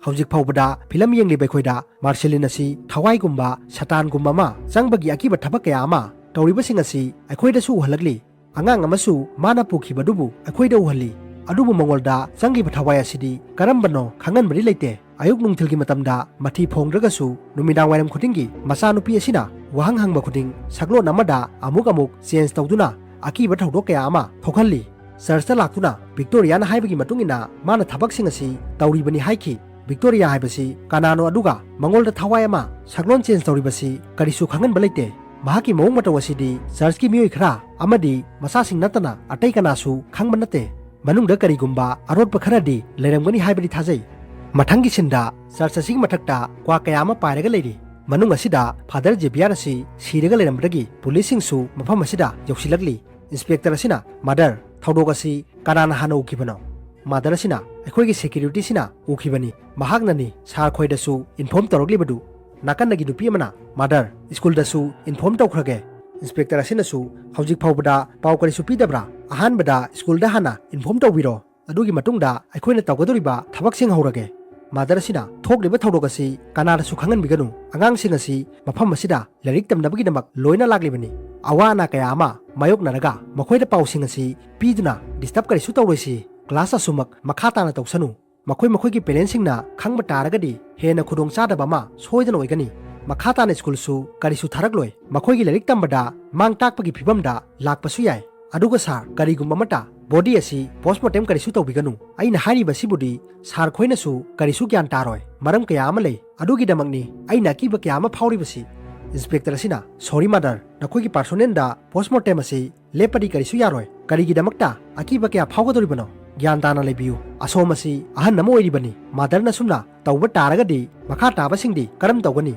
ꯍꯧꯖꯤꯛ ꯐꯥꯎꯕꯗ ꯐꯤꯂꯝ ꯌꯦꯡꯂꯤꯕ ꯑꯩꯈꯣꯏꯗ ꯃꯥꯔꯁꯦꯂꯤꯟ ꯑꯁꯤ ꯊꯋꯥꯏꯒꯨꯝꯕ ꯁꯇꯥꯟꯒꯨꯝꯕ ꯑꯃ ꯆꯪꯕꯒꯤ ꯑꯀꯤꯕ ꯊꯕꯛ ꯀꯌꯥ ꯑꯃ ꯇꯧꯔꯤꯕꯁꯤꯡ ꯑꯁꯤ ꯑꯩꯈꯣꯏꯗꯁꯨ ꯎꯍꯜꯂꯛꯂꯤ꯫ ꯑꯉꯥꯡ ꯑꯃꯁꯨ ꯃꯥꯅ ꯄꯨꯈꯤꯕꯗꯨꯕꯨ ꯑꯩꯈꯣꯏꯗ ꯎꯍꯜꯂꯤ꯫ ꯑꯗꯨꯕꯨ ꯃꯉꯣꯟꯗ ꯆꯪꯈꯤꯕ ꯊꯋꯥꯏ ꯑꯁꯤꯗꯤ ꯀꯔꯝꯕꯅꯣ ꯈꯪꯍꯟꯕꯗꯤ ꯂꯩꯇꯦ꯫ ꯑꯌꯨꯛ ꯅꯨꯡꯊꯤꯜꯒꯤ ꯃꯇꯝꯗ ꯃꯊꯤ ꯐꯣꯡꯗ꯭ꯔꯒꯁꯨ ꯅꯨꯃꯤꯗꯥꯡ ꯋꯥꯏꯔꯝ ꯈꯨꯗꯤꯡꯒꯤ ꯃꯆꯥꯅꯨꯄꯤ ꯑꯁꯤꯅ ꯋꯥꯍꯪ ꯍꯪꯕ ꯈꯨꯗꯤꯡ ꯁꯛꯂꯣꯟ ꯑꯃꯗ ꯑꯃꯨꯛ ꯑꯃꯨꯛ ꯆꯦꯟꯖ ꯇꯧꯗꯨꯅ ꯑꯀꯤꯕ ꯊꯧꯗꯣꯛ ꯀꯌꯥ ꯑꯃ ꯊꯣꯛꯍꯜꯂꯤ꯫ ꯆꯔꯆꯇ ꯂꯥꯛꯇꯨꯅ ꯚꯤꯛꯇꯣꯔꯤꯌꯥꯅ ꯍꯥꯏꯕꯒꯤ ꯃꯇꯨꯡ ꯏꯟꯅ ꯃꯥꯅ ꯊꯕꯛꯁꯤꯡ ꯑꯁꯤ ꯇꯧꯔꯤꯕꯅꯤ ꯍꯥꯏꯈꯤ꯫ ꯚꯤꯛꯇꯣꯔꯤꯌꯥ ꯍꯥꯏꯕꯁꯤ ꯀꯅꯥꯅꯣ, ꯑꯗꯨꯒ ꯃꯉꯣꯟꯗ ꯊꯋꯥꯏ ꯑꯃ ꯁꯛꯂꯣꯟ ꯆꯦꯟꯖ ꯇꯧꯔꯤꯕꯁꯤ ꯀꯔꯤꯁꯨ ꯈꯪꯍꯟꯕ ꯂꯩꯇꯦ꯫ ꯃꯍꯥꯛꯀꯤ ꯃꯑꯣꯡ ꯃꯇꯧ ꯑꯁꯤꯗꯤ ꯆꯔꯆꯀꯤ ꯃꯤꯑꯣꯏ ꯈꯔ ꯑꯃꯗꯤ ꯃꯆꯥꯁꯤꯡ ꯅꯠꯇꯅ ꯑꯇꯩ ꯀꯅꯥꯁꯨ ꯈꯪꯕ ꯅꯠꯇꯦ꯫ ꯃꯅꯨꯡꯗ ꯀꯔꯤꯒꯨꯝꯕ ꯑꯔꯣꯠꯄ ꯈꯔꯗꯤ ꯂꯩꯔꯝꯒꯅꯤ ꯍꯥꯏꯕꯗꯤ ꯊꯥꯖꯩ꯫ ꯃꯊꯪꯒꯤ ꯁꯤꯟꯗ ꯆꯔꯆ ꯑꯁꯤꯒꯤ ꯃꯊꯛꯇ ꯀ꯭ꯋꯥ ꯀꯌꯥ ꯑꯃ ꯄꯥꯏꯔꯒ ꯂꯩꯔꯤ꯫ ꯃꯅꯨꯡ ꯑꯁꯤꯗ ꯐꯥꯗꯔ ꯖꯦꯕꯤꯌꯥꯔ ꯑꯁꯤ ꯁꯤꯔꯒ ꯂꯩꯔꯝꯕꯗꯒꯤ ꯄꯨꯂꯤꯁꯁꯤꯡꯁꯨ ꯃꯐꯝ ꯑꯁꯤꯗ ꯌꯧꯁꯤꯜꯂꯛꯂꯤ꯫ ꯏꯟꯁꯄꯦꯛꯇꯔ ꯑꯁꯤꯅ, "ꯃꯥꯗꯔ, ꯊꯧꯗꯣꯛ ꯑꯁꯤ ꯀꯅꯥꯅ ꯍꯥꯟꯅ ꯎꯈꯤꯕꯅꯣ?" ꯃꯥꯗꯔ ꯑꯁꯤꯅ, "ꯑꯩꯈꯣꯏꯒꯤ ꯁꯦꯀ꯭ꯌꯨꯔꯤꯇꯤꯁꯤꯅ ꯎꯈꯤꯕꯅꯤ꯫ ꯃꯍꯥꯛꯅꯅꯤ ꯁꯥꯔ ꯈꯣꯏꯗꯁꯨ ꯏꯟꯐꯣꯔꯝ ꯇꯧꯔꯛꯂꯤꯕꯗꯨ꯫" ꯅꯥꯀꯟꯗꯒꯤ ꯅꯨꯄꯤ ꯑꯃꯅ, "ꯃꯥꯗꯔ, ꯁ꯭ꯀꯨꯜꯗꯁꯨ ꯏꯟꯐꯣꯔꯝ ꯇꯧꯈ꯭ꯔꯒꯦ꯫ ꯏꯟꯁꯄꯦꯛꯇꯔ ꯑꯁꯤꯅꯁꯨ ꯍꯧꯖꯤꯛ ꯐꯥꯎꯕꯗ ꯄꯥꯎ ꯀꯔꯤꯁꯨ ꯄꯤꯗꯕ꯭ꯔꯥ? ꯑꯍꯥꯟꯕꯗ ꯁ꯭ꯀꯨꯜꯗ ꯍꯥꯟꯅ ꯏꯟꯐꯣꯔꯝ ꯇꯧꯕꯤꯔꯣ꯫ ꯑꯗꯨꯒꯤ ꯃꯇꯨꯡꯗ ꯑꯩꯈꯣꯏꯅ ꯇꯧꯒꯗꯧꯔꯤꯕ ꯊꯕꯛꯁꯤꯡ ꯍꯧꯔꯒꯦ꯫" ꯃꯥꯗꯔ ꯑꯁꯤꯅ, "ꯊꯣꯛꯂꯤꯕ ꯊꯧꯗꯣꯛ ꯑꯁꯤ ꯀꯅꯥꯗꯁꯨ ꯈꯪꯍꯟꯕꯤꯒꯅꯨ꯫ ꯑꯉꯥꯡꯁꯤꯡ ꯑꯁꯤ ꯃꯐꯝ ꯑꯁꯤꯗ ꯂꯥꯏꯔꯤꯛ ꯇꯝꯅꯕꯒꯤꯗꯃꯛ ꯂꯣꯏꯅ ꯂꯥꯛꯂꯤꯕꯅꯤ꯫ ꯑꯋꯥ ꯑꯅꯥ ꯀꯌꯥ ꯑꯃ ꯃꯥꯌꯣꯛꯅꯔꯒ ꯃꯈꯣꯏꯗ ꯄꯥꯎꯁꯤꯡ ꯑꯁꯤ ꯄꯤꯗꯨꯅ ꯗꯤꯁꯇꯔꯕ ꯀꯔꯤꯁꯨ ꯇꯧꯔꯣꯏꯁꯤ꯫ ꯀ꯭ꯂꯥꯁ ꯑꯁꯨꯃꯛ ꯃꯈꯥ ꯇꯥꯅ ꯇꯧꯁꯅꯨ꯫ ꯃꯈꯣꯏ ꯃꯈꯣꯏꯒꯤ ꯄꯦꯔꯦꯟꯁꯁꯤꯡꯅ ꯈꯪꯕ ꯇꯥꯔꯒꯗꯤ ꯍꯦꯟꯅ ꯈꯨꯗꯣꯡꯆꯥꯗꯕ ꯑꯃ ꯁꯣꯏꯗꯅ ꯑꯣꯏꯒꯅꯤ꯫ ꯃꯈꯥ ꯇꯥꯅ ꯁ꯭ꯀꯨꯜꯁꯨ ꯀꯔꯤꯁꯨ ꯊꯥꯔꯛꯂꯣꯏ꯫ ꯃꯈꯣꯏꯒꯤ ꯂꯥꯏꯔꯤꯛ ꯇꯝꯕꯗ ꯃꯥꯡ ꯇꯥꯛꯄꯒꯤ ꯐꯤꯕꯝꯗ ꯂꯥꯛꯄꯁꯨ ꯌꯥꯏ꯫ ꯑꯗꯨꯒ ꯁꯥꯔ, ꯀꯔꯤꯒꯨꯝꯕ ꯑꯃꯠꯇ ꯕꯣꯗꯤ ꯑꯁꯤ ꯄꯣꯁꯃꯣꯔꯇꯦꯝ ꯀꯔꯤꯁꯨ ꯇꯧꯕꯤꯒꯅꯨ꯫ ꯑꯩꯅ ꯍꯥꯏꯔꯤꯕꯁꯤꯕꯨꯗꯤ ꯁꯥꯔ ꯈꯣꯏꯅꯁꯨ ꯀꯔꯤꯁꯨ ꯒ꯭ꯌꯥꯟ ꯇꯥꯔꯣꯏ꯫ ꯃꯔꯝ ꯀꯌꯥ ꯑꯃ ꯂꯩ꯫ ꯑꯗꯨꯒꯤꯗꯃꯛꯅꯤ ꯑꯩꯅ ꯑꯀꯤꯕ ꯀꯌꯥ ꯑꯃ ꯐꯥꯎꯔꯤꯕꯁꯤ꯫" ꯏꯟꯁꯄꯦꯛꯇꯔ ꯑꯁꯤꯅ, "ꯁꯣꯔꯤ ꯃꯥꯗꯔ, ꯅꯈꯣꯏꯒꯤ ꯄꯥꯔꯁꯣꯅꯦꯜꯗ ꯄꯣꯁꯃꯣꯔꯇꯦꯝ ꯑꯁꯤ ꯂꯦꯞꯄꯗꯤ ꯀꯔꯤꯁꯨ ꯌꯥꯔꯣꯏ꯫ ꯀꯔꯤꯒꯤꯗꯃꯛꯇ ꯑꯀꯤꯕ ꯀꯌꯥ ꯐꯥꯎꯒꯗꯧꯔꯤꯕꯅꯣ? ꯒ꯭ꯌꯥꯟ ꯇꯥꯅ ꯂꯩꯕꯤꯌꯨ꯫ ꯑꯁꯣꯝ ꯑꯁꯤ ꯑꯍꯟ ꯑꯃ ꯑꯣꯏꯔꯤꯕꯅꯤ꯫ ꯃꯥꯗꯔꯅ ꯁꯨꯝꯅ ꯇꯧꯕ ꯇꯥꯔꯒꯗꯤ ꯃꯈꯥ ꯇꯥꯕꯁꯤꯡꯗꯤ ꯀꯔꯝ ꯇꯧꯒꯅꯤ?"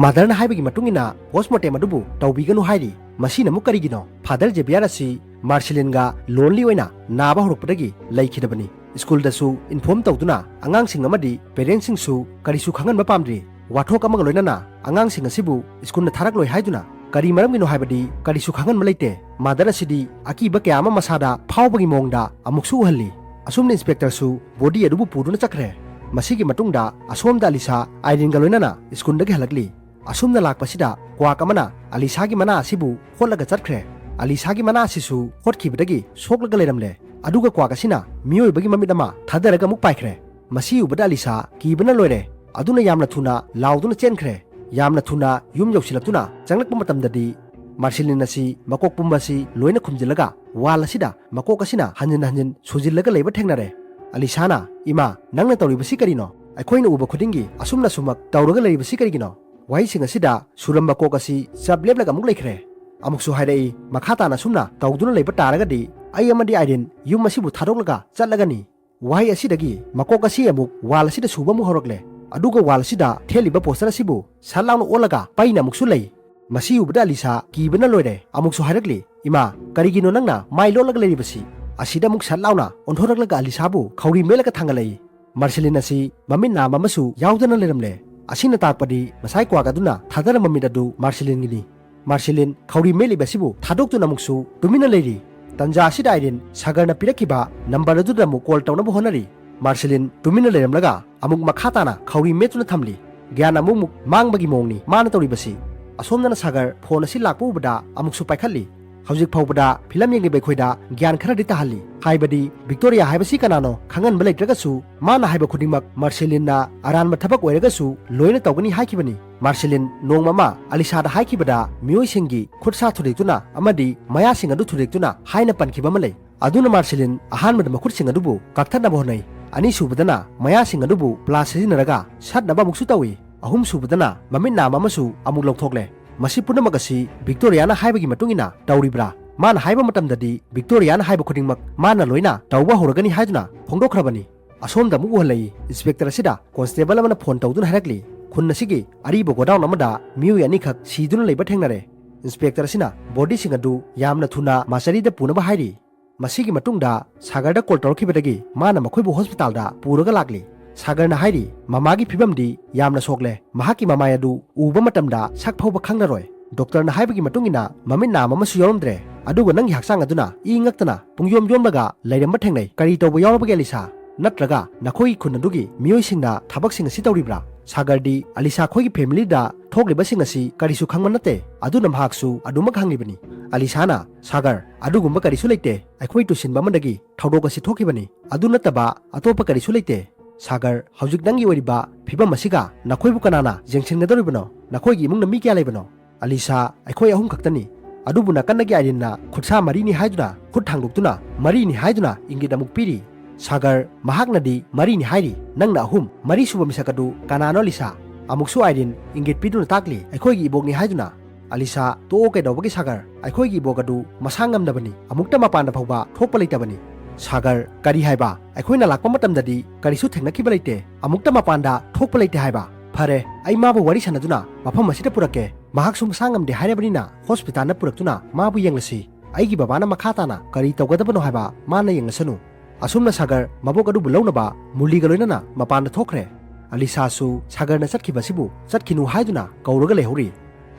ꯃꯥꯗꯔꯅ ꯍꯥꯏꯕꯒꯤ ꯃꯇꯨꯡ ꯏꯟꯅ ꯄꯣꯁꯃꯣꯔꯇꯦꯝ ꯑꯗꯨꯕꯨ ꯇꯧꯕꯤꯒꯅꯨ ꯍꯥꯏꯔꯤ꯫ ꯃꯁꯤꯅ ꯑꯃꯨꯛ ꯀꯔꯤꯒꯤꯅꯣ? ꯐꯥꯗꯔ ꯖꯦꯕꯤꯌꯥꯔ ꯑꯁꯤ ꯃꯥꯔꯁꯤꯂꯤꯟꯒ ꯂꯣꯟꯂꯤ ꯑꯣꯏꯅ ꯅꯥꯕ ꯍꯧꯔꯛꯄꯗꯒꯤ ꯂꯩꯈꯤꯗꯕꯅꯤ꯫ ꯁ꯭ꯀꯨꯜꯗꯁꯨ ꯏꯟꯐꯣꯔꯝ ꯇꯧꯗꯨꯅ ꯑꯉꯥꯡꯁꯤꯡ ꯑꯃꯗꯤ ꯄꯦꯔꯦꯟꯁꯁꯤꯡꯁꯨ ꯀꯔꯤꯁꯨ ꯈꯪꯍꯟꯕ ꯄꯥꯝꯗ꯭ꯔꯤ꯫ ꯋꯥꯊꯣꯛ ꯑꯃꯒ ꯂꯣꯏꯅꯅ ꯑꯉꯥꯡꯁꯤꯡ ꯑꯁꯤꯕꯨ ꯁ꯭ꯀꯨꯜꯅ ꯊꯥꯔꯛꯂꯣꯏ ꯍꯥꯏꯗꯨꯅ ꯀꯔꯤ ꯃꯔꯝꯒꯤꯅꯣ ꯍꯥꯏꯕꯗꯤ ꯀꯔꯤꯁꯨ ꯈꯪꯍꯟꯕ ꯂꯩꯇꯦ꯫ ꯃꯥꯗꯔ ꯑꯁꯤꯗꯤ ꯑꯀꯤꯕ ꯀꯌꯥ ꯑꯃ ꯃꯁꯥꯗ ꯐꯥꯎꯕꯒꯤ ꯃꯑꯣꯡꯗ ꯑꯃꯨꯛꯁꯨ ꯎꯍꯜꯂꯤ꯫ ꯑꯁꯨꯝꯅ ꯏꯟꯁꯄꯦꯛꯇꯔꯁꯨ ꯕꯣꯗꯤ ꯑꯗꯨꯕꯨ ꯄꯨꯗꯨꯅ ꯆꯠꯈ꯭ꯔꯦ꯫ ꯃꯁꯤꯒꯤ ꯃꯇꯨꯡꯗ ꯑꯁꯣꯝꯗ ꯑꯂꯤꯁꯥ ꯑꯥꯏꯔꯤꯟꯒ ꯂꯣꯏꯅꯅ ꯁ꯭ꯀꯨꯜꯗꯒꯤ ꯍꯜꯂꯛꯂꯤ꯫ ꯑꯁꯨꯝꯅ ꯂꯥꯛꯄꯁꯤꯗ ꯀ꯭ꯋꯥꯛ ꯑꯃꯅ ꯑꯂꯤꯁꯥꯒꯤ ꯃꯅꯥ ꯑꯁꯤꯕꯨ ꯈꯣꯠꯂꯒ ꯆꯠꯈ꯭ꯔꯦ꯫ ꯑꯂꯤꯁꯥꯒꯤ ꯃꯅꯥ ꯑꯁꯤꯁꯨ ꯈꯣꯠꯈꯤꯕꯗꯒꯤ ꯁꯣꯛꯂꯒ ꯂꯩꯔꯝꯂꯦ꯫ ꯑꯗꯨꯒ ꯀ꯭ꯋꯥꯛ ꯑꯁꯤꯅ ꯃꯤꯑꯣꯏꯕꯒꯤ ꯃꯃꯤꯠ ꯑꯃ ꯊꯥꯗꯔꯒ ꯑꯃꯨꯛ ꯄꯥꯏꯈ꯭ꯔꯦ꯫ ꯃꯁꯤ ꯎꯕꯗ ꯑꯂꯤꯁꯥ ꯀꯤꯕꯅ ꯂꯣꯏꯔꯦ꯫ ꯑꯗꯨꯅ ꯌꯥꯝꯅ ꯊꯨꯅ ꯂꯥꯎꯗꯨꯅ ꯆꯦꯟꯈ꯭ꯔꯦ꯫ ꯌꯥꯝꯅ ꯊꯨꯅ ꯌꯨꯝ ꯌꯧꯁꯤꯜꯂꯛꯇꯨꯅ ꯆꯪꯂꯛꯄ ꯃꯇꯝꯗꯗꯤ ꯃꯥꯔꯁꯤꯂꯤꯟ ꯑꯁꯤ ꯃꯀꯣꯛ ꯄꯨꯝꯕ ꯑꯁꯤ ꯂꯣꯏꯅ ꯈꯨꯝꯖꯤꯜꯂꯒ ꯋꯥꯜ ꯑꯁꯤꯗ ꯃꯀꯣꯛ ꯑꯁꯤꯅ ꯍꯟꯖꯤꯟ ꯍꯟꯖꯤꯟ ꯁꯨꯖꯤꯜꯂꯒ ꯂꯩꯕ ꯊꯦꯡꯅꯔꯦ꯫ ꯑꯂꯤꯁꯥꯅ, "ꯏꯃꯥ, ꯅꯪꯅ ꯇꯧꯔꯤꯕꯁꯤ ꯀꯔꯤꯅꯣ? ꯑꯩꯈꯣꯏꯅ ꯎꯕ ꯈꯨꯗꯤꯡꯒꯤ ꯑꯁꯨꯝꯅ ꯁꯨꯃꯛ ꯇꯧꯔꯒ ꯂꯩꯔꯤꯕꯁꯤ ꯀꯔꯤꯒꯤꯅꯣ?" ꯋꯥꯍꯩꯁꯤꯡ ꯑꯁꯤꯗ ꯁꯨꯔꯝꯕ ꯀꯣꯛ ꯑꯁꯤ ꯆꯞ ꯂꯦꯞꯂꯒ ꯑꯃꯨꯛ ꯂꯩꯈ꯭ꯔꯦ꯫ ꯑꯃꯨꯛꯁꯨ ꯍꯥꯏꯔꯛꯏ, "ꯃꯈꯥ ꯇꯥꯅ ꯑꯁꯨꯝꯅ ꯇꯧꯗꯨꯅ ꯂꯩꯕ ꯇꯥꯔꯒꯗꯤ ꯑꯩ ꯑꯃꯗꯤ ꯑꯥꯏꯔꯤꯟ ꯌꯨꯝ ꯑꯁꯤꯕꯨ ꯊꯥꯗꯣꯛꯂꯒ ꯆꯠꯂꯒꯅꯤ"꯫ ꯋꯥꯍꯩ ꯑꯁꯤꯗꯒꯤ ꯃꯀꯣꯛ ꯑꯁꯤ ꯑꯃꯨꯛ ꯋꯥꯜ ꯑꯁꯤꯗ ꯁꯨꯕ ꯑꯃꯨꯛ ꯍꯧꯔꯛꯂꯦ꯫ ꯑꯗꯨꯒ ꯋꯥꯜ ꯑꯁꯤꯗ ꯊꯦꯠꯂꯤꯕ ꯄꯣꯁꯇꯔ ꯑꯁꯤꯕꯨ ꯁꯠ ꯂꯥꯎꯅ ꯑꯣꯜꯂꯒ ꯄꯩꯅ ꯑꯃꯨꯛꯁꯨ ꯂꯩ꯫ ꯃꯁꯤ ꯎꯕꯗ ꯑꯂꯤꯁꯥ ꯀꯤꯕꯅ ꯂꯣꯏꯔꯦ꯫ ꯑꯃꯨꯛꯁꯨ ꯍꯥꯏꯔꯛꯂꯤ, "ꯏꯃꯥ, ꯀꯔꯤꯒꯤꯅꯣ ꯅꯪꯅ ꯃꯥꯏ ꯂꯣꯠꯂꯒ ꯂꯩꯔꯤꯕꯁꯤ?" ꯑꯁꯤꯗ ꯑꯃꯨꯛ ꯁꯠ ꯂꯥꯎꯅ ꯑꯣꯟꯊꯣꯔꯛꯂꯒ ꯑꯂꯤꯁꯥꯕꯨ ꯈꯧꯔꯤ ꯃꯦꯠꯂꯒ ꯊꯥꯡꯒꯠꯂꯛꯏ꯫ ꯃꯥꯔꯁꯤꯂꯤꯟ ꯑꯁꯤ ꯃꯃꯤꯠ ꯅꯥꯝꯃ ꯑꯃꯁꯨ ꯌꯥꯎꯗꯅ ꯂꯩꯔꯝꯂꯦ꯫ ꯑꯁꯤꯅ ꯇꯥꯛꯄꯗꯤ ꯉꯁꯥꯏ ꯀ꯭ꯋꯥꯛ ꯑꯗꯨꯅ ꯊꯥꯗꯔꯝꯕ ꯃꯤꯠ ꯑꯗꯨ ꯃꯥꯔꯁꯤꯂꯤꯟꯒꯤꯅꯤ꯫ ꯃꯥꯔꯁꯤꯂꯤꯟ ꯈꯧꯔꯤ ꯃꯦꯠꯂꯤꯕ ꯑꯁꯤꯕꯨ ꯊꯥꯗꯣꯛꯇꯨꯅ ꯑꯃꯨꯛꯁꯨ ꯇꯨꯃꯤꯟꯅ ꯂꯩꯔꯤ꯫ ꯇꯟꯖꯥ ꯑꯁꯤꯗ ꯑꯥꯏꯔꯤꯟ ꯁꯥꯒꯔꯅ ꯄꯤꯔꯛꯈꯤꯕ ꯅꯝꯕꯔ ꯑꯗꯨꯗ ꯑꯃꯨꯛ ꯀꯣꯜ ꯇꯧꯅꯕ ꯍꯣꯠꯅꯔꯤ꯫ ꯃꯥꯔꯁꯤꯂꯤꯟ ꯇꯨꯃꯤꯟꯅ ꯂꯩꯔꯝꯂꯒ ꯑꯃꯨꯛ ꯃꯈꯥ ꯇꯥꯅ ꯈꯧꯔꯤ ꯃꯦꯠꯇꯨꯅ ꯊꯝꯂꯤ꯫ ꯒ꯭ꯌꯥꯟ ꯑꯃꯨꯛ ꯑꯃꯨꯛ ꯃꯥꯡꯕꯒꯤ ꯃꯑꯣꯡꯅꯤ ꯃꯥꯅ ꯇꯧꯔꯤꯕꯁꯤ꯫ ꯑꯁꯣꯝꯗꯅ ꯁꯥꯒꯔ ꯐꯣꯟ ꯑꯁꯤ ꯂꯥꯛꯄ ꯎꯕꯗ ꯑꯃꯨꯛꯁꯨ ꯄꯥꯏꯈꯠꯂꯤ꯫ ꯍꯧꯖꯤꯛ ꯐꯥꯎꯕꯗ ꯐꯤꯂꯝ ꯌꯦꯡꯂꯤꯕ ꯑꯩꯈꯣꯏꯗ ꯒ꯭ꯌꯥꯟ ꯈꯔꯗꯤ ꯇꯥꯍꯜꯂꯤ꯫ ꯍꯥꯏꯕꯗꯤ ꯚꯤꯛꯇꯣꯔꯤꯌꯥ ꯍꯥꯏꯕꯁꯤ ꯀꯅꯥꯅꯣ ꯈꯪꯍꯟꯕ ꯂꯩꯇ꯭ꯔꯒꯁꯨ ꯃꯥꯅ ꯍꯥꯏꯕ ꯈꯨꯗꯤꯡꯃꯛ ꯃꯥꯔꯁꯤꯂꯤꯟꯅ ꯑꯔꯥꯟꯕ ꯊꯕꯛ ꯑꯣꯏꯔꯒꯁꯨ ꯂꯣꯏꯅ ꯇꯧꯒꯅꯤ ꯍꯥꯏꯈꯤꯕꯅꯤ꯫ ꯃꯥꯔꯁꯤꯂꯤꯟ ꯅꯣꯡꯃ ꯑꯃ ꯑꯂꯤꯁꯥꯗ ꯍꯥꯏꯈꯤꯕꯗ ꯃꯤꯑꯣꯏꯁꯤꯡꯒꯤ ꯈꯨꯠ ꯁꯥ ꯊꯨꯗꯦꯛꯇꯨꯅ ꯑꯃꯗꯤ ꯃꯌꯥꯁꯤꯡ ꯑꯗꯨ ꯊꯨꯗꯦꯛꯇꯨꯅ ꯍꯥꯏꯅ ꯄꯟꯈꯤꯕ ꯑꯃ ꯂꯩ꯫ ꯑꯗꯨꯅ ꯃꯥꯔꯁꯤꯂꯤꯟ ꯑꯍꯥꯟꯕꯗ ꯃꯈꯨꯠꯁꯤꯡ ꯑꯗꯨꯕꯨ ꯀꯛꯊꯠꯅꯕ ꯍꯣꯠꯅꯩ꯫ ꯑꯅꯤꯁꯨꯕꯗꯅ ꯃꯌꯥꯁꯤꯡ ꯑꯗꯨꯕꯨ ꯄ꯭ꯂꯥꯁ ꯁꯤꯖꯤꯟꯅꯔꯒ ꯁꯠꯅꯕ ꯑꯃꯨꯛꯁꯨ ꯇꯧꯏ꯫ ꯑꯍꯨꯝꯁꯨꯕꯗꯅ ꯃꯃꯤꯠ ꯅꯥꯝꯃ ꯑꯃꯁꯨ ꯑꯃꯨꯛ ꯂꯧꯊꯣꯛꯂꯦ꯫ ꯃꯁꯤ ꯄꯨꯝꯅꯃꯛ ꯑꯁꯤ ꯚꯤꯛꯇꯣꯔꯤꯌꯥꯅ ꯍꯥꯏꯕꯒꯤ ꯃꯇꯨꯡ ꯏꯟꯅ ꯇꯧꯔꯤꯕ꯭ꯔꯥ? ꯃꯥꯅ ꯍꯥꯏꯕ ꯃꯇꯝꯗꯗꯤ ꯚꯤꯛꯇꯣꯔꯤꯌꯥꯅ ꯍꯥꯏꯕ ꯈꯨꯗꯤꯡꯃꯛ ꯃꯥꯅ ꯂꯣꯏꯅ ꯇꯧꯕ ꯍꯧꯔꯒꯅꯤ ꯍꯥꯏꯗꯨꯅ ꯐꯣꯡꯗꯣꯛꯈ꯭ꯔꯕꯅꯤ꯫ ꯑꯁꯣꯝꯗ ꯑꯃꯨꯛ ꯎꯍꯜꯂꯛꯏ, ꯏꯟꯁꯄꯦꯛꯇꯔ ꯑꯁꯤꯗ ꯀꯣꯟꯁꯇꯦꯕꯜ ꯑꯃꯅ ꯐꯣꯟ ꯇꯧꯗꯨꯅ ꯍꯥꯏꯔꯛꯂꯤ, ꯈꯨꯟ ꯑꯁꯤꯒꯤ ꯑꯔꯤꯕ ꯒꯣꯗꯥꯎꯟ ꯑꯃꯗ ꯃꯤꯑꯣꯏ ꯑꯅꯤꯈꯛ ꯁꯤꯗꯨꯅ ꯂꯩꯕ ꯊꯦꯡꯅꯔꯦ꯫ ꯏꯟꯁꯄꯦꯛꯇꯔ ꯑꯁꯤꯅ ꯕꯣꯗꯤꯁꯤꯡ ꯑꯗꯨ ꯌꯥꯝꯅ ꯊꯨꯅ ꯃꯥꯔꯆꯔꯤꯗ ꯄꯨꯅꯕ ꯍꯥꯏꯔꯤ꯫ ꯃꯁꯤꯒꯤ ꯃꯇꯨꯡꯗ ꯁꯥꯒꯔꯗ ꯀꯣꯜ ꯇꯧꯔꯛꯈꯤꯕꯗꯒꯤ ꯃꯥꯅ ꯃꯈꯣꯏꯕꯨ ꯍꯣꯁꯄꯤꯇꯥꯜꯗ ꯄꯨꯔꯒ ꯂꯥꯛꯂꯤ꯫ ꯁꯥꯒꯔꯅ ꯍꯥꯏꯔꯤ, ꯃꯃꯥꯒꯤ ꯐꯤꯕꯝꯗꯤ ꯌꯥꯝꯅ ꯁꯣꯛꯂꯦ, ꯃꯍꯥꯛꯀꯤ ꯃꯃꯥꯏ ꯑꯗꯨ ꯎꯕ ꯃꯇꯝꯗ ꯁꯛ ꯐꯥꯎꯕ ꯈꯪꯂꯔꯣꯏ꯫ ꯗꯣꯛꯇꯔꯅ ꯍꯥꯏꯕꯒꯤ ꯃꯇꯨꯡ ꯏꯟꯅ ꯃꯃꯤꯠ ꯅꯥꯝꯃ ꯑꯃꯁꯨ ꯌꯥꯎꯔꯝꯗ꯭ꯔꯦ, ꯑꯗꯨꯒ ꯅꯪꯒꯤ ꯍꯛꯆꯥꯡ ꯑꯗꯨꯅ ꯏ ꯉꯛꯇꯅ ꯄꯨꯡꯌꯣꯝ ꯌꯣꯝꯂꯒ ꯂꯩꯔꯝꯕ ꯊꯦꯡꯅꯩ꯫ ꯀꯔꯤ ꯇꯧꯕ ꯌꯥꯎꯔꯕꯒꯦ, ꯑꯂꯤꯁꯥ? ꯅꯠꯇ꯭ꯔꯒ ꯅꯈꯣꯏꯒꯤ ꯈꯨꯟ ꯑꯗꯨꯒꯤ ꯃꯤꯑꯣꯏꯁꯤꯡꯅ ꯊꯕꯛꯁꯤꯡ ꯑꯁꯤ ꯇꯧꯔꯤꯕ꯭ꯔꯥ? ꯁꯥꯒꯔꯗꯤ ꯑꯂꯤꯁꯥ ꯈꯣꯏꯒꯤ ꯐꯦꯃꯤꯂꯤꯗ ꯊꯣꯛꯂꯤꯕꯁꯤꯡ ꯑꯁꯤ ꯀꯔꯤꯁꯨ ꯈꯪꯕ ꯅꯠꯇꯦ, ꯑꯗꯨꯅ ꯃꯍꯥꯛꯁꯨ ꯑꯗꯨꯃꯛ ꯍꯪꯂꯤꯕꯅꯤ꯫ ꯑꯂꯤꯁꯥꯅ, "ꯁꯥꯒꯔ, ꯑꯗꯨꯒꯨꯝꯕ ꯀꯔꯤꯁꯨ ꯂꯩꯇꯦ, ꯑꯩꯈꯣꯏ ꯇꯨꯁꯤꯟꯕ ꯑꯃꯗꯒꯤ ꯊꯧꯗꯣꯛ ꯑꯁꯤ ꯊꯣꯛꯈꯤꯕꯅꯤ, ꯑꯗꯨ ꯅꯠꯇꯕ ꯑꯇꯣꯞꯄ ꯀꯔꯤꯁꯨ ꯂꯩꯇꯦ꯫ ꯁꯥꯒꯔ, ꯍꯧꯖꯤꯛ ꯅꯪꯒꯤ ꯑꯣꯏꯔꯤꯕ ꯐꯤꯕꯝ ꯑꯁꯤꯒ ꯅꯈꯣꯏꯕꯨ ꯀꯅꯥꯅ ꯌꯦꯡꯁꯤꯟꯒꯗꯧꯔꯤꯕꯅꯣ? ꯅꯈꯣꯏꯒꯤ ꯏꯃꯨꯡꯗ ꯃꯤ ꯀꯌꯥ ꯂꯩꯕꯅꯣ?" "ꯑꯂꯤꯁꯥ, ꯑꯩꯈꯣꯏ ꯑꯍꯨꯝ ꯈꯛꯇꯅꯤ꯫ ꯑꯗꯨꯕꯨ ꯅꯥꯀꯟꯗꯒꯤ ꯑꯥꯏꯔꯤꯟꯅ ꯈꯨꯠꯁꯥ ꯃꯔꯤꯅꯤ ꯍꯥꯏꯗꯨꯅ ꯈꯨꯠ ꯊꯥꯡꯗꯣꯛꯇꯨꯅ ꯃꯔꯤꯅꯤ ꯍꯥꯏꯗꯨꯅ ꯏꯪꯒꯤꯠ ꯑꯃꯨꯛ ꯄꯤꯔꯤ꯫ ꯁꯥꯒꯔ, ꯃꯍꯥꯛꯅꯗꯤ ꯃꯔꯤꯅꯤ ꯍꯥꯏꯔꯤ, ꯅꯪꯅ ꯑꯍꯨꯝ, ꯃꯔꯤꯁꯨꯕ ꯃꯤꯁꯛ ꯑꯗꯨ ꯀꯅꯥꯅꯣ ꯑꯂꯤꯁꯥ?" ꯑꯃꯨꯛꯁꯨ ꯑꯥꯏꯔꯤꯟ ꯏꯪꯒꯤꯠ ꯄꯤꯗꯨꯅ ꯇꯥꯛꯂꯤ, "ꯑꯩꯈꯣꯏꯒꯤ ꯏꯕꯣꯛꯅꯤ" ꯍꯥꯏꯗꯨꯅ꯫ "ꯑꯂꯤꯁꯥ, ꯇꯣꯛꯑꯣ, ꯀꯩꯗꯧꯕꯒꯤ ꯁꯥꯒꯔ? ꯑꯩꯈꯣꯏꯒꯤ ꯏꯕꯣꯛ ꯑꯗꯨ ꯃꯁꯥ ꯉꯝꯗꯕꯅꯤ, ꯑꯃꯨꯛꯇ ꯃꯄꯥꯟꯗ ꯐꯥꯎꯕ ꯊꯣꯛꯄ ꯂꯩꯇꯕꯅꯤ"꯫ ꯁꯥꯒꯔ, "ꯀꯔꯤ ꯍꯥꯏꯕ? ꯑꯩꯈꯣꯏꯅ ꯂꯥꯛꯄ ꯃꯇꯝꯗꯗꯤ ꯀꯔꯤꯁꯨ ꯊꯦꯡꯅꯈꯤꯕ ꯂꯩꯇꯦ, ꯑꯃꯨꯛꯇ ꯃꯄꯥꯟꯗ ꯊꯣꯛꯄ ꯂꯩꯇꯦ ꯍꯥꯏꯕ? ꯐꯔꯦ, ꯑꯩ ꯃꯥꯕꯨ ꯋꯥꯔꯤ ꯁꯥꯟꯅꯗꯨꯅ ꯃꯐꯝ ꯑꯁꯤꯗ ꯄꯨꯔꯛꯀꯦ, ꯃꯍꯥꯛꯁꯨ ꯃꯁꯥ ꯉꯝꯗꯦ ꯍꯥꯏꯔꯕꯅꯤꯅ ꯍꯣꯁꯄꯤꯇꯥꯜꯗ ꯄꯨꯔꯛꯇꯨꯅ ꯃꯥꯕꯨ ꯌꯦꯡꯂꯁꯤ꯫ ꯑꯩꯒꯤ ꯕꯕꯥꯅ ꯃꯈꯥ ꯇꯥꯅ ꯀꯔꯤ ꯇꯧꯒꯗꯕꯅꯣ ꯍꯥꯏꯕ ꯃꯥꯅ ꯌꯦꯡꯂꯁꯅꯨ"꯫ ꯑꯁꯨꯝꯅ ꯁꯥꯒꯔ ꯃꯕꯣꯛ ꯑꯗꯨꯕꯨ ꯂꯧꯅꯕ ꯃꯨꯂꯤꯒ ꯂꯣꯏꯅꯅ ꯃꯄꯥꯟꯗ ꯊꯣꯛꯈ꯭ꯔꯦ꯫ ꯑꯂꯤꯁꯥꯁꯨ ꯁꯥꯒꯔꯅ ꯆꯠꯈꯤꯕꯁꯤꯕꯨ ꯆꯠꯈꯤꯅꯨ ꯍꯥꯏꯗꯨꯅ ꯀꯧꯔꯒ ꯂꯩꯍꯧꯔꯤ꯫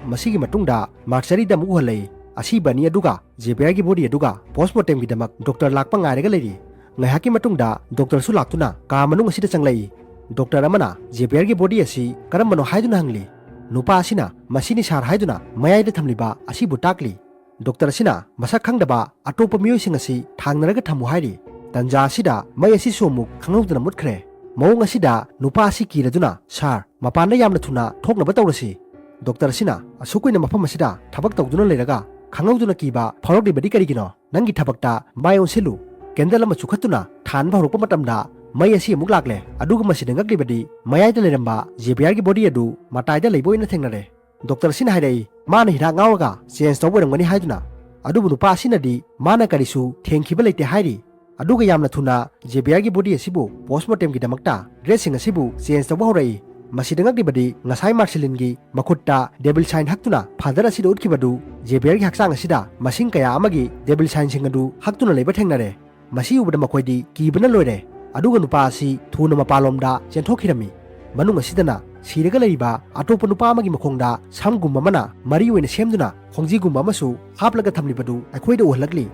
ꯃꯁꯤꯒꯤ ꯃꯇꯨꯡꯗ ꯃꯥꯔꯆꯔꯤꯗ ꯑꯃꯨꯛ ꯎꯍꯜꯂꯛꯏ꯫ ꯑꯁꯤꯕ ꯑꯅꯤ ꯑꯗꯨꯒ ꯖꯦꯕꯤꯌꯔꯒꯤ ꯕꯣꯗꯤ ꯑꯗꯨꯒ ꯄꯣꯁꯃꯣꯔꯇꯦꯝꯒꯤꯗꯃꯛ ꯗꯣꯛꯇꯔ ꯂꯥꯛꯄ ꯉꯥꯏꯔꯒ ꯂꯩꯔꯤ꯫ ꯉꯥꯏꯍꯥꯛꯀꯤ ꯃꯇꯨꯡꯗ ꯗꯣꯛꯇꯔꯁꯨ ꯂꯥꯛꯇꯨꯅ ꯀꯥ ꯃꯅꯨꯡ ꯑꯁꯤꯗ ꯆꯪꯂꯛꯏ꯫ ꯗꯣꯛꯇꯔ ꯑꯃꯅ ꯖꯦꯕꯤꯌꯔꯒꯤ ꯕꯣꯗꯤ ꯑꯁꯤ ꯀꯔꯝꯕꯅꯣ ꯍꯥꯏꯗꯨꯅ ꯍꯪꯂꯤ꯫ ꯅꯨꯄꯥ ꯑꯁꯤꯅ "ꯃꯁꯤꯅꯤ ꯁꯥꯔ" ꯍꯥꯏꯗꯨꯅ ꯃꯌꯥꯏꯗ ꯊꯝꯂꯤꯕ ꯑꯁꯤꯕꯨ ꯇꯥꯛꯂꯤ꯫ ꯗꯣꯛꯇꯔ ꯑꯁꯤꯅ ꯃꯁꯛ ꯈꯪꯗꯕ ꯑꯇꯣꯞꯄ ꯃꯤꯑꯣꯏꯁꯤꯡ ꯑꯁꯤ ꯊꯥꯡꯅꯔꯒ ꯊꯝꯃꯨ ꯍꯥꯏꯔꯤ꯫ ꯇꯟꯖꯥ ꯑꯁꯤꯗ ꯃꯩ ꯑꯁꯤꯁꯨ ꯑꯃꯨꯛ ꯈꯪꯍꯧꯗꯅ ꯃꯨꯠꯈ꯭ꯔꯦ꯫ ꯃꯑꯣꯡ ꯑꯁꯤꯗ ꯅꯨꯄꯥ ꯑꯁꯤ ꯀꯤꯔꯗꯨꯅ, "ꯁꯥꯔ, ꯃꯄꯥꯟꯗ ꯌꯥꯝꯅ ꯊꯨꯅ ꯊꯣꯛꯅꯕ ꯇꯧꯔꯁꯤ"꯫ ꯗꯣꯛꯇꯔ ꯑꯁꯤꯅ, "ꯑꯁꯨꯛ ꯀꯨꯏꯅ ꯃꯐꯝ ꯑꯁꯤꯗ ꯊꯕꯛ ꯇꯧꯗꯨꯅ ꯂꯩꯔꯒ ꯈꯪꯍꯧꯗꯅ ꯀꯤꯕ ꯐꯥꯎꯔꯛꯂꯤꯕꯗꯤ ꯀꯔꯤꯒꯤꯅꯣ? ꯅꯪꯒꯤ ꯊꯕꯛꯇ ꯃꯥꯏ ꯑꯣꯟꯁꯤꯜꯂꯨ꯫ ꯀꯦꯟꯗꯜ ꯑꯃ ꯆꯨꯈꯠꯇꯨꯅ ꯊꯥꯟꯕ ꯍꯧꯔꯛꯄ ꯃꯇꯝꯗ ꯃꯩ ꯑꯁꯤ ꯑꯃꯨꯛ ꯂꯥꯛꯂꯦ꯫ ꯑꯗꯨꯒ ꯃꯁꯤꯗ ꯉꯛꯂꯤꯕꯗꯤ ꯃꯌꯥꯏꯗ ꯂꯩꯔꯝꯕ ꯖꯦꯕꯤꯌꯔꯒꯤ ꯕꯣꯗꯤ ꯑꯗꯨ ꯃꯇꯥꯏꯗ ꯂꯩꯕ ꯑꯣꯏꯅ ꯊꯦꯡꯅꯔꯦ"꯫ ꯗꯣꯛꯇꯔ ꯑꯁꯤꯅ ꯍꯥꯏꯔꯛꯏ, "ꯃꯥꯅ ꯍꯤꯗꯥꯛ ꯉꯥꯎꯔꯒ ꯆꯦꯟꯖ ꯇꯧꯕ ꯑꯣꯏꯔꯝꯒꯅꯤ" ꯍꯥꯏꯗꯨꯅ꯫ ꯑꯗꯨꯕꯨ ꯅꯨꯄꯥ ꯑꯁꯤꯅꯗꯤ ꯃꯥꯅ ꯀꯔꯤꯁꯨ ꯊꯦꯡꯈꯤꯕ ꯂꯩꯇꯦ ꯍꯥꯏꯔꯤ꯫ ꯑꯗꯨꯒ ꯌꯥꯝꯅ ꯊꯨꯅ ꯖꯦꯕꯤꯌꯔꯒꯤ ꯕꯣꯗꯤ ꯑꯁꯤꯕꯨ ꯄꯣꯁꯃꯣꯔꯇꯦꯝꯒꯤꯗꯃꯛꯇ ꯗ꯭ꯔꯦꯁꯁꯤꯡ ꯑꯁꯤꯕꯨ ꯆꯦꯟꯖ ꯇꯧꯕ ꯍꯧꯔꯛꯏ꯫ ꯃꯁꯤꯗ ꯉꯛꯂꯤꯕꯗꯤ ꯉꯁꯥꯏ ꯃꯥꯔꯁꯤꯂꯤꯟꯒꯤ ꯃꯈꯨꯠꯇ ꯗꯦꯕꯤꯜ ꯁꯥꯏꯟ ꯍꯛꯇꯨꯅ ꯐꯥꯗꯔ ꯑꯁꯤꯗ ꯎꯠꯈꯤꯕꯗꯨ ꯖꯦꯕꯤꯌꯔꯒꯤ ꯍꯛꯆꯥꯡ ꯑꯁꯤꯗ ꯃꯁꯤꯡ ꯀꯌꯥ ꯑꯃꯒꯤ ꯗꯦꯕꯤꯜ ꯁꯥꯏꯟꯁꯤꯡ ꯑꯗꯨ ꯍꯛꯇꯨꯅ ꯂꯩꯕ ꯊꯦꯡꯅꯔꯦ꯫ ꯃꯁꯤ ꯎꯕꯗ ꯃꯈꯣꯏꯗꯤ ꯀꯤꯕꯅ ꯂꯣꯏꯔꯦ꯫ ꯑꯗꯨꯒ ꯅꯨꯄꯥ ꯑꯁꯤ ꯊꯨꯅ ꯃꯄꯥꯟꯂꯣꯝꯗ ꯆꯦꯟꯊꯣꯛꯈꯤꯔꯝꯃꯤ꯫ ꯃꯅꯨꯡ ꯑꯁꯤꯗꯅ ꯁꯤꯔꯒ ꯂꯩꯔꯤꯕ ꯑꯇꯣꯞꯄ ꯅꯨꯄꯥ ꯑꯃꯒꯤ ꯃꯈꯣꯡꯗ ꯁꯝꯒꯨꯝꯕ ꯑꯃꯅ ꯃꯔꯤ ꯑꯣꯏꯅ ꯁꯦꯝꯗꯨꯅ ꯈꯣꯡꯖꯤꯒꯨꯝꯕ ꯑꯃꯁꯨ ꯍꯥꯞꯂꯒ ꯊꯝꯂꯤꯕꯗꯨ ꯑꯩꯈꯣꯏꯗ ꯎꯍꯜꯂꯛꯂꯤ꯫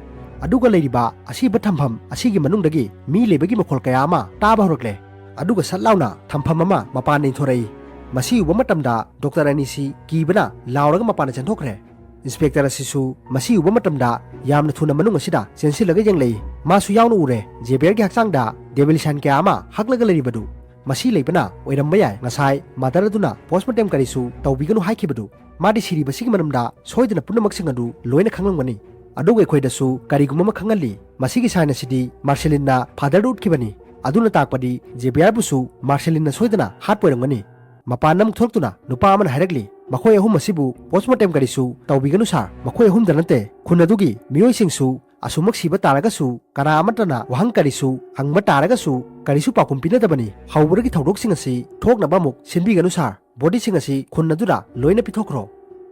ꯑꯗꯨꯒ ꯂꯩꯔꯤꯕ ꯑꯁꯤꯕ ꯊꯝꯐꯝ ꯑꯁꯤꯒꯤ ꯃꯅꯨꯡꯗꯒꯤ ꯃꯤ ꯂꯩꯕꯒꯤ ꯃꯈꯣꯜ ꯀꯌꯥ ꯑꯃ ꯇꯥꯕ ꯍꯧꯔꯛꯂꯦ꯫ ꯑꯗꯨꯒ ꯁꯠ ꯂꯥꯎꯅ ꯊꯝꯐꯝ ꯑꯃ ꯃꯄꯥꯟꯗ ꯏꯟꯊꯣꯔꯛꯏ꯫ ꯃꯁꯤ ꯎꯕ ꯃꯇꯝꯗ ꯗꯣꯛꯇꯔ ꯑꯅꯤꯁꯤ ꯀꯤꯕꯅ ꯂꯥꯎꯔꯒ ꯃꯄꯥꯟꯗ ꯆꯦꯟꯊꯣꯛꯈ꯭ꯔꯦ꯫ ꯏꯟꯁꯄꯦꯛꯇꯔ ꯑꯁꯤꯁꯨ ꯃꯁꯤ ꯎꯕ ꯃꯇꯝꯗ ꯌꯥꯝꯅ ꯊꯨꯅ ꯃꯅꯨꯡ ꯑꯁꯤꯗ ꯆꯦꯟꯁꯤꯜꯂꯒ ꯌꯦꯡꯂꯛꯏ꯫ ꯃꯥꯁꯨ ꯌꯥꯎꯅ ꯎꯔꯦ ꯖꯦꯕꯤꯌꯔꯒꯤ ꯍꯛꯆꯥꯡꯗ ꯗꯦꯕꯤꯜ ꯁꯥꯏꯟ ꯀꯌꯥ ꯑꯃ ꯍꯛꯂꯒ ꯂꯩꯔꯤꯕꯗꯨ꯫ ꯃꯁꯤ ꯂꯩꯕꯅ ꯑꯣꯏꯔꯝꯕ ꯌꯥꯏ ꯉꯁꯥꯏ ꯃꯗꯔ ꯑꯗꯨꯅ ꯄꯣꯁꯃꯣꯔꯇꯦꯝ ꯀꯔꯤꯁꯨ ꯇꯧꯕꯤꯒꯅꯨ ꯍꯥꯏꯈꯤꯕꯗꯨ꯫ ꯃꯥꯗꯤ ꯁꯤꯔꯤꯕꯁꯤꯒꯤ ꯃꯔꯝꯗ ꯁꯣꯏꯗꯅ ꯄꯨꯝꯅꯃꯛꯁꯤꯡ ꯑꯗꯨ ꯂꯣꯏꯅ ꯈꯪꯂꯝꯒꯅꯤ꯫ ꯑꯗꯨꯒ ꯑꯩꯈꯣꯏꯗꯁꯨ ꯀꯔꯤꯒꯨꯝꯕ ꯑꯃ ꯈꯪꯍꯜꯂꯤ꯫ ꯃꯁꯤꯒꯤ ꯁꯥꯏꯟ ꯑꯁꯤꯗꯤ ꯃꯥꯔꯁꯦꯂꯤꯟꯅ ꯐꯥꯗꯔꯗ ꯎꯠꯈꯤꯕꯅꯤ꯫ ꯑꯗꯨꯅ ꯇꯥꯛꯄꯗꯤ ꯖꯦꯕꯤꯌꯔꯕꯨꯁꯨ ꯃꯥꯔꯁꯦꯂꯤꯟꯅ ꯁꯣꯏꯗꯅ ꯍꯥꯠꯄ ꯑꯣꯏꯔꯝꯒꯅꯤ꯫ ꯃꯄꯥꯟꯗ ꯑꯃꯨꯛ ꯊꯣꯛꯂꯛꯇꯨꯅ ꯅꯨꯄꯥ ꯑꯃꯅ ꯍꯥꯏꯔꯛꯂꯤ, "ꯃꯈꯣꯏ ꯑꯍꯨꯝ ꯑꯁꯤꯕꯨ ꯄꯣꯁꯃꯣꯔꯇꯦꯝ ꯀꯔꯤꯁꯨ ꯇꯧꯕꯤꯒꯅꯨ ꯁꯥꯔ꯫ ꯃꯈꯣꯏ ꯑꯍꯨꯝꯗ ꯅꯠꯇꯦ, ꯈꯨꯟ ꯑꯗꯨꯒꯤ ꯃꯤꯑꯣꯏꯁꯤꯡꯁꯨ ꯑꯁꯨꯃꯛ ꯁꯤꯕ ꯇꯥꯔꯒꯁꯨ ꯀꯅꯥ ꯑꯃꯠꯇꯅ ꯋꯥꯍꯪ ꯀꯔꯤꯁꯨ ꯍꯪꯕ ꯇꯥꯔꯒꯁꯨ ꯀꯔꯤꯁꯨ ꯄꯥꯎꯈꯨꯝ ꯄꯤꯅꯗꯕꯅꯤ꯫ ꯍꯧꯕꯗꯒꯤ ꯊꯧꯗꯣꯛꯁꯤꯡ ꯑꯁꯤ ꯊꯣꯛꯅꯕ ꯑꯃꯨꯛ ꯁꯤꯟꯕꯤꯒꯅꯨ ꯁꯥꯔ꯫ ꯕꯣꯗꯤꯁꯤꯡ ꯑꯁꯤ ꯈꯨꯟ ꯑꯗꯨꯗ ꯂꯣꯏꯅ ꯄꯤꯊꯣꯛꯈ꯭ꯔꯣ꯫"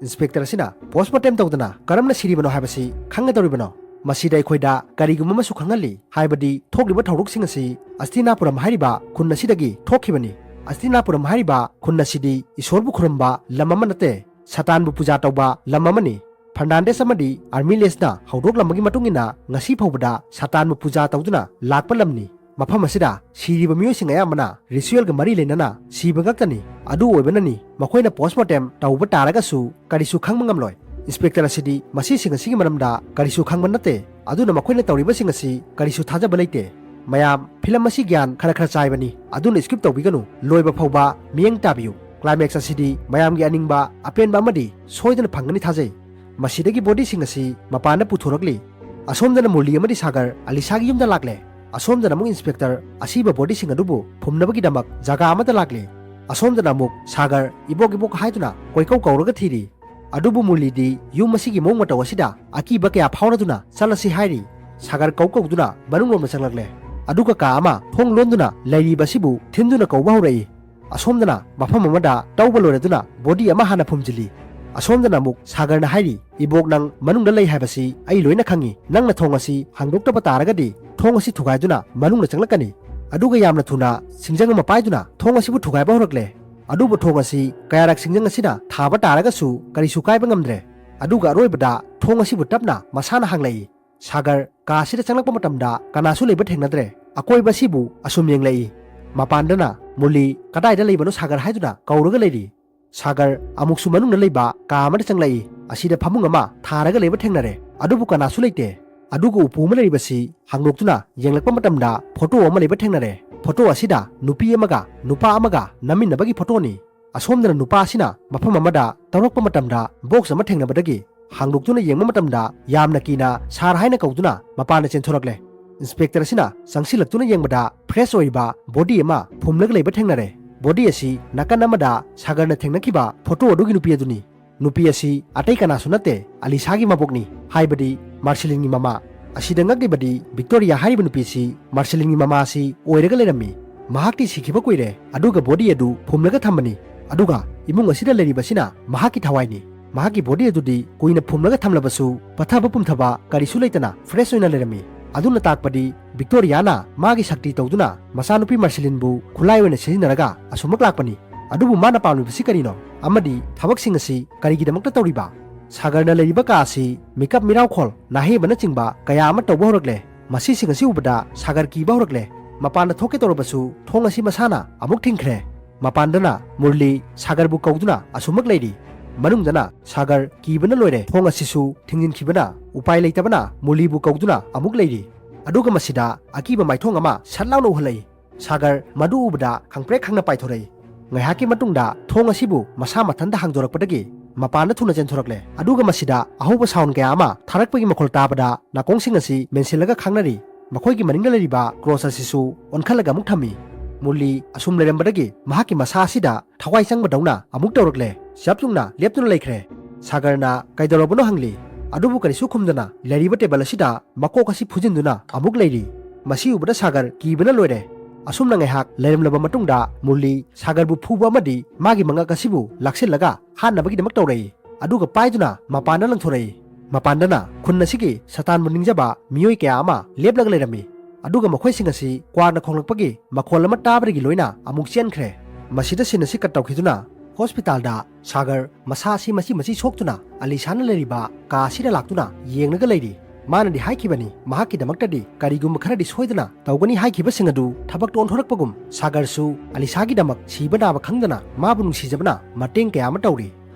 ꯏꯟꯁꯄꯦꯛꯇꯔ ꯑꯁꯤꯅ ꯄꯣꯁꯃꯣꯔꯇꯦꯝ ꯇꯧꯗꯅ ꯀꯔꯝꯅ ꯁꯤꯔꯤꯕꯅꯣ ꯍꯥꯏꯕꯁꯤ ꯈꯪꯒꯗꯧꯔꯤꯕꯅꯣ? ꯃꯁꯤꯗ ꯑꯩꯈꯣꯏꯗ ꯀꯔꯤꯒꯨꯝꯕ ꯑꯃꯁꯨ ꯈꯪꯍꯜꯂꯤ, ꯍꯥꯏꯕꯗꯤ ꯊꯣꯛꯂꯤꯕ ꯊꯧꯗꯣꯛꯁꯤꯡ ꯑꯁꯤ ꯑꯁꯇꯤꯅꯥꯄꯨꯔꯝ ꯍꯥꯏꯔꯤꯕ ꯈꯨꯟ ꯑꯁꯤꯗꯒꯤ ꯊꯣꯛꯈꯤꯕꯅꯤ꯫ ꯑꯁꯇꯤꯅꯥꯄꯨꯔꯝ ꯍꯥꯏꯔꯤꯕ ꯈꯨꯟ ꯑꯁꯤꯗꯤ ꯏꯁꯣꯔꯕꯨ ꯈꯨꯔꯨꯝꯕ ꯂꯝ ꯑꯃ ꯅꯠꯇꯦ, ꯁꯥꯇꯥꯟꯕꯨ ꯄꯨꯖꯥ ꯇꯧꯕ ꯂꯝ ꯑꯃꯅꯤ꯫ ꯐꯔꯅꯥꯟꯗꯦꯁ ꯑꯃꯗꯤ ꯑꯥꯔꯃꯤꯂꯦꯁꯅ ꯍꯧꯗꯣꯛꯂꯝꯕꯒꯤ ꯃꯇꯨꯡ ꯏꯟꯅ ꯉꯁꯤ ꯐꯥꯎꯕꯗ ꯁꯥꯇꯥꯟꯕꯨ ꯄꯨꯖꯥ ꯇꯧꯗꯨꯅ ꯂꯥꯛꯄ ꯂꯝꯅꯤ꯫ ꯃꯐꯝ ꯑꯁꯤꯗ ꯁꯤꯔꯤꯕ ꯃꯤꯑꯣꯏꯁꯤꯡ ꯑꯌꯥꯝꯕꯅ ꯔꯤꯆꯨꯋꯦꯜꯒ ꯃꯔꯤ ꯂꯩꯅꯅ ꯁꯤꯕ ꯉꯥꯛꯇꯅꯤ꯫ ꯑꯗꯨ ꯑꯣꯏꯕꯅꯅꯤ ꯃꯈꯣꯏꯅ ꯄꯣꯁꯃꯣꯔꯇꯦꯝ ꯇꯧꯕ ꯇꯥꯔꯒꯁꯨ ꯀꯔꯤꯁꯨ ꯈꯪꯕ ꯉꯝꯂꯣꯏ꯫ ꯏꯟꯁꯄꯦꯛꯇꯔ ꯑꯁꯤꯗꯤ ꯃꯁꯤꯁꯤꯡ ꯑꯁꯤꯒꯤ ꯃꯔꯝꯗ ꯀꯔꯤꯁꯨ ꯈꯪꯕ ꯅꯠꯇꯦ꯫ ꯑꯗꯨꯅ ꯃꯈꯣꯏꯅ ꯇꯧꯔꯤꯕꯁꯤꯡ ꯑꯁꯤ ꯀꯔꯤꯁꯨ ꯊꯥꯖꯕ ꯂꯩꯇꯦ꯫ ꯃꯌꯥꯝ, ꯐꯤꯂꯝ ꯑꯁꯤ ꯒ꯭ꯌꯥꯟ ꯈꯔ ꯈꯔ ꯆꯥꯏꯕꯅꯤ, ꯑꯗꯨꯅ ꯁ꯭ꯀꯤꯞ ꯇꯧꯕꯤꯒꯅꯨ, ꯂꯣꯏꯕ ꯐꯥꯎꯕ ꯃꯤꯠꯌꯦꯡ ꯇꯥꯕꯤꯌꯨ꯫ ꯀ꯭ꯂꯥꯏꯃꯦꯛꯁ ꯑꯁꯤꯗꯤ ꯃꯌꯥꯝꯒꯤ ꯑꯅꯤꯡꯕ ꯑꯄꯦꯟꯕ ꯑꯃꯗꯤ ꯁꯣꯏꯗꯅ ꯐꯪꯒꯅꯤ ꯊꯥꯖꯩ꯫ ꯃꯁꯤꯗꯒꯤ ꯕꯣꯗꯤꯁꯤꯡ ꯑꯁꯤ ꯃꯄꯥꯟꯗ ꯄꯨꯊꯣꯔꯛꯂꯤ꯫ ꯑꯁꯣꯝꯗꯅ ꯃꯨꯔꯂꯤ ꯑꯃꯗꯤ ꯁꯥꯒꯔ ꯑꯂꯤꯁꯥꯒꯤ ꯌꯨꯝꯗ ꯂꯥꯛꯂꯦ꯫ ꯑꯁꯣꯝꯗꯅ ꯑꯃꯨꯛ ꯏꯟꯁꯄꯦꯛꯇꯔ ꯑꯁꯤꯕ ꯕꯣꯗꯤꯁꯤꯡ ꯑꯗꯨꯕꯨ ꯐꯨꯝꯅꯕꯒꯤꯗꯃꯛ ꯖꯒꯥ ꯑꯃꯗ ꯂꯥꯛꯂꯤ꯫ ꯑꯁꯣꯝꯗꯅ ꯑꯃꯨꯛ ꯁꯥꯒꯔ ꯏꯕꯣꯛ ꯏꯕꯣꯛ ꯍꯥꯏꯗꯨꯅ ꯀꯣꯏꯀꯧ ꯀꯧꯔꯒ ꯊꯤꯔꯤ꯫ ꯑꯗꯨꯕꯨ ꯃꯨꯔꯂꯤꯗꯤ ꯌꯨꯝ ꯑꯁꯤꯒꯤ ꯃꯑꯣꯡ ꯃꯇꯧ ꯑꯁꯤꯗ ꯑꯀꯤꯕ ꯀꯌꯥ ꯐꯥꯎꯔꯗꯨꯅ ꯆꯠꯂꯁꯤ ꯍꯥꯏꯔꯤ꯫ ꯁꯥꯒꯔ ꯀꯧ ꯀꯧꯗꯨꯅ ꯃꯅꯨꯡꯂꯣꯝꯗ ꯆꯪꯂꯛꯂꯦ꯫ ꯑꯗꯨꯒ ꯀꯥ ꯑꯃ ꯊꯣꯡ ꯂꯣꯟꯗꯨꯅ ꯂꯩꯔꯤꯕ ꯑꯁꯤꯕꯨ ꯊꯤꯟꯗꯨꯅ ꯀꯧꯕ ꯍꯧꯔꯛꯏ꯫ ꯑꯁꯣꯝꯗꯅ ꯃꯐꯝ ꯑꯃꯗ ꯇꯧꯕ ꯂꯣꯏꯔꯗꯨꯅ ꯕꯣꯗꯤ ꯑꯃ ꯍꯥꯟꯅ ꯐꯨꯝꯖꯤꯜꯂꯤ꯫ ꯑꯁꯣꯝꯗꯅ ꯑꯃꯨꯛ ꯁꯥꯒꯔꯅ ꯍꯥꯏꯔꯤ, "ꯏꯕꯣꯛ, ꯅꯪ ꯃꯅꯨꯡꯗ ꯂꯩ ꯍꯥꯏꯕꯁꯤ ꯑꯩ ꯂꯣꯏꯅ ꯈꯪꯉꯤ꯫ ꯅꯪꯅ ꯊꯣꯡ ꯑꯁꯤ ꯍꯥꯡꯗꯣꯛꯇꯕ ꯇꯥꯔꯒꯗꯤ ꯊꯣꯡ ꯑꯁꯤ ꯊꯨꯒꯥꯏꯗꯨꯅ ꯃꯅꯨꯡꯗ ꯆꯪꯂꯛꯀꯅꯤ꯫" ꯑꯗꯨꯒ ꯌꯥꯝꯅ ꯊꯨꯅ ꯁꯤꯡꯖꯪ ꯑꯃ ꯄꯥꯏꯗꯨꯅ ꯊꯣꯡ ꯑꯁꯤꯕꯨ ꯊꯨꯒꯥꯏꯕ ꯍꯧꯔꯛꯂꯦ꯫ ꯑꯗꯨꯕꯨ ꯊꯣꯡ ꯑꯁꯤ ꯀꯌꯥꯔꯛ ꯁꯤꯡꯖꯪ ꯑꯁꯤꯅ ꯊꯥꯕ ꯇꯥꯔꯒꯁꯨ ꯀꯔꯤꯁꯨ ꯀꯥꯏꯕ ꯉꯝꯗ꯭ꯔꯦ꯫ ꯑꯗꯨꯒ ꯑꯔꯣꯏꯕꯗ ꯊꯣꯡ ꯑꯁꯤꯕꯨ ꯇꯞꯅ ꯃꯁꯥꯅ ꯍꯥꯡꯂꯛꯏ꯫ ꯁꯥꯒꯔ ꯀꯥ ꯑꯁꯤꯗ ꯆꯪꯂꯛꯄ ꯃꯇꯝꯗ ꯀꯅꯥꯁꯨ ꯂꯩꯕ ꯊꯦꯡꯅꯗ꯭ꯔꯦ꯫ ꯑꯀꯣꯏꯕ ꯑꯁꯤꯕꯨ ꯑꯁꯨꯝ ꯌꯦꯡꯂꯛꯏ꯫ ꯃꯄꯥꯟꯗꯅ ꯃꯨꯔꯂꯤ, "ꯀꯗꯥꯏꯗ ꯂꯩꯕꯅꯣ ꯁꯥꯒꯔ?" ꯍꯥꯏꯗꯨꯅ ꯀꯧꯔꯒ ꯂꯩꯔꯤ꯫ ꯁꯥꯒꯔ ꯑꯃꯨꯛꯁꯨ ꯃꯅꯨꯡꯗ ꯂꯩꯕ ꯀꯥ ꯑꯃꯗ ꯆꯪꯂꯛꯏ꯫ ꯑꯁꯤꯗ ꯐꯃꯨꯡ ꯑꯃ ꯊꯥꯔꯒ ꯂꯩꯕ ꯊꯦꯡꯅꯔꯦ꯫ ꯑꯗꯨꯕꯨ ꯀꯅꯥꯁꯨ ꯂꯩꯇꯦ꯫ ꯑꯗꯨꯒ ꯎꯄꯨ ꯑꯃ ꯂꯩꯔꯤꯕꯁꯤ ꯍꯥꯡꯗꯣꯛꯇꯨꯅ ꯌꯦꯡꯂꯛꯄ ꯃꯇꯝꯗ ꯐꯣꯇꯣ ꯑꯃ ꯂꯩꯕ ꯊꯦꯡꯅꯔꯦ꯫ ꯐꯣꯇꯣ ꯑꯁꯤꯗ ꯅꯨꯄꯤ ꯑꯃꯒ ꯅꯨꯄꯥ ꯑꯃꯒ ꯅꯝꯃꯤꯟꯅꯕꯒꯤ ꯐꯣꯇꯣꯅꯤ꯫ ꯑꯁꯣꯝꯗꯅ ꯅꯨꯄꯥ ꯑꯁꯤꯅ ꯃꯐꯝ ꯑꯃꯗ ꯇꯧꯔꯛꯄ ꯃꯇꯝꯗ ꯕꯣꯛꯁ ꯑꯃ ꯊꯦꯡꯅꯕꯗꯒꯤ ꯍꯥꯡꯗꯣꯛꯇꯨꯅ ꯌꯦꯡꯕ ꯃꯇꯝꯗ ꯌꯥꯝꯅ ꯀꯤꯅ "ꯁꯥꯔ" ꯍꯥꯏꯅ ꯀꯧꯗꯨꯅ ꯃꯄꯥꯟꯗ ꯆꯦꯟꯊꯣꯔꯛꯂꯦ꯫ ꯏꯟꯁꯄꯦꯛꯇꯔ ꯑꯁꯤꯅ ꯆꯪꯁꯤꯜꯂꯛꯇꯨꯅ ꯌꯦꯡꯕꯗ ꯐ꯭ꯔꯦꯁ ꯑꯣꯏꯕ ꯕꯣꯗꯤ ꯑꯃ ꯐꯨꯝꯂꯒ ꯂꯩꯕ ꯊꯦꯡꯅꯔꯦ꯫ ꯕꯣꯗꯤ ꯑꯁꯤ ꯅꯥꯀꯟ ꯑꯃꯗ ꯁꯥꯒꯔꯅ ꯊꯦꯡꯅꯈꯤꯕ ꯐꯣꯇꯣ ꯑꯗꯨꯒꯤ ꯅꯨꯄꯤ ꯑꯗꯨꯅꯤ꯫ ꯅꯨꯄꯤ ꯑꯁꯤ ꯑꯇꯩ ꯀꯅꯥꯁꯨ ꯅꯠꯇꯦ, ꯑꯂꯤꯁꯥꯒꯤ ꯃꯕꯣꯛꯅꯤ, ꯍꯥꯏꯕꯗꯤ ꯃꯥꯔꯁꯤꯂꯤꯟꯒꯤ ꯃꯃꯥ꯫ ꯑꯁꯤꯗ ꯉꯛꯂꯤꯕꯗꯤ ꯚꯤꯛꯇꯣꯔꯤꯌꯥ ꯍꯥꯏꯔꯤꯕ ꯅꯨꯄꯤ ꯑꯁꯤ ꯃꯥꯔꯁꯤꯂꯤꯟꯒꯤ ꯃꯃꯥ ꯑꯁꯤ ꯑꯣꯏꯔꯒ ꯂꯩꯔꯝꯃꯤ꯫ ꯃꯍꯥꯛꯇꯤ ꯁꯤꯈꯤꯕ ꯀꯨꯏꯔꯦ, ꯑꯗꯨꯒ ꯕꯣꯗꯤ ꯑꯗꯨ ꯐꯨꯝꯂꯒ ꯊꯝꯕꯅꯤ꯫ ꯑꯗꯨꯒ ꯏꯃꯨꯡ ꯑꯁꯤꯗ ꯂꯩꯔꯤꯕꯁꯤꯅ ꯃꯍꯥꯛꯀꯤ ꯊꯋꯥꯏꯅꯤ꯫ ꯃꯍꯥꯛꯀꯤ ꯕꯣꯗꯤ ꯑꯗꯨꯗꯤ ꯀꯨꯏꯅ ꯐꯨꯝꯂꯒ ꯊꯝꯂꯕꯁꯨ ꯄꯠꯊꯕ ꯄꯨꯝꯊꯕ ꯀꯔꯤꯁꯨ ꯂꯩꯇꯅ ꯐ꯭ꯔꯦꯁ ꯑꯣꯏꯅ ꯂꯩꯔꯝꯃꯤ꯫ ꯑꯗꯨꯅ ꯇꯥꯛꯄꯗꯤ ꯚꯤꯛꯇꯣꯔꯤꯌꯥꯅ ꯃꯥꯒꯤ ꯁꯛꯇꯤ ꯇꯧꯗꯨꯅ ꯃꯆꯥꯅꯨꯄꯤ ꯃꯥꯔꯁꯤꯂꯤꯟꯕꯨ ꯈꯨꯠꯂꯥꯏ ꯑꯣꯏꯅ ꯁꯤꯖꯤꯟꯅꯔꯒ ꯑꯁꯨꯃꯛ ꯂꯥꯛꯄꯅꯤ꯫ ꯑꯗꯨꯕꯨ ꯃꯥꯅ ꯄꯥꯝꯂꯤꯕꯁꯤ ꯀꯔꯤꯅꯣ? ꯑꯃꯗꯤ ꯊꯕꯛꯁꯤꯡ ꯑꯁꯤ ꯀꯔꯤꯒꯤꯗꯃꯛꯇ ꯇꯧꯔꯤꯕ? ꯁꯥꯒꯔꯅ ꯂꯩꯔꯤꯕ ꯀꯥ ꯑꯁꯤ ꯃꯤꯀꯞ ꯃꯤꯔꯥꯎꯈꯣꯜ, ꯅꯥꯍꯦꯕꯅꯆꯤꯡꯕ ꯀꯌꯥ ꯑꯃ ꯇꯧꯕ ꯍꯧꯔꯛꯂꯦ꯫ ꯃꯁꯤꯁꯤꯡ ꯑꯁꯤ ꯎꯕꯗ ꯁꯥꯒꯔ ꯀꯤꯕ ꯍꯧꯔꯛꯂꯦ꯫ ꯃꯄꯥꯟꯗ ꯊꯣꯛꯀꯦ ꯇꯧꯔꯕꯁꯨ ꯊꯣꯡ ꯑꯁꯤ ꯃꯁꯥꯅ ꯑꯃꯨꯛ ꯊꯤꯡꯈ꯭ꯔꯦ꯫ ꯃꯄꯥꯟꯗꯅ ꯃꯨꯔꯂꯤ ꯁꯥꯒꯔꯕꯨ ꯀꯧꯗꯨꯅ ꯑꯁꯨꯃꯛ ꯂꯩꯔꯤ꯫ ꯃꯅꯨꯡꯗꯅ ꯁꯥꯒꯔ ꯀꯤꯕꯅ ꯂꯣꯏꯔꯦ꯫ ꯊꯣꯡ ꯑꯁꯤꯁꯨ ꯊꯤꯡꯖꯤꯟꯈꯤꯕꯅ ꯎꯄꯥꯏ ꯂꯩꯇꯕꯅ ꯃꯨꯔꯂꯤꯕꯨ ꯀꯧꯗꯨꯅ ꯑꯃꯨꯛ ꯂꯩꯔꯤ꯫ ꯑꯗꯨꯒ ꯃꯁꯤꯗ ꯑꯀꯤꯕ ꯃꯥꯏꯊꯣꯡ ꯑꯃ ꯁꯠ ꯂꯥꯎꯅ ꯎꯍꯜꯂꯛꯏ꯫ ꯁꯥꯒꯔ ꯃꯗꯨ ꯎꯕꯗ ꯈꯪꯄ꯭ꯔꯦꯛ ꯈꯪꯅ ꯄꯥꯏꯊꯣꯔꯛꯏ꯫ ꯉꯥꯏꯍꯥꯛꯀꯤ ꯃꯇꯨꯡꯗ ꯊꯣꯡ ꯑꯁꯤꯕꯨ ꯃꯁꯥ ꯃꯊꯟꯇ ꯍꯥꯡꯗꯣꯔꯛꯄꯗꯒꯤ ꯃꯄꯥꯟꯗ ꯊꯨꯅ ꯆꯦꯟꯊꯣꯔꯛꯂꯦ꯫ ꯑꯗꯨꯒ ꯃꯁꯤꯗ ꯑꯍꯧꯕ ꯁꯥꯎꯟ ꯀꯌꯥ ꯑꯃ ꯊꯥꯔꯛꯄꯒꯤ ꯃꯈꯣꯜ ꯇꯥꯕꯗ ꯅꯥꯀꯣꯡꯁꯤꯡ ꯑꯁꯤ ꯃꯦꯟꯁꯤꯜꯂꯒ ꯈꯥꯡꯅꯔꯤ꯫ ꯃꯈꯣꯏꯒꯤ ꯃꯅꯤꯡꯗ ꯂꯩꯔꯤꯕ ꯀ꯭ꯔꯣꯁ ꯑꯁꯤꯁꯨ ꯑꯣꯟꯈꯠꯂꯒ ꯑꯃꯨꯛ ꯊꯝꯃꯤ꯫ ꯃꯨꯔꯂꯤ ꯑꯁꯨꯝ ꯂꯩꯔꯝꯕꯗꯒꯤ ꯃꯍꯥꯛꯀꯤ ꯃꯁꯥ ꯑꯁꯤꯗ ꯊꯋꯥꯏ ꯆꯪꯕꯗꯧꯅ ꯑꯃꯨꯛ ꯇꯧꯔꯛꯂꯦ꯫ ꯆꯞ ꯌꯨꯡꯅ ꯂꯦꯞꯇꯨꯅ ꯂꯩꯈ꯭ꯔꯦ꯫ ꯁꯥꯒꯔꯅ ꯀꯩꯗꯧꯔꯕꯅꯣ ꯍꯪꯂꯤ꯫ ꯑꯗꯨꯕꯨ ꯀꯔꯤꯁꯨ ꯈꯨꯝꯗꯅ ꯂꯩꯔꯤꯕ ꯇꯦꯕꯜ ꯑꯁꯤꯗ ꯃꯀꯣꯛ ꯑꯁꯤ ꯐꯨꯖꯤꯟꯗꯨꯅ ꯑꯃꯨꯛ ꯂꯩꯔꯤ꯫ ꯃꯁꯤ ꯎꯕꯗ ꯁꯥꯒꯔ ꯀꯤꯕꯅ ꯂꯣꯏꯔꯦ꯫ ꯑꯁꯨꯝꯅ ꯉꯥꯏꯍꯥꯛ ꯂꯩꯔꯝꯂꯕ ꯃꯇꯨꯡꯗ ꯃꯨꯔꯂꯤ ꯁꯥꯒꯔꯕꯨ ꯐꯨꯕ ꯑꯃꯗꯤ ꯃꯥꯒꯤ ꯃꯉꯛ ꯑꯁꯤꯕꯨ ꯂꯥꯛꯁꯤꯜꯂꯒ ꯍꯥꯠꯅꯕꯒꯤꯗꯃꯛ ꯇꯧꯔꯛꯏ꯫ ꯑꯗꯨꯒ ꯄꯥꯏꯗꯨꯅ ꯃꯄꯥꯟꯗ ꯂꯪꯊꯣꯔꯛꯏ꯫ ꯃꯄꯥꯟꯗꯅ ꯈꯨꯟ ꯑꯁꯤꯒꯤ ꯁꯇꯥꯟꯕꯨ ꯅꯤꯡꯖꯕ ꯃꯤꯑꯣꯏ ꯀꯌꯥ ꯑꯃ ꯂꯦꯞꯂꯒ ꯂꯩꯔꯝꯃꯤ꯫ ꯑꯗꯨꯒ ꯃꯈꯣꯏꯁꯤꯡ ꯑꯁꯤ ꯀ꯭ꯋꯥꯛꯅ ꯈꯣꯡꯂꯛꯄꯒꯤ ꯃꯈꯣꯜ ꯑꯃ ꯇꯥꯕꯗꯒꯤ ꯂꯣꯏꯅ ꯑꯃꯨꯛ ꯆꯦꯟꯈ꯭ꯔꯦ꯫ ꯃꯁꯤꯗ ꯁꯤꯟ ꯑꯁꯤ ꯀꯠ ꯇꯧꯈꯤꯗꯨꯅ ꯍꯣꯁꯄꯤꯇꯥꯜꯗ ꯁꯥꯒꯔ ꯃꯁꯥ ꯑꯁꯤ ꯃꯆꯤ ꯃꯆꯤ ꯁꯣꯛꯇꯨꯅ ꯑꯂꯤꯁꯥꯅ ꯂꯩꯔꯤꯕ ꯀꯥ ꯑꯁꯤꯗ ꯂꯥꯛꯇꯨꯅ ꯌꯦꯡꯂꯒ ꯂꯩꯔꯤ꯫ ꯃꯥꯅꯗꯤ ꯍꯥꯏꯈꯤꯕꯅꯤ, ꯃꯍꯥꯛꯀꯤꯗꯃꯛꯇꯗꯤ ꯀꯔꯤꯒꯨꯝꯕ ꯈꯔꯗꯤ ꯁꯣꯏꯗꯅ ꯇꯧꯒꯅꯤ ꯍꯥꯏꯈꯤꯕꯁꯤꯡ ꯑꯗꯨ ꯊꯕꯛꯇ ꯑꯣꯟꯊꯣꯔꯛꯄꯒꯨꯝ, ꯁꯥꯒꯔꯁꯨ ꯑꯂꯤꯁꯥꯒꯤꯗꯃꯛ ꯁꯤꯕ ꯅꯥꯕ ꯈꯪꯗꯅ ꯃꯥꯕꯨ ꯅꯨꯡꯁꯤꯖꯕꯅ ꯃꯇꯦꯡ ꯀꯌꯥ ꯑꯃ ꯇꯧꯔꯤ꯫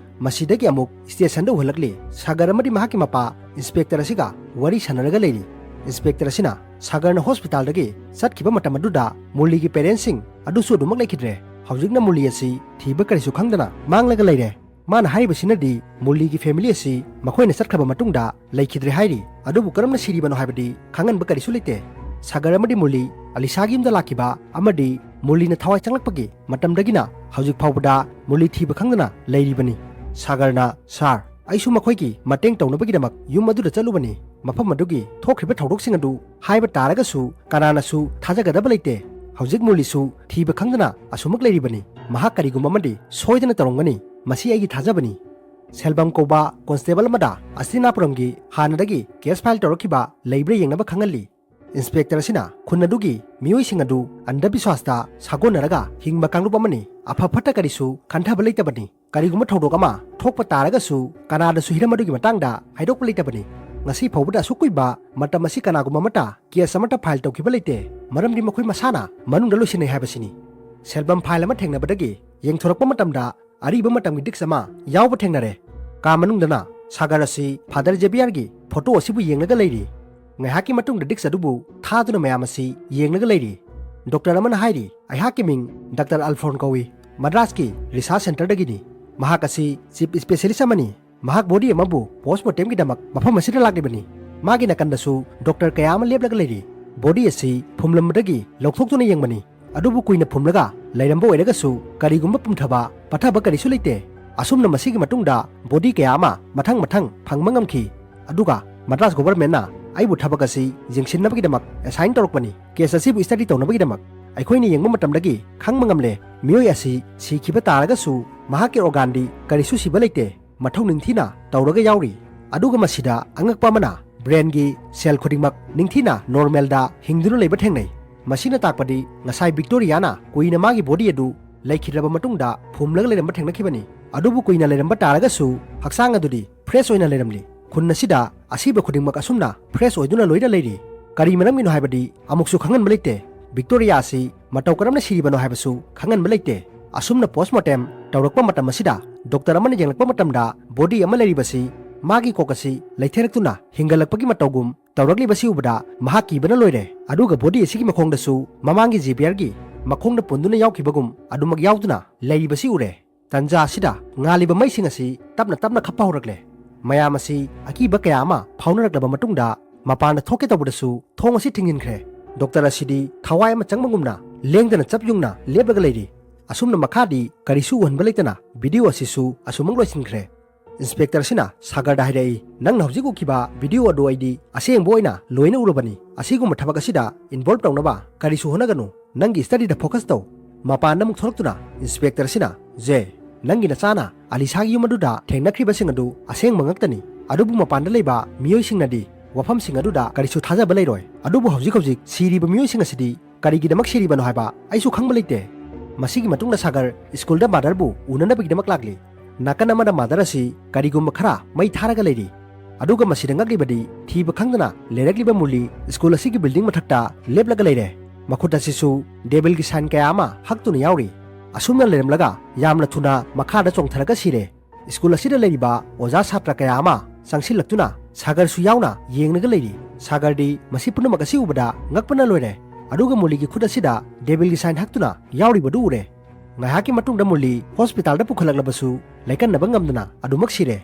ꯃꯁꯤꯗꯒꯤ ꯑꯃꯨꯛ ꯁ꯭ꯇꯦꯁꯟꯗ ꯎꯍꯜꯂꯛꯂꯤ, ꯁꯥꯒꯔ ꯑꯃꯗꯤ ꯃꯍꯥꯛꯀꯤ ꯃꯄꯥ ꯏꯟꯁꯄꯦꯛꯇꯔ ꯑꯁꯤꯒ ꯋꯥꯔꯤ ꯁꯥꯟꯅꯔꯒ ꯂꯩꯔꯤ꯫ ꯏꯟꯁꯄꯦꯛꯇꯔ ꯑꯁꯤꯅ ꯁꯥꯒꯔꯅ ꯍꯣꯁꯄꯤꯇꯥꯜꯗꯒꯤ ꯆꯠꯈꯤꯕ ꯃꯇꯝ ꯑꯗꯨꯗ ꯃꯨꯔꯂꯤꯒꯤ ꯄꯦꯔꯦꯟꯁꯁꯤꯡ ꯑꯗꯨꯁꯨ ꯑꯗꯨꯃꯛ ꯂꯩꯈꯤꯗ꯭ꯔꯦ꯫ ꯍꯧꯖꯤꯛꯅ ꯃꯨꯔꯂꯤ ꯑꯁꯤ ꯊꯤꯕ ꯀꯔꯤꯁꯨ ꯈꯪꯗꯅ ꯃꯥꯡꯂꯒ ꯂꯩꯔꯦ꯫ ꯃꯥꯅ ꯍꯥꯏꯔꯤꯕꯁꯤꯅꯗꯤ ꯃꯨꯔꯂꯤꯒꯤ ꯐꯦꯃꯤꯂꯤ ꯑꯁꯤ ꯃꯈꯣꯏꯅ ꯆꯠꯈ꯭ꯔꯕ ꯃꯇꯨꯡꯗ ꯂꯩꯈꯤꯗ꯭ꯔꯦ ꯍꯥꯏꯔꯤ꯫ ꯑꯗꯨꯕꯨ ꯀꯔꯝꯅ ꯁꯤꯔꯤꯕꯅꯣ ꯍꯥꯏꯕꯗꯤ ꯈꯪꯍꯟꯕ ꯀꯔꯤꯁꯨ ꯂꯩꯇꯦ꯫ ꯁꯥꯒꯔ ꯑꯃꯗꯤ ꯃꯨꯔꯂꯤ ꯑꯂꯤꯁꯥꯒꯤ ꯌꯨꯝꯗ ꯂꯥꯛꯈꯤꯕ ꯑꯃꯗꯤ ꯃꯨꯔꯂꯤꯅ ꯊꯋꯥꯏ ꯆꯪꯂꯛꯄꯒꯤ ꯃꯇꯝꯗꯒꯤꯅ ꯍꯧꯖꯤꯛ ꯐꯥꯎꯕꯗ ꯃꯨꯔꯂꯤ ꯊꯤꯕ ꯈꯪꯗꯅ ꯂꯩꯔꯤꯕꯅꯤ꯫ ꯁꯥꯒꯔꯅ, "ꯁꯥꯔ, ꯑꯩꯁꯨ ꯃꯈꯣꯏꯒꯤ ꯃꯇꯦꯡ ꯇꯧꯅꯕꯒꯤꯗꯃꯛ ꯌꯨꯝ ꯑꯗꯨꯗ ꯆꯠꯂꯨꯕꯅꯤ꯫ ꯃꯐꯝ ꯑꯗꯨꯒꯤ ꯊꯣꯛꯈ꯭ꯔꯤꯕ ꯊꯧꯗꯣꯛꯁꯤꯡ ꯑꯗꯨ ꯍꯥꯏꯕ ꯇꯥꯔꯒꯁꯨ ꯀꯅꯥꯅꯁꯨ ꯊꯥꯖꯒꯗꯕ ꯂꯩꯇꯦ꯫ ꯍꯧꯖꯤꯛ ꯃꯨꯔꯂꯤꯁꯨ ꯊꯤꯕ ꯈꯪꯗꯅ ꯑꯁꯨꯃꯛ ꯂꯩꯔꯤꯕꯅꯤ꯫ ꯃꯍꯥꯛ ꯀꯔꯤꯒꯨꯝꯕ ꯑꯃꯗꯤ ꯁꯣꯏꯗꯅ ꯇꯧꯔꯝꯒꯅꯤ꯫ ꯃꯁꯤ ꯑꯩꯒꯤ ꯊꯥꯖꯕꯅꯤ꯫" ꯁꯦꯜꯕꯝ ꯀꯧꯕ ꯀꯣꯟꯁꯇꯦꯕꯜ ꯑꯃꯗ ꯑꯁꯇꯤꯅꯥꯄꯨꯔꯝꯒꯤ ꯍꯥꯟꯅꯗꯒꯤ ꯀꯦꯁ ꯐꯥꯏꯜ ꯇꯧꯔꯛꯈꯤꯕ ꯂꯩꯕ꯭ꯔꯥ ꯌꯦꯡꯅꯕ ꯈꯪꯍꯜꯂꯤ꯫ ꯏꯟꯁꯄꯦꯛꯇꯔ ꯑꯁꯤꯅ ꯈꯨꯟ ꯑꯗꯨꯒꯤ ꯃꯤꯑꯣꯏꯁꯤꯡ ꯑꯗꯨ ꯑꯟꯙꯕꯤꯁ꯭ꯋꯥꯁꯇ ꯁꯥꯒꯣꯟꯅꯔꯒ ꯍꯤꯡꯕ ꯀꯥꯡꯂꯨꯞ ꯑꯃꯅꯤ꯫ ꯑꯐ ꯐꯠꯇ ꯀꯔꯤꯁꯨ ꯈꯟꯊꯕ ꯂꯩꯇꯕꯅꯤ꯫ ꯀꯔꯤꯒꯨꯝꯕ ꯊꯧꯗꯣꯛ ꯑꯃ ꯊꯣꯛꯄ ꯇꯥꯔꯒꯁꯨ ꯀꯅꯥꯗꯁꯨ ꯍꯤꯔꯝ ꯑꯗꯨꯒꯤ ꯃꯇꯥꯡꯗ ꯍꯥꯏꯗꯣꯛꯄ ꯂꯩꯇꯕꯅꯤ꯫ ꯉꯁꯤ ꯐꯥꯎꯕꯗ ꯑꯁꯨꯛ ꯀꯨꯏꯕ ꯃꯇꯝ ꯑꯁꯤ ꯀꯅꯥꯒꯨꯝꯕ ꯑꯃꯠꯇ ꯀꯦꯁ ꯑꯃꯠꯇ ꯐꯥꯏꯜ ꯇꯧꯈꯤꯕ ꯂꯩꯇꯦ꯫ ꯃꯔꯝꯗꯤ ꯃꯈꯣꯏ ꯃꯁꯥꯅ ꯃꯅꯨꯡꯗ ꯂꯣꯏꯁꯤꯟꯅꯩ ꯍꯥꯏꯕꯁꯤꯅꯤ꯫ ꯁꯦꯜꯕꯝ ꯐꯥꯏꯜ ꯑꯃ ꯊꯦꯡꯅꯕꯗꯒꯤ ꯌꯦꯡꯊꯣꯔꯛꯄ ꯃꯇꯝꯗ ꯑꯔꯤꯕ ꯃꯇꯝꯒꯤ ꯗꯤꯛꯁ ꯑꯃ ꯌꯥꯎꯕ ꯊꯦꯡꯅꯔꯦ꯫ ꯀꯥ ꯃꯅꯨꯡꯗꯅ ꯁꯥꯒꯔ ꯑꯁꯤ ꯐꯥꯗꯔ ꯖꯦꯕꯤꯌꯥꯔꯒꯤ ꯐꯣꯇꯣ ꯑꯁꯤꯕꯨ ꯌꯦꯡꯂꯒ ꯂꯩꯔꯤ꯫ ꯉꯥꯏꯍꯥꯛꯀꯤ ꯃꯇꯨꯡꯗ ꯗꯤꯛꯁ ꯑꯗꯨꯕꯨ ꯊꯥꯗꯨꯅ ꯃꯌꯥꯝ ꯑꯁꯤ ꯌꯦꯡꯂꯒ ꯂꯩꯔꯤ꯫ ꯗꯣꯛꯇꯔ ꯑꯃꯅ ꯍꯥꯏꯔꯤ, "ꯑꯩꯍꯥꯛꯀꯤ ꯃꯤꯡ ꯗꯥꯛꯇꯔ ꯑꯜꯐꯣꯟ ꯀꯧꯏ, ꯃꯗ꯭ꯔꯥꯁꯀꯤ ꯔꯤꯁꯥꯔꯆ ꯁꯦꯟꯇꯔꯗꯒꯤꯅꯤ꯫ ꯃꯍꯥꯛ ꯑꯁꯤ ꯆꯤꯐ ꯏꯁꯄꯦꯁꯤꯌꯦꯂꯤꯁ ꯑꯃꯅꯤ꯫ ꯃꯍꯥꯛ ꯕꯣꯗꯤ ꯑꯃꯕꯨ ꯄꯣꯁꯃꯣꯔꯇꯦꯝꯒꯤꯗꯃꯛ ꯃꯐꯝ ꯑꯁꯤꯗ ꯂꯥꯛꯂꯤꯕꯅꯤ꯫" ꯃꯥꯒꯤ ꯅꯥꯀꯟꯗꯁꯨ ꯗꯣꯛꯇꯔ ꯀꯌꯥ ꯑꯃ ꯂꯦꯞꯂꯒ ꯂꯩꯔꯤ꯫ ꯕꯣꯗꯤ ꯑꯁꯤ ꯐꯨꯝꯂꯝꯕꯗꯒꯤ ꯂꯧꯊꯣꯛꯇꯨꯅ ꯌꯦꯡꯕꯅꯤ꯫ ꯑꯗꯨꯕꯨ ꯀꯨꯏꯅ ꯐꯨꯝꯂꯒ ꯂꯩꯔꯝꯕ ꯑꯣꯏꯔꯒꯁꯨ ꯀꯔꯤꯒꯨꯝꯕ ꯄꯨꯝꯊꯕ ꯄꯠꯊꯕ ꯀꯔꯤꯁꯨ ꯂꯩꯇꯦ꯫ ꯑꯁꯨꯝꯅ ꯃꯁꯤꯒꯤ ꯃꯇꯨꯡꯗ ꯕꯣꯗꯤ ꯀꯌꯥ ꯑꯃ ꯃꯊꯪ ꯃꯊꯪ ꯐꯪꯕ ꯉꯝꯈꯤ꯫ ꯑꯗꯨꯒ ꯃꯗ꯭ꯔꯥꯁ ꯒꯣꯚꯔꯟꯃꯦꯟꯠꯅ ꯑꯩꯕꯨ ꯊꯕꯛ ꯑꯁꯤ ꯌꯦꯡꯁꯤꯟꯅꯕꯒꯤꯗꯃꯛ ꯑꯦꯁꯥꯏꯟ ꯇꯧꯔꯛꯄꯅꯤ꯫ ꯀꯦꯁ ꯑꯁꯤꯕꯨ ꯁ꯭ꯇꯗꯤ ꯇꯧꯅꯕꯒꯤꯗꯃꯛ꯫ ꯑꯩꯈꯣꯏꯅ ꯌꯦꯡꯕ ꯃꯇꯝꯗꯒꯤ ꯈꯪꯕ ꯉꯝꯂꯦ, ꯃꯤꯑꯣꯏ ꯑꯁꯤ ꯁꯤꯈꯤꯕ ꯇꯥꯔꯒꯁꯨ ꯃꯍꯥꯛꯀꯤ ꯑꯣꯔꯒꯥꯟꯗꯤ ꯀꯔꯤꯁꯨ ꯁꯤꯕ ꯂꯩꯇꯦ꯫ ꯃꯊꯧ ꯅꯤꯡꯊꯤꯅ ꯇꯧꯔꯒ ꯌꯥꯎꯔꯤ꯫ ꯑꯗꯨꯒ ꯃꯁꯤꯗ ꯑꯉꯛꯄ ꯑꯃꯅ, ꯕ꯭ꯔꯦꯟꯒꯤ ꯁꯦꯜ ꯈꯨꯗꯤꯡꯃꯛ ꯅꯤꯡꯊꯤꯅ ꯅꯣꯔꯃꯦꯜꯗ ꯍꯤꯡꯗꯨꯅ ꯂꯩꯕ ꯊꯦꯡꯅꯩ꯫ ꯃꯁꯤꯅ ꯇꯥꯛꯄꯗꯤ ꯉꯁꯥꯏ ꯚꯤꯛꯇꯣꯔꯤꯌꯥꯅ ꯀꯨꯏꯅ ꯃꯥꯒꯤ ꯕꯣꯗꯤ ꯑꯗꯨ ꯂꯩꯈꯤꯗ꯭ꯔꯕ ꯃꯇꯨꯡꯗ ꯐꯨꯝꯂꯒ ꯂꯩꯔꯝꯕ ꯊꯦꯡꯅꯈꯤꯕꯅꯤ꯫ ꯑꯗꯨꯕꯨ ꯀꯨꯏꯅ ꯂꯩꯔꯝꯕ ꯇꯥꯔꯒꯁꯨ ꯍꯛꯆꯥꯡ ꯑꯗꯨꯗꯤ ꯐ꯭ꯔꯦꯁ ꯑꯣꯏꯅ ꯂꯩꯔꯝꯂꯤ꯫ ꯈꯨꯟ ꯑꯁꯤꯗ ꯑꯁꯤꯕ ꯈꯨꯗꯤꯡꯃꯛ ꯑꯁꯨꯝꯅ fresh ꯑꯣꯏꯗꯨꯅ ꯂꯣꯏꯅ ꯂꯩꯔꯤ꯫ ꯀꯔꯤ ꯃꯔꯝꯒꯤꯅꯣ ꯍꯥꯏꯕꯗꯤ ꯑꯃꯨꯛꯁꯨ ꯈꯪꯍꯟꯕ ꯂꯩꯇꯦ꯫ ꯕꯤꯛꯇꯣꯔꯤꯌꯥ ꯑꯁꯤ ꯃꯇꯧ ꯀꯔꯝꯅ ꯁꯤꯔꯤꯕꯅꯣ ꯍꯥꯏꯕꯁꯨ ꯈꯪꯍꯟꯕ ꯂꯩꯇꯦ꯫ ꯑꯁꯨꯝꯅ post mortem ꯇꯧꯔꯛꯄ ꯃꯇꯝ ꯑꯁꯤꯗ doctor ꯑꯃꯅ ꯌꯦꯡꯂꯛꯄ ꯃꯇꯝꯗ body ꯑꯃ ꯂꯩꯔꯤꯕꯁꯤ ꯃꯥꯒꯤ ꯀꯣꯛ ꯑꯁꯤ ꯂꯩꯊꯔꯛꯇꯨꯅ ꯍꯤꯡꯒꯠꯂꯛꯄꯒꯤ ꯃꯇꯧꯒꯨꯝ ꯇꯧꯔꯛꯂꯤꯕꯁꯤ ꯎꯕꯗ ꯃꯍꯥꯛ ꯀꯤꯕꯅ ꯂꯣꯏꯔꯦ꯫ ꯑꯗꯨꯒ body ꯑꯁꯤꯒꯤ ꯃꯈꯣꯡꯗꯁꯨ ꯃꯃꯥꯡꯒꯤ ꯖꯦꯕꯤꯌꯔꯒꯤ ꯃꯈꯣꯡꯗ ꯄꯨꯟꯗꯨꯅ ꯌꯥꯎꯈꯤꯕꯒꯨꯝ ꯑꯗꯨꯃꯛ ꯌꯥꯎꯗꯨꯅ ꯂꯩꯔꯤꯕꯁꯤ ꯎꯔꯦ꯫ ꯇꯟꯖꯥ ꯑꯁꯤꯗ ꯉꯥꯜꯂꯤꯕ ꯃꯩꯁꯤꯡ ꯑꯁꯤ ꯇꯞꯅ ꯇꯞꯅ ꯈꯞꯄ ꯍꯧꯔꯛꯂꯦ꯫ ꯃꯌꯥꯝ ꯑꯁꯤ ꯑꯀꯤꯕ ꯀꯌꯥ ꯑꯃ ꯐꯥꯎꯅꯔꯛꯂꯕ ꯃꯇꯨꯡꯗ ꯃꯄꯥꯟꯗ ꯊꯣꯛꯀꯦ ꯇꯧꯕꯗꯁꯨ ꯊꯣꯡ ꯑꯁꯤ ꯊꯤꯡꯖꯤꯟꯈ꯭ꯔꯦ꯫ Doctor ꯑꯁꯤꯗꯤ ꯊꯋꯥꯏ ꯑꯃ ꯆꯪꯕꯒꯨꯝꯅ ꯂꯦꯡꯗꯅ ꯆꯞ ꯌꯨꯡꯅ ꯂꯦꯞꯂꯒ ꯂꯩꯔꯤ꯫ ꯑꯁꯨꯝꯅ ꯃꯈꯥꯗꯤ ꯀꯔꯤꯁꯨ ꯎꯍꯟꯕ ꯂꯩꯇꯅ video ꯑꯁꯤꯁꯨ ꯑꯁꯨꯃꯛ ꯂꯣꯏꯁꯤꯟꯈ꯭ꯔꯦ꯫ Inspector ꯑꯁꯤꯅ ꯁꯥꯒꯔꯗ ꯍꯥꯏꯔꯛꯏ, "ꯅꯪꯅ ꯍꯧꯖꯤꯛ ꯎꯈꯤꯕ video ꯑꯗꯨ ꯑꯩꯗꯤ ꯑꯁꯦꯡꯕ ꯑꯣꯏꯅ ꯂꯣꯏꯅ ꯎꯔꯕꯅꯤ꯫ ꯑꯁꯤꯒꯨꯝꯕ ꯊꯕꯛ ꯑꯁꯤꯗ involve ꯇꯧꯅꯕ ꯀꯔꯤꯁꯨ ꯍꯣꯠꯅꯒꯅꯨ꯫ ꯅꯪꯒꯤ studyꯗ focus ꯇꯧ꯫" ꯃꯄꯥꯟꯗ ꯑꯃꯨꯛ ꯊꯣꯛꯂꯛꯇꯨꯅ inspector ꯑꯁꯤꯅ, "ꯖꯦ, ꯅꯪꯒꯤ ꯅꯆꯥꯅ ꯑꯂꯤꯁꯥꯒꯤ ꯌꯨꯝ ꯑꯗꯨꯗ ꯊꯦꯡꯅꯈ꯭ꯔꯤꯕꯁꯤꯡ ꯑꯗꯨ ꯑꯁꯦꯡꯕ ꯉꯛꯇꯅꯤ꯫ ꯑꯗꯨꯕꯨ ꯃꯄꯥꯟꯗ ꯂꯩꯕ ꯃꯤꯑꯣꯏꯁꯤꯡꯅꯗꯤ ꯋꯥꯐꯝꯁꯤꯡ ꯑꯗꯨꯗ ꯀꯔꯤꯁꯨ ꯊꯥꯖꯕ ꯂꯩꯔꯣꯏ꯫ ꯑꯗꯨꯕꯨ ꯍꯧꯖꯤꯛ ꯍꯧꯖꯤꯛ ꯁꯤꯔꯤꯕ ꯃꯤꯑꯣꯏꯁꯤꯡ ꯑꯁꯤꯗꯤ ꯀꯔꯤꯒꯤꯗꯃꯛ ꯁꯤꯔꯤꯕꯅꯣ ꯍꯥꯏꯕ ꯑꯩꯁꯨ ꯈꯪꯕ ꯂꯩꯇꯦ꯫" ꯃꯁꯤꯒꯤ ꯃꯇꯨꯡꯗ ꯁꯥꯒꯔ ꯁ꯭ꯀꯨꯜꯗ ꯃꯥꯗꯔꯕꯨ ꯎꯅꯅꯕꯒꯤꯗꯃꯛ ꯂꯥꯛꯂꯤ꯫ ꯅꯥꯀꯟ ꯑꯃꯗ ꯃꯥꯗꯔ ꯑꯁꯤ ꯀꯔꯤꯒꯨꯝꯕ ꯈꯔ ꯃꯩ ꯊꯥꯔꯒ ꯂꯩꯔꯤ꯫ ꯑꯗꯨꯒ ꯃꯁꯤꯗ ꯉꯛꯂꯤꯕꯗꯤ ꯊꯤꯕ ꯈꯪꯗꯅ ꯂꯩꯔꯛꯂꯤꯕ ꯃꯨꯂꯤ ꯁ꯭ꯀꯨꯜ ꯑꯁꯤꯒꯤ ꯕꯤꯜꯗꯤꯡ ꯃꯊꯛꯇ ꯂꯦꯞꯂꯒ ꯂꯩꯔꯦ꯫ ꯃꯈꯨꯠ ꯑꯁꯤꯁꯨ ꯗꯦꯕꯤꯜꯒꯤ ꯁꯥꯏꯟ ꯀꯌꯥ ꯑꯃ ꯍꯛꯇꯨꯅ ꯌꯥꯎꯔꯤ꯫ ꯑꯁꯨꯝꯅ ꯂꯩꯔꯝꯂꯒ ꯌꯥꯝꯅ ꯊꯨꯅ ꯃꯈꯥꯗ ꯆꯣꯡꯊꯔꯒ ꯁꯤꯔꯦ꯫ ꯁ꯭ꯀꯨꯜ ꯑꯁꯤꯗ ꯂꯩꯔꯤꯕ ꯑꯣꯖꯥ ꯁꯥꯇ꯭ꯔ ꯀꯌꯥ ꯑꯃ ꯆꯪꯁꯤꯜꯂꯛꯇꯨꯅ ꯁꯥꯒꯔꯁꯨ ꯌꯥꯎꯅ ꯌꯦꯡꯂꯒ ꯂꯩꯔꯤ꯫ ꯁꯥꯒꯔꯗꯤ ꯃꯁꯤ ꯄꯨꯝꯅꯃꯛ ꯑꯁꯤ ꯎꯕꯗ ꯉꯛꯄꯅ ꯂꯣꯏꯔꯦ꯫ ꯑꯗꯨꯒ ꯃꯨꯂꯤꯒꯤ ꯈꯨꯠ ꯑꯁꯤꯗ ꯗꯦꯕꯤꯜꯒꯤ ꯁꯥꯏꯟ ꯍꯛꯇꯨꯅ ꯌꯥꯎꯔꯤꯕꯗꯨ ꯎꯔꯦ꯫ ꯉꯥꯏꯍꯥꯛꯀꯤ ꯃꯇꯨꯡꯗ ꯃꯨꯂꯤ ꯍꯣꯁꯄꯤꯇꯥꯜꯗ ꯄꯨꯈꯠꯂꯛꯂꯕꯁꯨ ꯂꯩꯀꯟꯅꯕ ꯉꯝꯗꯅ ꯑꯗꯨꯃꯛ ꯁꯤꯔꯦ꯫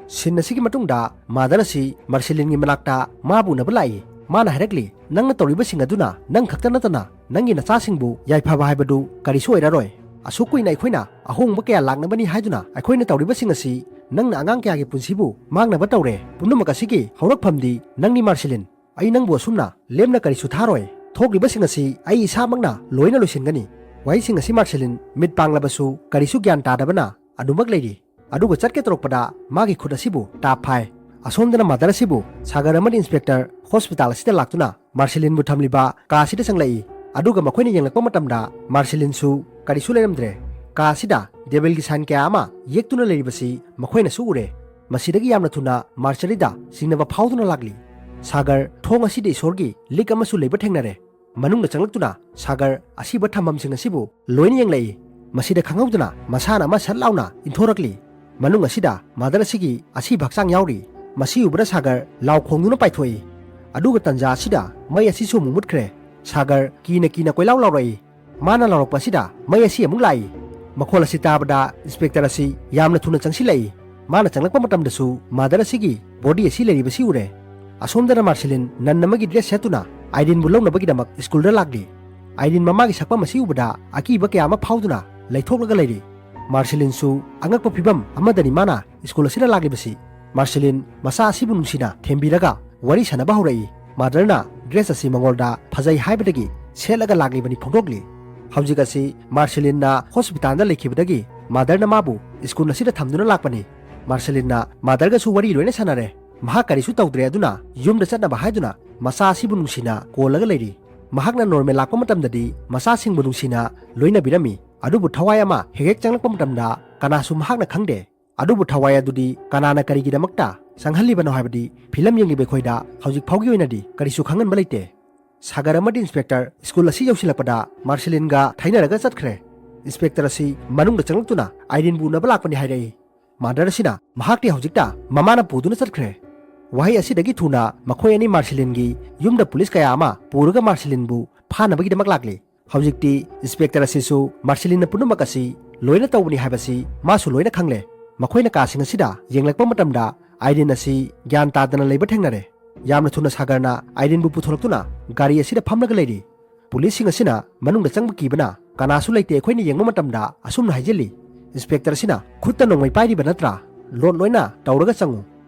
ꯁꯤꯟ ꯑꯁꯤꯒꯤ ꯃꯇꯨꯡꯗ ꯃꯥꯗꯔ ꯑꯁꯤ ꯃꯥꯔꯁꯤꯂꯤꯟꯒꯤ ꯃꯅꯥꯛꯇ ꯃꯥꯕꯨ ꯎꯅꯕ ꯂꯥꯛꯏ꯫ ꯃꯥꯅ ꯍꯥꯏꯔꯛꯂꯤ, "ꯅꯪꯅ ꯇꯧꯔꯤꯕꯁꯤꯡ ꯑꯗꯨꯅ ꯅꯪ ꯈꯛꯇ ꯅꯠꯇꯅ ꯅꯪꯒꯤ ꯅꯆꯥꯁꯤꯡꯕꯨ ꯌꯥꯏꯐꯕ ꯍꯥꯏꯕꯗꯨ ꯀꯔꯤꯁꯨ ꯑꯣꯏꯔꯔꯣꯏ꯫ ꯑꯁꯨꯛ ꯀꯨꯏꯅ ꯑꯩꯈꯣꯏꯅ ꯑꯍꯣꯡꯕ ꯀꯌꯥ ꯂꯥꯛꯅꯕꯅꯤ ꯍꯥꯏꯗꯨꯅ ꯑꯩꯈꯣꯏꯅ ꯇꯧꯔꯤꯕꯁꯤꯡ ꯑꯁꯤ ꯅꯪꯅ ꯑꯉꯥꯡ ꯀꯌꯥꯒꯤ ꯄꯨꯟꯁꯤꯕꯨ ꯃꯥꯡꯅꯕ ꯇꯧꯔꯦ꯫ ꯄꯨꯝꯅꯃꯛ ꯑꯁꯤꯒꯤ ꯍꯧꯔꯛꯐꯝꯗꯤ ꯅꯪꯅꯤ ꯃꯥꯔꯁꯤꯂꯤꯟ꯫ ꯑꯩ ꯅꯪꯕꯨ ꯑꯁꯨꯝꯅ ꯂꯦꯝꯅ ꯀꯔꯤꯁꯨ ꯊꯥꯔꯣꯏ꯫ ꯊꯣꯛꯂꯤꯕꯁꯤꯡ ꯑꯁꯤ ꯑꯩ ꯏꯁꯥꯃꯛꯅ ꯂꯣꯏꯅ ꯂꯣꯏꯁꯤꯟꯒꯅꯤ꯫" ꯋꯥꯍꯩꯁꯤꯡ ꯑꯁꯤ ꯃꯥꯔꯁꯤꯂꯤꯟ ꯃꯤꯠ ꯄꯥꯡꯂꯕꯁꯨ ꯀꯔꯤꯁꯨ ꯒ꯭ꯌꯥꯟ ꯇꯥꯗꯕꯅ ꯑꯗꯨꯃꯛ ꯂꯩꯔꯤ꯫ ꯑꯗꯨꯒ ꯆꯠꯀꯦ ꯇꯧꯔꯛꯄꯗ ꯃꯥꯒꯤ ꯈꯨꯠ ꯑꯁꯤꯕꯨ ꯇꯥꯞ ꯐꯥꯏ꯫ ꯑꯁꯣꯝꯗꯅ ꯃꯥꯗꯔ ꯑꯁꯤꯕꯨ ꯁꯥꯒꯔ ꯑꯃꯗꯤ ꯏꯟꯁꯄꯦꯛꯇꯔ ꯍꯣꯁꯄꯤꯇꯥꯜ ꯑꯁꯤꯗ ꯂꯥꯛꯇꯨꯅ ꯃꯥꯔꯁꯤꯂꯤꯟꯕꯨ ꯊꯝꯂꯤꯕ ꯀꯥ ꯑꯁꯤꯗ ꯆꯪꯂꯛꯏ꯫ ꯑꯗꯨꯒ ꯃꯈꯣꯏꯅ ꯌꯦꯡꯂꯛꯄ ꯃꯇꯝꯗ ꯃꯥꯔꯁꯤꯂꯤꯟꯁꯨ ꯀꯔꯤꯁꯨ ꯂꯩꯔꯝꯗ꯭ꯔꯦ꯫ ꯀꯥ ꯑꯁꯤꯗ ꯗꯦꯕꯤꯜꯒꯤ ꯁꯥꯏꯟ ꯀꯌꯥ ꯑꯃ ꯌꯦꯛꯇꯨꯅ ꯂꯩꯔꯤꯕꯁꯤ ꯃꯈꯣꯏꯅꯁꯨ ꯎꯔꯦ꯫ ꯃꯁꯤꯗꯒꯤ ꯌꯥꯝꯅ ꯊꯨꯅ ꯃꯥꯔꯆꯔꯤꯗ ꯆꯤꯡꯅꯕ ꯐꯥꯎꯗꯨꯅ ꯂꯥꯛꯂꯤ꯫ ꯁꯥꯒꯔ ꯊꯣꯡ ꯑꯁꯤꯗ ꯏꯁꯣꯔꯒꯤ ꯂꯤꯛ ꯑꯃꯁꯨ ꯂꯩꯕ ꯊꯦꯡꯅꯔꯦ꯫ ꯃꯅꯨꯡꯗ ꯆꯪꯂꯛꯇꯨꯅ ꯁꯥꯒꯔ ꯑꯁꯤꯕ ꯊꯝꯐꯝꯁꯤꯡ ꯑꯁꯤꯕꯨ ꯂꯣꯏꯅ ꯌꯦꯡꯂꯛꯏ꯫ ꯃꯁꯤꯗ ꯈꯪꯍꯧꯗꯅ ꯃꯁꯥꯅ ꯑꯃ ꯁꯠ ꯂꯥꯎꯅ ꯏꯟꯊꯣꯔꯛꯂꯤ꯫ ꯃꯅꯨꯡ ꯑꯁꯤꯗ ꯃꯥꯗꯔ ꯑꯁꯤꯒꯤ ꯑꯁꯤꯕ ꯍꯛꯆꯥꯡ ꯌꯥꯎꯔꯤ꯫ ꯃꯁꯤ ꯎꯕꯗ ꯁꯥꯒꯔ ꯂꯥꯎ ꯈꯣꯡꯗꯨꯅ ꯄꯥꯏꯊꯣꯛꯏ꯫ ꯑꯗꯨꯒ ꯇꯟꯖꯥ ꯑꯁꯤꯗ ꯃꯩ ꯑꯁꯤꯁꯨ ꯑꯃꯨꯛ ꯃꯨꯠꯈ꯭ꯔꯦ꯫ ꯁꯥꯒꯔ ꯀꯤꯅ ꯀꯤꯅ ꯀꯣꯏꯂꯥꯎ ꯂꯥꯎꯔꯛꯏ꯫ ꯃꯥꯅ ꯂꯥꯎꯔꯛꯄ ꯑꯁꯤꯗ ꯃꯩ ꯑꯁꯤ ꯑꯃꯨꯛ ꯂꯥꯛꯏ꯫ ꯃꯈꯣꯜ ꯑꯁꯤ ꯇꯥꯕꯗ ꯏꯟꯁꯄꯦꯛꯇꯔ ꯑꯁꯤ ꯌꯥꯝꯅ ꯊꯨꯅ ꯆꯪꯁꯤꯜꯂꯛꯏ꯫ ꯃꯥꯅ ꯆꯪꯂꯛꯄ ꯃꯇꯝꯗꯁꯨ ꯃꯥꯗꯔ ꯑꯁꯤꯒꯤ ꯕꯣꯗꯤ ꯑꯁꯤ ꯂꯩꯔꯤꯕꯁꯤ ꯎꯔꯦ꯫ ꯑꯁꯣꯝꯗꯅ ꯃꯥꯔꯁꯤꯂꯤꯟ ꯅꯟ ꯑꯃꯒꯤ ꯗ꯭ꯔꯦꯁ ꯁꯦꯠꯇꯨꯅ ꯑꯥꯏꯔꯤꯟꯕꯨ ꯂꯧꯅꯕꯒꯤꯗꯃꯛ ꯁ꯭ꯀꯨꯜꯗ ꯂꯥꯛꯂꯤ꯫ ꯑꯥꯏꯔꯤꯟ ꯃꯃꯥꯒꯤ ꯁꯛꯐꯝ ꯑꯁꯤ ꯎꯕꯗ ꯑꯀꯤꯕ ꯀꯌꯥ ꯑꯃ ꯐꯥꯎꯗꯨꯅ ꯂꯩꯊꯣꯛꯂꯒ ꯂꯩꯔꯤ꯫ ꯃꯥꯔꯁꯤꯂꯤꯟꯁꯨ ꯑꯉꯛꯄ ꯐꯤꯕꯝ ꯑꯃꯗꯅꯤ ꯃꯥꯅ ꯁ꯭ꯀꯨꯜ ꯑꯁꯤꯗ ꯂꯥꯛꯂꯤꯕꯁꯤ꯫ ꯃꯥꯔꯁꯤꯂꯤꯟ ꯃꯆꯥ ꯑꯁꯤꯕꯨ ꯅꯨꯡꯁꯤꯅ ꯊꯦꯝꯕꯤꯔꯒ ꯋꯥꯔꯤ ꯁꯥꯟꯅꯕ ꯍꯧꯔꯛꯏ꯫ ꯃꯥꯗꯔꯅ ꯗ꯭ꯔꯦꯁ ꯑꯁꯤ ꯃꯉꯣꯟꯗ ꯐꯖꯩ ꯍꯥꯏꯕꯗꯒꯤ ꯁꯦꯠꯂꯒ ꯂꯥꯛꯂꯤꯕꯅꯤ ꯐꯣꯡꯗꯣꯛꯂꯤ꯫ ꯍꯧꯖꯤꯛ ꯑꯁꯤ ꯃꯥꯔꯁꯤꯂꯤꯟꯅ ꯍꯣꯁꯄꯤꯇꯥꯜꯗ ꯂꯩꯈꯤꯕꯗꯒꯤ ꯃꯥꯗꯔꯅ ꯃꯥꯕꯨ ꯁ꯭ꯀꯨꯜ ꯑꯁꯤꯗ ꯊꯝꯗꯨꯅ ꯂꯥꯛꯄꯅꯤ꯫ ꯃꯥꯔꯁꯤꯂꯤꯟꯅ ꯃꯥꯗꯔꯒꯁꯨ ꯋꯥꯔꯤ ꯂꯣꯏꯅ ꯁꯥꯟꯅꯔꯦ꯫ ꯃꯍꯥꯛ ꯀꯔꯤꯁꯨ ꯇꯧꯗ꯭ꯔꯦ, ꯑꯗꯨꯅ ꯌꯨꯝꯗ ꯆꯠꯅꯕ ꯍꯥꯏꯗꯨꯅ ꯃꯆꯥ ꯑꯁꯤꯕꯨ ꯅꯨꯡꯁꯤꯅ ꯀꯣꯜꯂꯒ ꯂꯩꯔꯤ꯫ ꯃꯍꯥꯛꯅ ꯅꯣꯔꯃꯦꯜ ꯂꯥꯛꯄ ꯃꯇꯝꯗꯗꯤ ꯃꯆꯥꯁꯤꯡꯕꯨ ꯅꯨꯡꯁꯤꯅ ꯂꯣꯏꯅꯕꯤꯔꯝꯃꯤ꯫ ꯑꯗꯨꯕꯨ ꯊꯋꯥꯏ ꯑꯃ ꯍꯦꯛ ꯍꯦꯛ ꯆꯪꯂꯛꯄ ꯃꯇꯝꯗ ꯀꯅꯥꯁꯨ ꯃꯍꯥꯛꯅ ꯈꯪꯗꯦ꯫ ꯑꯗꯨꯕꯨ ꯊꯋꯥꯏ ꯑꯗꯨꯗꯤ ꯀꯅꯥꯅ ꯀꯔꯤꯒꯤꯗꯃꯛꯇ ꯆꯪꯍꯜꯂꯤꯕꯅꯣ ꯍꯥꯏꯕꯗꯤ ꯐꯤꯂꯝ ꯌꯦꯡꯂꯤꯕ ꯑꯩꯈꯣꯏꯗ ꯍꯧꯖꯤꯛ ꯐꯥꯎꯒꯤ ꯑꯣꯏꯅꯗꯤ ꯀꯔꯤꯁꯨ ꯈꯪꯍꯟꯕ ꯂꯩꯇꯦ꯫ ꯁꯥꯒꯔ ꯑꯃꯗꯤ ꯏꯟꯁꯄꯦꯛꯇꯔ ꯁ꯭ꯀꯨꯜ ꯑꯁꯤ ꯌꯧꯁꯤꯜꯂꯛꯄꯗ ꯃꯥꯔꯁꯤꯂꯤꯟꯒ ꯊꯩꯅꯔꯒ ꯆꯠꯈ꯭ꯔꯦ꯫ ꯏꯟꯁꯄꯦꯛꯇꯔ ꯑꯁꯤ ꯃꯅꯨꯡꯗ ꯆꯪꯂꯛꯇꯨꯅ ꯑꯥꯏꯔꯤꯟꯕꯨ ꯎꯅꯕ ꯂꯥꯛꯄꯅꯤ ꯍꯥꯏꯔꯛꯏ꯫ ꯃꯥꯗꯔ ꯑꯁꯤꯅ ꯃꯍꯥꯛꯇꯤ ꯍꯧꯖꯤꯛꯇ ꯃꯃꯥꯅ ꯄꯨꯗꯨꯅ ꯆꯠꯈ꯭ꯔꯦ꯫ ꯋꯥꯍꯩ ꯑꯁꯤꯗꯒꯤ ꯊꯨꯅ ꯃꯈꯣꯏ ꯑꯅꯤ ꯃꯥꯔꯁꯤꯂꯤꯟꯒꯤ ꯌꯨꯝꯗ ꯄꯨꯂꯤꯁ ꯀꯌꯥ ꯑꯃ ꯄꯨꯔꯒ ꯃꯥꯔꯁꯤꯂꯤꯟꯕꯨ ꯐꯥꯅꯕꯒꯤꯗꯃꯛ ꯂꯥꯛꯂꯤ꯫ ꯍꯧꯖꯤꯛꯇꯤ ꯏꯟꯁꯄꯦꯛꯇꯔ ꯑꯁꯤꯁꯨ ꯃꯥꯔꯁꯤꯂꯤꯟꯅ ꯄꯨꯝꯅꯃꯛ ꯑꯁꯤ ꯂꯣꯏꯅ ꯇꯧꯕꯅꯤ ꯍꯥꯏꯕꯁꯤ ꯃꯥꯁꯨ ꯂꯣꯏꯅ ꯈꯪꯂꯦ꯫ ꯃꯈꯣꯏꯅ ꯀꯥꯁꯤꯡ ꯑꯁꯤꯗ ꯌꯦꯡꯂꯛꯄ ꯃꯇꯝꯗ ꯑꯥꯏꯔꯤꯟ ꯑꯁꯤ ꯒ꯭ꯌꯥꯟ ꯇꯥꯗꯅ ꯂꯩꯕ ꯊꯦꯡꯅꯔꯦ꯫ ꯌꯥꯝꯅ ꯊꯨꯅ ꯁꯥꯒꯔꯅ ꯑꯥꯏꯔꯤꯟꯕꯨ ꯄꯨꯊꯣꯔꯛꯇꯨꯅ ꯒꯥꯔꯤ ꯑꯁꯤꯗ ꯐꯝꯂꯒ ꯂꯩꯔꯤ꯫ ꯄꯨꯂꯤꯁꯁꯤꯡ ꯑꯁꯤꯅ ꯃꯅꯨꯡꯗ ꯆꯪꯕ ꯀꯤꯕꯅ ꯀꯅꯥꯁꯨ ꯂꯩꯇꯦ ꯑꯩꯈꯣꯏꯅ ꯌꯦꯡꯕ ꯃꯇꯝꯗ ꯑꯁꯨꯝꯅ ꯍꯥꯏꯖꯤꯜꯂꯤ꯫ ꯏꯟꯁꯄꯦꯛꯇꯔ ꯑꯁꯤꯅ ꯈꯨꯠꯇ ꯅꯣꯡꯃꯩ ꯄꯥꯏꯔꯤꯕ ꯅꯠꯇ꯭ꯔꯥ? ꯂꯣꯠ ꯂꯣꯏꯅ ꯇꯧꯔꯒ ꯆꯪꯉꯨ꯫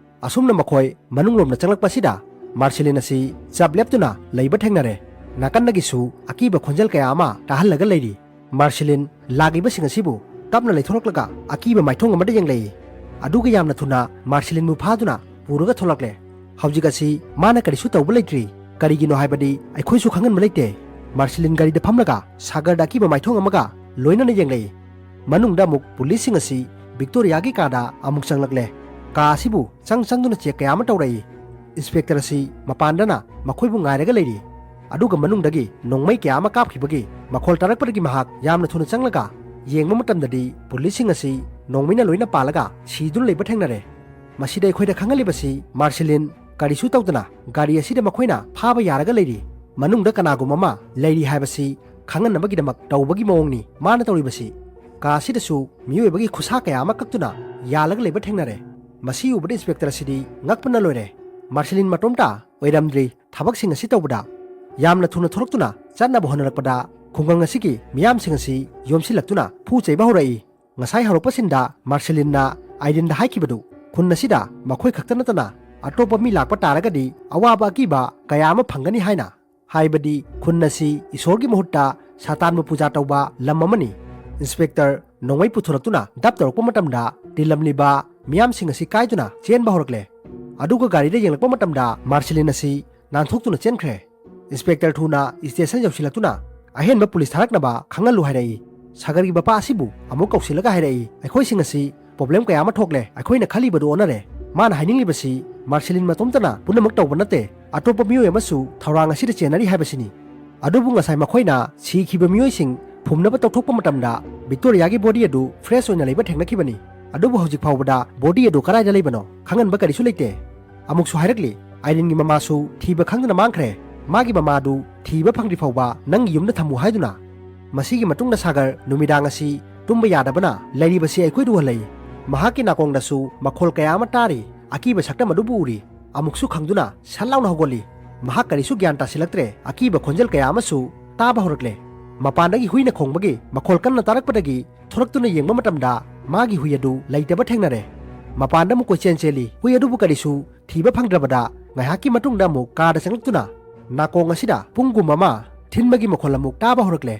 ꯑꯁꯨꯝꯅ ꯃꯈꯣꯏ ꯃꯅꯨꯡꯂꯣꯝꯗ ꯆꯪꯂꯛꯄꯁꯤꯗ ꯃꯥꯔꯁꯤꯂꯤꯟ ꯑꯁꯤ ꯆꯞ ꯂꯦꯞꯇꯨꯅ ꯂꯩꯕ ꯊꯦꯡꯅꯔꯦ꯫ ꯅꯥꯀꯟꯗꯒꯤꯁꯨ ꯑꯀꯤꯕ ꯈꯣꯟꯖꯦꯜ ꯀꯌꯥ ꯑꯃ ꯇꯥꯍꯜꯂꯒ ꯂꯩꯔꯤ꯫ ꯃꯥꯔꯁꯤꯂꯤꯟ ꯂꯥꯛꯂꯤꯕꯁꯤꯡ ꯑꯁꯤꯕꯨ ꯇꯞꯅ ꯂꯩꯊꯣꯔꯛꯂꯒ ꯑꯀꯤꯕ ꯃꯥꯏꯊꯣꯡ ꯑꯃꯗ ꯌꯦꯡꯂꯛꯏ꯫ ꯑꯗꯨꯒ ꯌꯥꯝꯅ ꯊꯨꯅ ꯃꯥꯔꯁꯤꯂꯤꯟꯕꯨ ꯐꯥꯗꯨꯅ ꯄꯨꯔꯒ ꯊꯣꯛꯂꯛꯂꯦ꯫ ꯍꯧꯖꯤꯛ ꯑꯁꯤ ꯃꯥꯅ ꯀꯔꯤꯁꯨ ꯇꯧꯕ ꯂꯩꯇ꯭ꯔꯤ꯫ ꯀꯔꯤꯒꯤꯅꯣ ꯍꯥꯏꯕꯗꯤ ꯑꯩꯈꯣꯏꯁꯨ ꯈꯪꯍꯟꯕ ꯂꯩꯇꯦ꯫ ꯃꯥꯔꯁꯤꯂꯤꯟ ꯒꯥꯔꯤꯗ ꯐꯝꯂꯒ ꯁꯥꯒꯔꯗ ꯑꯀꯤꯕ ꯃꯥꯏꯊꯣꯡ ꯑꯃꯒ ꯂꯣꯏꯅꯅ ꯌꯦꯡꯂꯛꯏ꯫ ꯃꯅꯨꯡꯗ ꯑꯃꯨꯛ ꯄꯨꯂꯤꯁꯁꯤꯡ ꯑꯁꯤ ꯚꯤꯛꯇꯣꯔꯤꯌꯥꯒꯤ ꯀꯥꯗ ꯑꯃꯨꯛ ꯆꯪꯂꯛꯂꯦ꯫ ꯀꯥ ꯑꯁꯤꯕꯨ ꯆꯪ ꯆꯪꯗꯨꯅ ꯆꯦꯛ ꯀꯌꯥ ꯑꯃ ꯇꯧꯔꯛꯏ꯫ ꯏꯟꯁꯄꯦꯛꯇꯔ ꯑꯁꯤ ꯃꯄꯥꯟꯗꯅ ꯃꯈꯣꯏꯕꯨ ꯉꯥꯏꯔꯒ ꯂꯩꯔꯤ꯫ ꯑꯗꯨꯒ ꯃꯅꯨꯡꯗꯒꯤ ꯅꯣꯡꯃꯩ ꯀꯌꯥ ꯑꯃ ꯀꯥꯞꯈꯤꯕꯒꯤ ꯃꯈꯣꯜ ꯇꯥꯔꯛꯄꯗꯒꯤ ꯃꯍꯥꯛ ꯌꯥꯝꯅ ꯊꯨꯅ ꯆꯪꯂꯒ ꯌꯦꯡꯕ ꯃꯇꯝꯗꯗꯤ ꯄꯨꯂꯤꯁꯁꯤꯡ ꯑꯁꯤ ꯅꯣꯡꯃꯩꯅ ꯂꯣꯏꯅ ꯄꯥꯜꯂꯒ ꯁꯤꯗꯨꯅ ꯂꯩꯕ ꯊꯦꯡꯅꯔꯦ꯫ ꯃꯁꯤꯗ ꯑꯩꯈꯣꯏꯗ ꯈꯪꯍꯜꯂꯤꯕꯁꯤ ꯃꯥꯔꯁꯦꯂꯤꯟ ꯀꯔꯤꯁꯨ ꯇꯧꯗꯅ ꯒꯥꯔꯤ ꯑꯁꯤꯗ ꯃꯈꯣꯏꯅ ꯐꯥꯕ ꯌꯥꯔꯒ ꯂꯩꯔꯤ꯫ ꯃꯅꯨꯡꯗ ꯀꯅꯥꯒꯨꯝꯕ ꯑꯃ ꯂꯩꯔꯤ ꯍꯥꯏꯕꯁꯤ ꯈꯪꯍꯟꯅꯕꯒꯤꯗꯃꯛ ꯇꯧꯕꯒꯤ ꯃꯑꯣꯡꯅꯤ ꯃꯥꯅ ꯇꯧꯔꯤꯕꯁꯤ꯫ ꯀꯥ ꯑꯁꯤꯗꯁꯨ ꯃꯤꯑꯣꯏꯕꯒꯤ ꯈꯨꯠꯁꯥ ꯀꯌꯥ ꯑꯃ ꯀꯛꯇꯨꯅ ꯌꯥꯜꯂꯒ ꯂꯩꯕ ꯊꯦꯡꯅꯔꯦ꯫ ꯃꯁꯤ ꯎꯕꯗ ꯏꯟꯁꯄꯦꯛꯇꯔ ꯑꯁꯤꯗꯤ ꯉꯛꯄꯅ ꯂꯣꯏꯔꯦ꯫ ꯃꯥꯔꯁꯦꯂꯤꯟ ꯃꯇꯣꯝꯇ ꯑꯣꯏꯔꯝꯗ꯭ꯔꯤ ꯊꯕꯛꯁꯤꯡ ꯑꯁꯤ ꯇꯧꯕꯗ꯫ ꯌꯥꯝꯅ ꯊꯨꯅ ꯊꯣꯔꯛꯇꯨꯅ ꯆꯠꯅꯕ ꯍꯣꯠꯅꯔꯛꯄꯗ ꯈꯨꯡꯒꯪ ꯑꯁꯤꯒꯤ ꯃꯤꯌꯥꯝꯁꯤꯡ ꯑꯁꯤ ꯌꯣꯝꯁꯤꯜꯂꯛꯇꯨꯅ ꯐꯨ ꯆꯩꯕ ꯍꯧꯔꯛꯏ꯫ ꯉꯁꯥꯏ ꯍꯧꯔꯛꯄꯁꯤꯟꯗ ꯃꯥꯔꯁꯦꯂꯤꯟꯅ ꯑꯥꯏꯔꯤꯟꯗ ꯍꯥꯏꯈꯤꯕꯗꯨ, ꯈꯨꯟ ꯑꯁꯤꯗ ꯃꯈꯣꯏ ꯈꯛꯇ ꯅꯠꯇꯅ ꯑꯇꯣꯞꯄ ꯃꯤ ꯂꯥꯛꯄ ꯇꯥꯔꯒꯗꯤ ꯑꯋꯥꯕ ꯑꯀꯤꯕ ꯀꯌꯥ ꯑꯃ ꯐꯪꯒꯅꯤ ꯍꯥꯏꯅ꯫ ꯍꯥꯏꯕꯗꯤ ꯈꯨꯟ ꯑꯁꯤ ꯏꯁꯣꯔꯒꯤ ꯃꯍꯨꯠꯇ ꯁꯥꯇꯥꯟꯕꯨ ꯄꯨꯖꯥ ꯇꯧꯕ ꯂꯝ ꯑꯃꯅꯤ꯫ ꯏꯟꯁꯄꯦꯛꯇꯔ ꯅꯣꯡꯃꯩ ꯄꯨꯊꯣꯔꯛꯇꯨꯅ ꯗꯞ ꯇꯧꯔꯛꯄ ꯃꯇꯝꯗ ꯇꯤꯜꯂꯝꯂꯤꯕ ꯃꯤꯌꯥꯝꯁꯤꯡ ꯑꯁꯤ ꯀꯥꯏꯗꯨꯅ ꯆꯦꯟꯕ ꯍꯧꯔꯛꯂꯦ꯫ ꯑꯗꯨꯒ ꯒꯥꯔꯤꯗ ꯌꯦꯡꯂꯛꯄ ꯃꯇꯝꯗ ꯃꯥꯔꯁꯦꯂꯤꯟ ꯑꯁꯤ ꯅꯥꯟꯊꯣꯛꯇꯨꯅ ꯆꯦꯟꯈ꯭ꯔꯦ꯫ ꯏꯟꯁꯄꯦꯛꯇꯔ ꯊꯨꯅ ꯁ꯭ꯇꯦꯁꯟ ꯌꯧꯁꯤꯜꯂꯛꯇꯨꯅ ꯑꯍꯦꯟꯕ ꯄꯨꯂꯤꯁ ꯊꯥꯔꯛꯅꯕ ꯈꯪꯍꯜꯂꯨ ꯍꯥꯏꯔꯛꯏ꯫ ꯁꯥꯒꯔꯒꯤ ꯃꯄꯥ ꯑꯁꯤꯕꯨ ꯑꯃꯨꯛ ꯀꯧꯁꯤꯜꯂꯒ ꯍꯥꯏꯔꯛꯏ, "ꯑꯩꯈꯣꯏꯁꯤꯡ ꯑꯁꯤ ꯄ꯭ꯔꯣꯕ꯭ꯂꯦꯝ ꯀꯌꯥ ꯑꯃ ꯊꯣꯛꯂꯦ꯫ ꯑꯩꯈꯣꯏꯅ ꯈꯜꯂꯤꯕꯗꯨ ꯑꯣꯟꯅꯔꯦ꯫" ꯃꯥꯅ ꯍꯥꯏꯅꯤꯡꯂꯤꯕꯁꯤ ꯃꯥꯔꯁꯦꯂꯤꯟ ꯃꯇꯣꯝꯇꯅ ꯄꯨꯝꯅꯃꯛ ꯇꯧꯕ ꯅꯠꯇꯦ, ꯑꯇꯣꯞꯄ ꯃꯤꯑꯣꯏ ꯑꯃꯁꯨ ꯊꯧꯔꯥꯡ ꯑꯁꯤꯗ ꯆꯦꯟꯅꯔꯤ ꯍꯥꯏꯕꯁꯤꯅꯤ꯫ ꯑꯗꯨꯕꯨ ꯉꯁꯥꯏ ꯃꯈꯣꯏꯅ ꯁꯤꯈꯤꯕ ꯃꯤꯑꯣꯏꯁꯤꯡ ꯐꯨꯝꯅꯕ ꯇꯧꯊꯣꯛꯄ ꯃꯇꯝꯗ ꯚꯤꯛꯇꯣꯔꯤꯌꯥꯒꯤ ꯕꯣꯗꯤ ꯑꯗꯨ ꯐ꯭ꯔꯦꯁ ꯑꯣꯏꯅ ꯂꯩꯕ ꯊꯦꯡꯅꯈꯤꯕꯅꯤ꯫ ꯑꯗꯨꯕꯨ ꯍꯧꯖꯤꯛ ꯐꯥꯎꯕꯗ ꯕꯣꯗꯤ ꯑꯗꯨ ꯀꯗꯥꯏꯗ ꯂꯩꯕꯅꯣ ꯈꯪꯍꯟꯕ ꯀꯔꯤꯁꯨ ꯂꯩꯇꯦ꯫ ꯑꯃꯨꯛꯁꯨ ꯍꯥꯏꯔꯛꯂꯤ, "ꯑꯥꯏꯔꯤꯟꯒꯤ ꯃꯃꯥꯁꯨ ꯊꯤꯕ ꯈꯪꯗꯅ ꯃꯥꯡꯈ꯭ꯔꯦ꯫ ꯃꯥꯒꯤ ꯃꯃꯥꯗꯨ ꯊꯤꯕ ꯐꯪꯗ꯭ꯔꯤ ꯐꯥꯎꯕ ꯅꯪꯒꯤ ꯌꯨꯝꯗ ꯊꯝꯃꯨ" ꯍꯥꯏꯗꯨꯅ꯫ ꯃꯁꯤꯒꯤ ꯃꯇꯨꯡꯗ ꯁꯥꯒꯔ ꯅꯨꯃꯤꯗꯥꯡ ꯑꯁꯤ ꯇꯨꯝꯕ ꯌꯥꯗꯕꯅ ꯂꯩꯔꯤꯕꯁꯤ ꯑꯩꯈꯣꯏꯗ ꯎꯍꯜꯂꯛꯏ꯫ ꯃꯍꯥꯛꯀꯤ ꯅꯥꯀꯣꯡꯗꯁꯨ ꯃꯈꯣꯜ ꯀꯌꯥ ꯑꯃ ꯇꯥꯔꯤ꯫ ꯑꯀꯤꯕ ꯁꯛꯇꯝ ꯑꯗꯨꯕꯨ ꯎꯔꯤ꯫ ꯑꯃꯨꯛꯁꯨ ꯈꯪꯗꯨꯅ ꯁꯠ ꯂꯥꯎꯅ ꯍꯧꯒꯠꯂꯤ꯫ ꯃꯍꯥꯛ ꯀꯔꯤꯁꯨ ꯒ꯭ꯌꯥꯟ ꯇꯥꯁꯤꯜꯂꯛꯇ꯭ꯔꯦ꯫ ꯑꯀꯤꯕ ꯈꯣꯟꯖꯦꯜ ꯀꯌꯥ ꯑꯃꯁꯨ ꯇꯥꯕ ꯍꯧꯔꯛꯂꯦ꯫ ꯃꯄꯥꯟꯗꯒꯤ ꯍꯨꯏꯅ ꯈꯣꯡꯕꯒꯤ ꯃꯈꯣꯜ ꯀꯟꯅ ꯇꯥꯔꯛꯄꯗꯒꯤ ꯊꯣꯔꯛꯇꯨꯅ ꯌꯦꯡꯕ ꯃꯇꯝꯗ ꯃꯥꯒꯤ ꯍꯨꯏ ꯑꯗꯨ ꯂꯩꯇꯕ ꯊꯦꯡꯅꯔꯦ꯫ ꯃꯄꯥꯟꯗ ꯑꯃꯨꯛ ꯀꯣꯏꯆꯦꯟ ꯆꯦꯜꯂꯤ꯫ ꯍꯨꯏ ꯑꯗꯨꯕꯨ ꯀꯔꯤꯁꯨ ꯊꯤꯕ ꯐꯪꯗ꯭ꯔꯕꯗ ꯉꯥꯏꯍꯥꯛꯀꯤ ꯃꯇꯨꯡꯗ ꯑꯃꯨꯛ ꯀꯥꯗ ꯆꯪꯂꯛꯇꯨꯅ ꯅꯥꯀꯣꯡ ꯑꯁꯤꯗ ꯄꯨꯡꯒꯨꯝ ꯑꯃ ꯊꯤꯟꯕꯒꯤ ꯃꯈꯣꯜ ꯑꯃꯨꯛ ꯇꯥꯕ ꯍꯧꯔꯛꯂꯦ꯫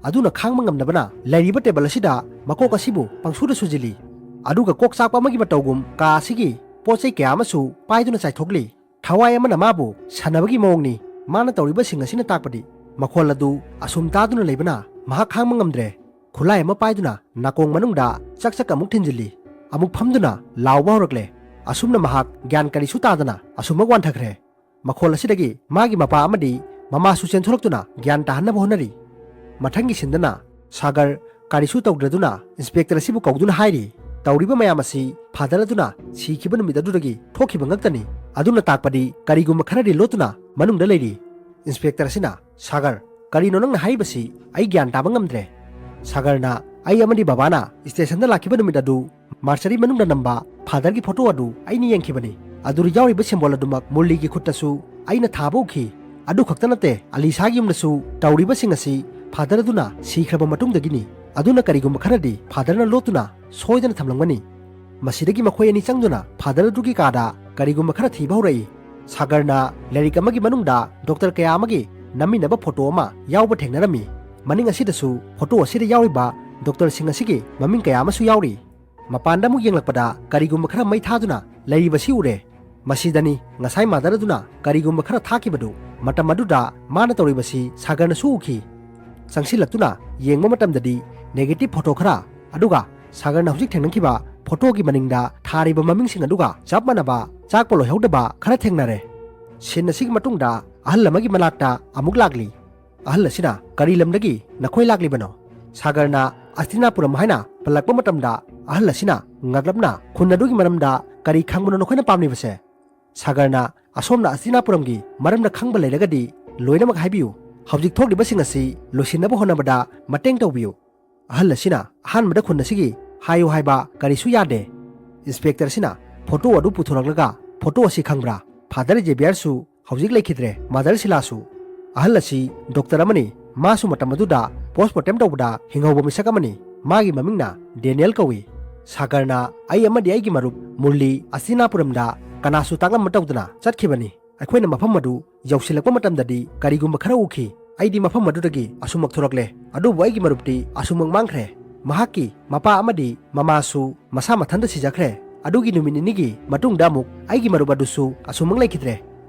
ꯑꯗꯨꯅ ꯈꯥꯡꯕ ꯉꯝꯗꯕꯅ ꯂꯩꯔꯤꯕ ꯇꯦꯕꯜ ꯑꯁꯤꯗ ꯃꯀꯣꯛ ꯑꯁꯤꯕꯨ ꯄꯪꯁꯨꯗ ꯁꯨꯖꯤꯜꯂꯤ꯫ ꯑꯗꯨꯒ ꯀꯣꯛ ꯆꯥꯛꯄ ꯑꯃꯒꯤ ꯃꯇꯧꯒꯨꯝ ꯀꯥ ꯑꯁꯤꯒꯤ ꯄꯣꯠ ꯆꯩ ꯀꯌꯥ ꯑꯃꯁꯨ ꯄꯥꯏꯗꯨꯅ ꯆꯥꯏꯊꯣꯛꯂꯤ꯫ ꯊꯋꯥꯏ ꯑꯃꯅ ꯃꯥꯕꯨ ꯁꯥꯟꯅꯕꯒꯤ ꯃꯑꯣꯡꯅꯤ ꯃꯥꯅ ꯇꯧꯔꯤꯕꯁꯤꯡ ꯑꯁꯤꯅ ꯇꯥꯛꯄꯗꯤ꯫ ꯃꯈꯣꯜ ꯑꯗꯨ ꯑꯁꯨꯝ ꯇꯥꯗꯨꯅ ꯂꯩꯕꯅ ꯃꯍꯥꯛ ꯈꯥꯡꯕ ꯉꯝꯗ꯭ꯔꯦ꯫ ꯈꯨꯠꯂꯥꯏ ꯑꯃ ꯄꯥꯏꯗꯨꯅ ꯅꯥꯀꯣꯡ ꯃꯅꯨꯡꯗ ꯆꯛ ꯆꯛ ꯑꯃꯨꯛ ꯊꯤꯟꯖꯤꯜꯂꯤ꯫ ꯑꯃꯨꯛ ꯐꯝꯗꯨꯅ ꯂꯥꯎꯕ ꯍꯧꯔꯛꯂꯦ꯫ ꯑꯁꯨꯝꯅ ꯃꯍꯥꯛ ꯒ꯭ꯌꯥꯟ ꯀꯔꯤꯁꯨ ꯇꯥꯗꯅ ꯑꯁꯨꯝꯃꯛ ꯋꯥꯟꯊꯈ꯭ꯔꯦ꯫ ꯃꯈꯣꯜ ꯑꯁꯤꯗꯒꯤ ꯃꯥꯒꯤ ꯃꯄꯥ ꯑꯃꯗꯤ ꯃꯃꯥꯁꯨ ꯆꯦꯟꯊꯣꯔꯛꯇꯨꯅ ꯒ꯭ꯌꯥꯟ ꯇꯥꯍꯟꯅꯕ ꯍꯣꯠꯅꯔꯤ꯫ ꯃꯊꯪꯒꯤ ꯁꯤꯟꯗꯅ ꯁꯥꯒꯔ ꯀꯔꯤꯁꯨ ꯇꯧꯗ꯭ꯔꯗꯨꯅ ꯏꯟꯁꯄꯦꯛꯇꯔ ꯑꯁꯤꯕꯨ ꯀꯧꯗꯨꯅ ꯍꯥꯏꯔꯤ, "ꯇꯧꯔꯤꯕ ꯃꯌꯥꯝ ꯑꯁꯤ ꯐꯥꯗꯔ ꯑꯗꯨꯅ ꯁꯤꯈꯤꯕ ꯅꯨꯃꯤꯠ ꯑꯗꯨꯗꯒꯤ ꯊꯣꯛꯈꯤꯕ ꯉꯛꯇꯅꯤ꯫ ꯑꯗꯨꯅ ꯇꯥꯛꯄꯗꯤ ꯀꯔꯤꯒꯨꯝꯕ ꯈꯔꯗꯤ ꯂꯣꯠꯇꯨꯅ ꯃꯅꯨꯡꯗ ꯂꯩꯔꯤ꯫" ꯏꯟꯁꯄꯦꯛꯇꯔ ꯑꯁꯤꯅ, "ꯁꯥꯒꯔ, ꯀꯔꯤꯅꯣ ꯅꯪꯅ ꯍꯥꯏꯔꯤꯕꯁꯤ? ꯑꯩ ꯒ꯭ꯌꯥꯟ ꯇꯥꯕ ꯉꯝꯗ꯭ꯔꯦ꯫" ꯁꯥꯒꯔꯅ, "ꯑꯩ ꯑꯃꯗꯤ ꯕꯕꯥꯅ ꯁ꯭ꯇꯦꯁꯟꯗ ꯂꯥꯛꯈꯤꯕ ꯅꯨꯃꯤꯠ ꯑꯗꯨ ꯃꯥꯔꯆꯔꯤ ꯃꯅꯨꯡꯗ ꯅꯝꯕ ꯐꯥꯗꯔꯒꯤ ꯐꯣꯇꯣ ꯑꯗꯨ ꯑꯩꯅ ꯌꯦꯡꯈꯤꯕꯅꯤ꯫ ꯑꯗꯨꯗ ꯌꯥꯎꯔꯤꯕ ꯁꯤꯝꯕꯣꯜ ꯑꯗꯨꯃꯛ ꯃꯨꯔꯂꯤꯒꯤ ꯈꯨꯠꯇꯁꯨ ꯑꯩꯅ ꯊꯥꯕ ꯎꯈꯤ꯫ ꯑꯗꯨ ꯈꯛꯇ ꯅꯠꯇꯦ, ꯑꯂꯤꯁꯥꯒꯤ ꯌꯨꯝꯗꯁꯨ ꯇꯧꯔꯤꯕꯁꯤꯡ ꯑꯁꯤ ꯐꯥꯗꯔ ꯑꯗꯨꯅ ꯁꯤꯈ꯭ꯔꯕ ꯃꯇꯨꯡꯗꯒꯤꯅꯤ꯫ ꯑꯗꯨꯅ ꯀꯔꯤꯒꯨꯝꯕ ꯈꯔꯗꯤ ꯐꯥꯗꯔꯅ ꯂꯣꯠꯇꯨꯅ ꯁꯣꯏꯗꯅ ꯊꯝꯂꯝꯒꯅꯤ꯫" ꯃꯁꯤꯗꯒꯤ ꯃꯈꯣꯏ ꯑꯅꯤ ꯆꯪꯗꯨꯅ ꯐꯥꯗꯔ ꯑꯗꯨꯒꯤ ꯀꯥꯗ ꯀꯔꯤꯒꯨꯝꯕ ꯈꯔ ꯊꯤꯕ ꯍꯧꯔꯛꯏ꯫ ꯁꯥꯒꯔꯅ ꯂꯥꯏꯔꯤꯛ ꯑꯃꯒꯤ ꯃꯅꯨꯡꯗ ꯗꯣꯛꯇꯔ ꯀꯌꯥ ꯑꯃꯒꯤ ꯅꯝꯃꯤꯟꯅꯕ ꯐꯣꯇꯣ ꯑꯃ ꯌꯥꯎꯕ ꯊꯦꯡꯅꯔꯝꯃꯤ꯫ ꯃꯅꯤꯡ ꯑꯁꯤꯗꯁꯨ ꯐꯣꯇꯣ ꯑꯁꯤꯗ ꯌꯥꯎꯔꯤꯕ ꯗꯣꯛꯇꯔꯁꯤꯡ ꯑꯁꯤꯒꯤ ꯃꯃꯤꯡ ꯀꯌꯥ ꯑꯃꯁꯨ ꯌꯥꯎꯔꯤ꯫ ꯃꯄꯥꯟꯗ ꯑꯃꯨꯛ ꯌꯦꯡꯂꯛꯄꯗ ꯀꯔꯤꯒꯨꯝꯕ ꯈꯔ ꯃꯩ ꯊꯥꯗꯨꯅ ꯂꯩꯔꯤꯕꯁꯤ ꯎꯔꯦ꯫ ꯃꯁꯤꯗꯅꯤ ꯉꯁꯥꯏ ꯃꯥꯗꯔ ꯑꯗꯨꯅ ꯀꯔꯤꯒꯨꯝꯕ ꯈꯔ ꯊꯥꯈꯤꯕꯗꯨ꯫ ꯃꯇꯝ ꯑꯗꯨꯗ ꯃꯥꯅ ꯇꯧꯔꯤꯕꯁꯤ ꯁꯥꯒꯔꯅꯁꯨ ꯎꯈꯤ꯫ ꯆꯪꯁꯤꯜꯂꯛꯇꯨꯅ ꯌꯦꯡꯕ ꯃꯇꯝꯗꯗꯤ ꯅꯦꯒꯦꯇꯤꯚ ꯐꯣꯇꯣ ꯈꯔ, ꯑꯗꯨꯒ ꯁꯥꯒꯔꯅ ꯍꯧꯖꯤꯛ ꯊꯦꯡꯅꯈꯤꯕ ꯐꯣꯇꯣꯒꯤ ꯃꯅꯤꯡꯗ ꯊꯥꯔꯤꯕ ꯃꯃꯤꯡꯁꯤꯡ ꯑꯗꯨꯒ ꯆꯞ ꯃꯥꯟꯅꯕ ꯆꯥꯛꯄ ꯂꯣꯏꯍꯧꯗꯕ ꯈꯔ ꯊꯦꯡꯅꯔꯦ꯫ ꯁꯤꯟ ꯑꯁꯤꯒꯤ ꯃꯇꯨꯡꯗ ꯑꯍꯜ ꯑꯃꯒꯤ ꯃꯅꯥꯛꯇ ꯑꯃꯨꯛ ꯂꯥꯛꯂꯤ꯫ ꯑꯍꯜ ꯑꯁꯤꯅ, "ꯀꯔꯤ ꯂꯝꯗꯒꯤ ꯅꯈꯣꯏ ꯂꯥꯛꯂꯤꯕꯅꯣ?" ꯁꯥꯒꯔꯅ ꯑꯁꯇꯤꯅꯥꯄꯨꯔꯝ ꯍꯥꯏꯅ ꯄꯜꯂꯛꯄ ꯃꯇꯝꯗ ꯑꯍꯜ ꯑꯁꯤꯅ ꯉꯛꯂꯞꯅ ꯈꯨꯟ ꯑꯗꯨꯒꯤ ꯃꯔꯝꯗ ꯀꯔꯤ ꯈꯪꯕꯅꯣ ꯅꯈꯣꯏꯅ ꯄꯥꯝꯂꯤꯕꯁꯦ? ꯁꯥꯒꯔꯅ, "ꯑꯁꯣꯝꯅ ꯑꯁꯇꯤꯅꯥꯄꯨꯔꯝꯒꯤ ꯃꯔꯝꯗ ꯈꯪꯕ ꯂꯩꯔꯒꯗꯤ ꯂꯣꯏꯅꯃꯛ ꯍꯥꯏꯕꯤꯌꯨ꯫ ꯍꯧꯖꯤꯛ ꯊꯣꯛꯂꯤꯕꯁꯤꯡ ꯑꯁꯤ ꯂꯣꯏꯁꯤꯟꯅꯕ ꯍꯣꯠꯅꯕꯗ ꯃꯇꯦꯡ ꯇꯧꯕꯤꯌꯨ꯫" ꯑꯍꯜ ꯑꯁꯤꯅ ꯑꯍꯥꯟꯕꯗ ꯈꯨꯟ ꯑꯁꯤꯒꯤ ꯍꯥꯏꯌꯨ ꯍꯥꯏꯕ ꯀꯔꯤꯁꯨ ꯌꯥꯗꯦ꯫ ꯏꯟꯁꯄꯦꯛꯇꯔ ꯑꯁꯤꯅ ꯐꯣꯇꯣ ꯑꯗꯨ ꯄꯨꯊꯣꯔꯛꯂꯒ, "ꯐꯣꯇꯣ ꯑꯁꯤ ꯈꯪꯕ꯭ꯔꯥ? ꯐꯥꯗꯔ ꯖꯦꯕꯤꯌꯔꯁꯨ ꯍꯧꯖꯤꯛ ꯂꯩꯈꯤꯗ꯭ꯔꯦ, ꯃꯥꯗꯔ ꯁꯤꯂꯥꯁꯨ꯫" ꯑꯍꯜ ꯑꯁꯤ ꯗꯣꯛꯇꯔ ꯑꯃꯅꯤ꯫ ꯃꯥꯁꯨ ꯃꯇꯝ ꯑꯗꯨꯗ ꯄꯣꯁꯃꯣꯔꯇꯦꯝ ꯇꯧꯕꯗ ꯍꯤꯡꯍꯧꯕ ꯃꯤꯁꯛ ꯑꯃꯅꯤ꯫ ꯃꯥꯒꯤ ꯃꯃꯤꯡꯅ ꯗꯦꯅꯤꯌꯦꯜ ꯀꯧꯏ꯫ ꯁꯥꯒꯔꯅ, "ꯑꯩ ꯑꯃꯗꯤ ꯑꯩꯒꯤ ꯃꯔꯨꯞ ꯃꯨꯔꯂꯤ ꯑꯁꯇꯤꯅꯥꯄꯨꯔꯝꯗ ꯀꯅꯥꯁꯨ ꯇꯥꯛꯂꯝꯕ ꯇꯧꯗꯅ ꯆꯠꯈꯤꯕꯅꯤ꯫ ꯑꯩꯈꯣꯏꯅ ꯃꯐꯝ ꯑꯗꯨ ꯌꯧꯁꯤꯜꯂꯛꯄ ꯃꯇꯝꯗꯗꯤ ꯀꯔꯤꯒꯨꯝꯕ ꯈꯔ ꯎꯈꯤ꯫ ꯑꯩꯗꯤ ꯃꯐꯝ ꯑꯗꯨꯗꯒꯤ ꯑꯁꯨꯝꯃꯛ ꯊꯣꯔꯛꯂꯦ, ꯑꯗꯨꯕꯨ ꯑꯩꯒꯤ ꯃꯔꯨꯞꯇꯤ ꯑꯁꯨꯝꯃꯛ ꯃꯥꯡꯈ꯭ꯔꯦ꯫ ꯃꯍꯥꯛꯀꯤ ꯃꯄꯥ ꯑꯃꯗꯤ ꯃꯃꯥꯁꯨ ꯃꯁꯥ ꯃꯊꯟꯇ ꯁꯤꯖꯈ꯭ꯔꯦ꯫ ꯑꯗꯨꯒꯤ ꯅꯨꯃꯤꯠ ꯅꯤꯅꯤꯒꯤ ꯃꯇꯨꯡꯗ ꯑꯃꯨꯛ ꯑꯩꯒꯤ ꯃꯔꯨꯞ ꯑꯗꯨꯁꯨ ꯑꯁꯨꯝꯃꯛ ꯂꯩꯈꯤꯗ꯭ꯔꯦ꯫"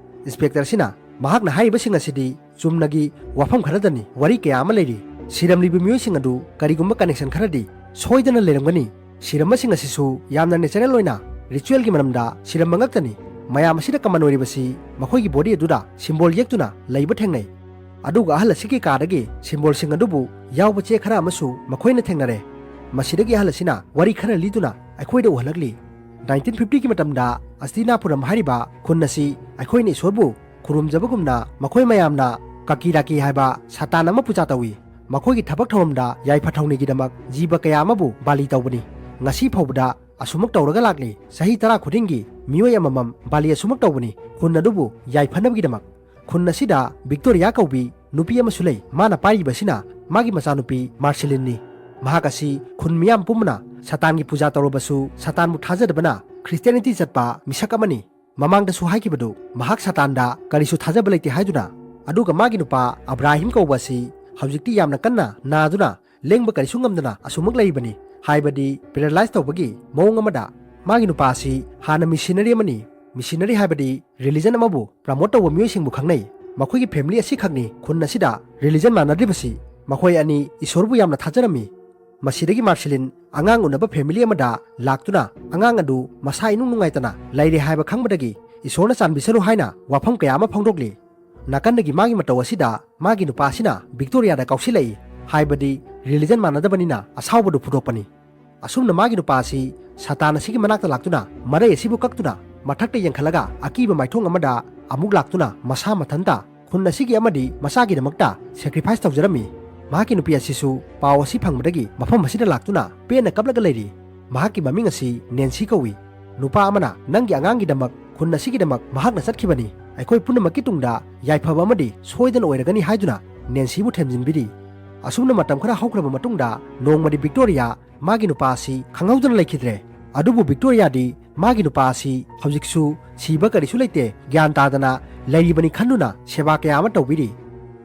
ꯏꯟꯁꯄꯦꯛꯇꯔꯁꯤꯅ ꯃꯍꯥꯛꯅ ꯍꯥꯏꯔꯤꯕꯁꯤꯡ ꯑꯁꯤꯗꯤ ꯆꯨꯝꯅꯒꯤ ꯋꯥꯐꯝ ꯈꯔꯗꯅꯤ, ꯋꯥꯔꯤ ꯀꯌꯥ ꯑꯃ ꯂꯩꯔꯤ꯫ ꯁꯤꯔꯝꯂꯤꯕ ꯃꯤꯑꯣꯏꯁꯤꯡ ꯑꯗꯨ ꯀꯔꯤꯒꯨꯝꯕ ꯀꯅꯦꯛꯁꯟ ꯈꯔꯗꯤ ꯁꯣꯏꯗꯅ ꯂꯩꯔꯝꯒꯅꯤ꯫ ꯁꯤꯔꯝꯕꯁꯤꯡ ꯑꯁꯤꯁꯨ ꯌꯥꯝꯅ ꯅꯦꯆꯔꯦꯜ ꯑꯣꯏꯅ ꯔꯤꯆꯨꯋꯦꯜꯒꯤ ꯃꯔꯝꯗ ꯁꯤꯔꯝꯕ ꯉꯛꯇꯅꯤ꯫ ꯃꯌꯥꯝ ꯑꯁꯤꯗ ꯀꯃꯟ ꯑꯣꯏꯔꯤꯕꯁꯤ ꯃꯈꯣꯏꯒꯤ ꯕꯣꯗꯤ ꯑꯗꯨꯗ ꯁꯤꯝꯕꯣꯜ ꯌꯦꯛꯇꯨꯅ ꯂꯩꯕ ꯊꯦꯡꯅꯩ꯫ ꯑꯗꯨꯒ ꯑꯍꯜ ꯑꯁꯤꯒꯤ ꯀꯥꯗꯒꯤ ꯁꯤꯝꯕꯣꯜꯁꯤꯡ ꯑꯗꯨꯕꯨ ꯌꯥꯎꯕ ꯆꯦ ꯈꯔ ꯑꯃꯁꯨ ꯃꯈꯣꯏꯅ ꯊꯦꯡꯅꯔꯦ꯫ ꯃꯁꯤꯗꯒꯤ ꯑꯍꯜ ꯑꯁꯤꯅ ꯋꯥꯔꯤ ꯈꯔ ꯂꯤꯗꯨꯅ ꯑꯩꯈꯣꯏꯗ ꯎꯍꯜꯂꯛꯂꯤ꯫ ꯅꯥꯏꯟꯇꯤꯟ ꯐꯤꯐꯇꯤꯒꯤ ꯃꯇꯝꯗ ꯑꯁꯇꯤꯅꯥꯄꯨꯔꯝ ꯍꯥꯏꯔꯤꯕ ꯈꯨꯟ ꯑꯁꯤ ꯑꯩꯈꯣꯏꯅ ꯏꯁꯣꯔꯕꯨ ꯈꯨꯔꯨꯝꯖꯕꯒꯨꯝꯅ ꯃꯈꯣꯏ ꯃꯌꯥꯝꯅ ꯀꯀꯤꯔꯥꯀꯤ ꯍꯥꯏꯕ ꯁꯥꯇꯥꯟ ꯑꯃ ꯄꯨꯖꯥ ꯇꯧꯏ꯫ ꯃꯈꯣꯏꯒꯤ ꯊꯕꯛ ꯊꯧꯔꯝꯗ ꯌꯥꯏꯐ ꯊꯧꯅꯤꯒꯤꯗꯃꯛ ꯖꯤꯕ ꯀꯌꯥ ꯑꯃꯕꯨ ꯕꯥꯂꯤ ꯇꯧꯕꯅꯤ꯫ ꯉꯁꯤ ꯐꯥꯎꯕꯗ ꯑꯁꯨꯃꯛ ꯇꯧꯔꯒ ꯂꯥꯛꯂꯤ꯫ ꯆꯍꯤ ꯇꯔꯥ ꯈꯨꯗꯤꯡꯒꯤ ꯃꯤꯑꯣꯏ ꯑꯃꯃꯝ ꯕꯥꯂꯤ ꯑꯁꯨꯃꯛ ꯇꯧꯕꯅꯤ, ꯈꯨꯟ ꯑꯗꯨꯕꯨ ꯌꯥꯏꯐꯅꯕꯒꯤꯗꯃꯛ꯫ ꯈꯨꯟ ꯑꯁꯤꯗ ꯚꯤꯛꯇꯣꯔꯤꯌꯥ ꯀꯧꯕꯤ ꯅꯨꯄꯤ ꯑꯃꯁꯨ ꯂꯩ꯫ ꯃꯥꯅ ꯄꯥꯏꯔꯤꯕꯁꯤꯅ ꯃꯥꯒꯤ ꯃꯆꯥꯅꯨꯄꯤ ꯃꯥꯔꯁꯤꯂꯤꯟꯅꯤ꯫ ꯃꯍꯥꯛ ꯑꯁꯤ ꯈꯨꯟ ꯃꯤꯌꯥꯝ ꯄꯨꯝꯕꯅ ꯁꯥꯇꯥꯟꯒꯤ ꯄꯨꯖꯥ ꯇꯧꯔꯕꯁꯨ ꯁꯥꯇꯥꯟꯕꯨ ꯊꯥꯖꯗꯕꯅ ꯈ꯭ꯔꯤꯁꯇꯤꯌꯥꯅꯤꯇꯤ ꯆꯠꯄ ꯃꯤꯁꯛ ꯑꯃꯅꯤ꯫ ꯃꯃꯥꯡꯗꯁꯨ ꯍꯥꯏꯈꯤꯕꯗꯨ, ꯃꯍꯥꯛ ꯁꯥꯇꯥꯟꯗ ꯀꯔꯤꯁꯨ ꯊꯥꯖꯕ ꯂꯩꯇꯦ ꯍꯥꯏꯗꯨꯅ꯫ ꯑꯗꯨꯒ ꯃꯥꯒꯤ ꯅꯨꯄꯥ ꯑꯕ꯭ꯔꯥꯍꯤꯝ ꯀꯧꯕ ꯑꯁꯤ ꯍꯧꯖꯤꯛꯇꯤ ꯌꯥꯝꯅ ꯀꯟꯅ ꯅꯥꯗꯨꯅ ꯂꯦꯡꯕ ꯀꯔꯤꯁꯨ ꯉꯝꯗꯅ ꯑꯁꯨꯃꯛ ꯂꯩꯔꯤꯕꯅꯤ꯫ ꯍꯥꯏꯕꯗꯤ ꯄꯦꯔꯥꯂꯥꯏꯁ ꯇꯧꯕꯒꯤ ꯃꯑꯣꯡ ꯑꯃꯗ꯫ ꯃꯥꯒꯤ ꯅꯨꯄꯥ ꯑꯁꯤ ꯍꯥꯟꯅ ꯃꯤꯁꯤꯅꯔꯤ ꯑꯃꯅꯤ꯫ ꯃꯤꯁꯤꯅꯔꯤ ꯍꯥꯏꯕꯗꯤ ꯔꯤꯂꯤꯖꯟ ꯑꯃꯕꯨ ꯄ꯭ꯔꯃꯣꯠ ꯇꯧꯕ ꯃꯤꯑꯣꯏꯁꯤꯡꯕꯨ ꯈꯪꯅꯩ꯫ ꯃꯈꯣꯏꯒꯤ ꯐꯦꯃꯤꯂꯤ ꯑꯁꯤꯈꯛꯅꯤ ꯈꯨꯟ ꯑꯁꯤꯗ ꯔꯤꯂꯤꯖꯟ ꯃꯥꯟꯅꯗ꯭ꯔꯤꯕꯁꯤ꯫ ꯃꯈꯣꯏ ꯑꯅꯤ ꯏꯁꯣꯔꯕꯨ ꯌꯥꯝꯅ ꯊꯥꯖꯔꯝꯃꯤ꯫ ꯃꯁꯤꯗꯒꯤ ꯃꯥꯔꯁꯤꯂꯤꯟ ꯑꯉꯥꯡ ꯎꯅꯕ ꯐꯦꯃꯤꯂꯤ ꯑꯃꯗ ꯂꯥꯛꯇꯨꯅ ꯑꯉꯥꯡ ꯑꯗꯨ ꯃꯁꯥ ꯏꯅꯨꯡ ꯅꯨꯡꯉꯥꯏꯇꯅ ꯂꯩꯔꯦ ꯍꯥꯏꯕ ꯈꯪꯕꯗꯒꯤ ꯏꯁꯣꯔꯅ ꯆꯥꯟꯕꯤꯁꯅꯨ ꯍꯥꯏꯅ ꯋꯥꯐꯝ ꯀꯌꯥ ꯑꯃ ꯐꯣꯡꯗꯣꯛꯂꯤ꯫ ꯅꯥꯀꯟꯗꯒꯤ ꯃꯥꯒꯤ ꯃꯇꯧ ꯑꯁꯤꯗ ꯃꯥꯒꯤ ꯅꯨꯄꯥ ꯑꯁꯤꯅ ꯚꯤꯛꯇꯣꯔꯤꯌꯥꯗ ꯀꯥꯎꯁꯤꯜꯂꯛꯏ꯫ ꯍꯥꯏꯕꯗꯤ ꯔꯤꯂꯤꯖꯟ ꯃꯥꯟꯅꯗꯕꯅꯤꯅ ꯑꯁꯥꯎꯕꯗꯨ ꯐꯨꯗꯣꯛꯄꯅꯤ꯫ ꯑꯁꯨꯝꯅ ꯃꯥꯒꯤ ꯅꯨꯄꯥ ꯑꯁꯤ ꯁꯥꯇꯥꯟ ꯑꯁꯤꯒꯤ ꯃꯅꯥꯛꯇ ꯂꯥꯛꯇꯨꯅ ꯃꯔꯩ ꯑꯁꯤꯕꯨ ꯀꯛꯇꯨꯅ ꯃꯊꯛꯇ ꯌꯦꯡꯈꯠꯂꯒ ꯑꯀꯤꯕ ꯃꯥꯏꯊꯣꯡ ꯑꯃꯗ ꯑꯃꯨꯛ ꯂꯥꯛꯇꯨꯅ ꯃꯁꯥ ꯃꯊꯟꯇ ꯈꯨꯟ ꯑꯁꯤꯒꯤ ꯑꯃꯗꯤ ꯃꯆꯥꯒꯤꯗꯃꯛꯇ ꯁꯦꯀ꯭ꯔꯤꯐꯥꯏꯁ ꯇꯧꯖꯔꯝꯃꯤ꯫ ꯃꯍꯥꯛꯀꯤ ꯅꯨꯄꯤ ꯑꯁꯤꯁꯨ ꯄꯥꯎ ꯑꯁꯤ ꯐꯪꯕꯗꯒꯤ ꯃꯐꯝ ꯑꯁꯤꯗ ꯂꯥꯛꯇꯨꯅ ꯄꯦꯟꯅ ꯀꯞꯂꯒ ꯂꯩꯔꯤ꯫ ꯃꯍꯥꯛꯀꯤ ꯃꯃꯤꯡ ꯑꯁꯤ ꯅꯦꯟꯁꯤ ꯀꯧꯏ꯫ ꯅꯨꯄꯥ ꯑꯃꯅ ꯅꯪꯒꯤ ꯑꯉꯥꯡꯒꯤꯗꯃꯛ ꯈꯨꯟ ꯑꯁꯤꯒꯤꯗꯃꯛ ꯃꯍꯥꯛꯅ ꯆꯠꯈꯤꯕꯅꯤ꯫ ꯑꯩꯈꯣꯏ ꯄꯨꯝꯅꯃꯛꯀꯤ ꯇꯨꯡꯗ ꯌꯥꯏꯐꯕ ꯑꯃꯗꯤ ꯁꯣꯏꯗꯅ ꯑꯣꯏꯔꯒꯅꯤ ꯍꯥꯏꯗꯨꯅ ꯅꯦꯟꯁꯤꯕꯨ ꯊꯦꯝꯖꯤꯟꯕꯤꯔꯤ꯫ ꯑꯁꯨꯝꯅ ꯃꯇꯝ ꯈꯔ ꯍꯧꯈ꯭ꯔꯕ ꯃꯇꯨꯡꯗ ꯅꯣꯡꯃꯗꯤ ꯚꯤꯛꯇꯣꯔꯤꯌꯥ ꯃꯥꯒꯤ ꯅꯨꯄꯥ ꯑꯁꯤ ꯈꯪꯍꯧꯗꯅ ꯂꯩꯈꯤꯗ꯭ꯔꯦ꯫ ꯑꯗꯨꯕꯨ ꯚꯤꯛꯇꯣꯔꯤꯌꯥꯗꯤ ꯃꯥꯒꯤ ꯅꯨꯄꯥ ꯑꯁꯤ ꯍꯧꯖꯤꯛꯁꯨ ꯁꯤꯕ ꯀꯔꯤꯁꯨ ꯂꯩꯇꯦ, ꯒ꯭ꯌꯥꯟ ꯇꯥꯗꯅ ꯂꯩꯔꯤꯕꯅꯤ ꯈꯟꯗꯨꯅ ꯁꯦꯕꯥ ꯀꯌꯥ ꯑꯃ ꯇꯧꯕꯤꯔꯤ꯫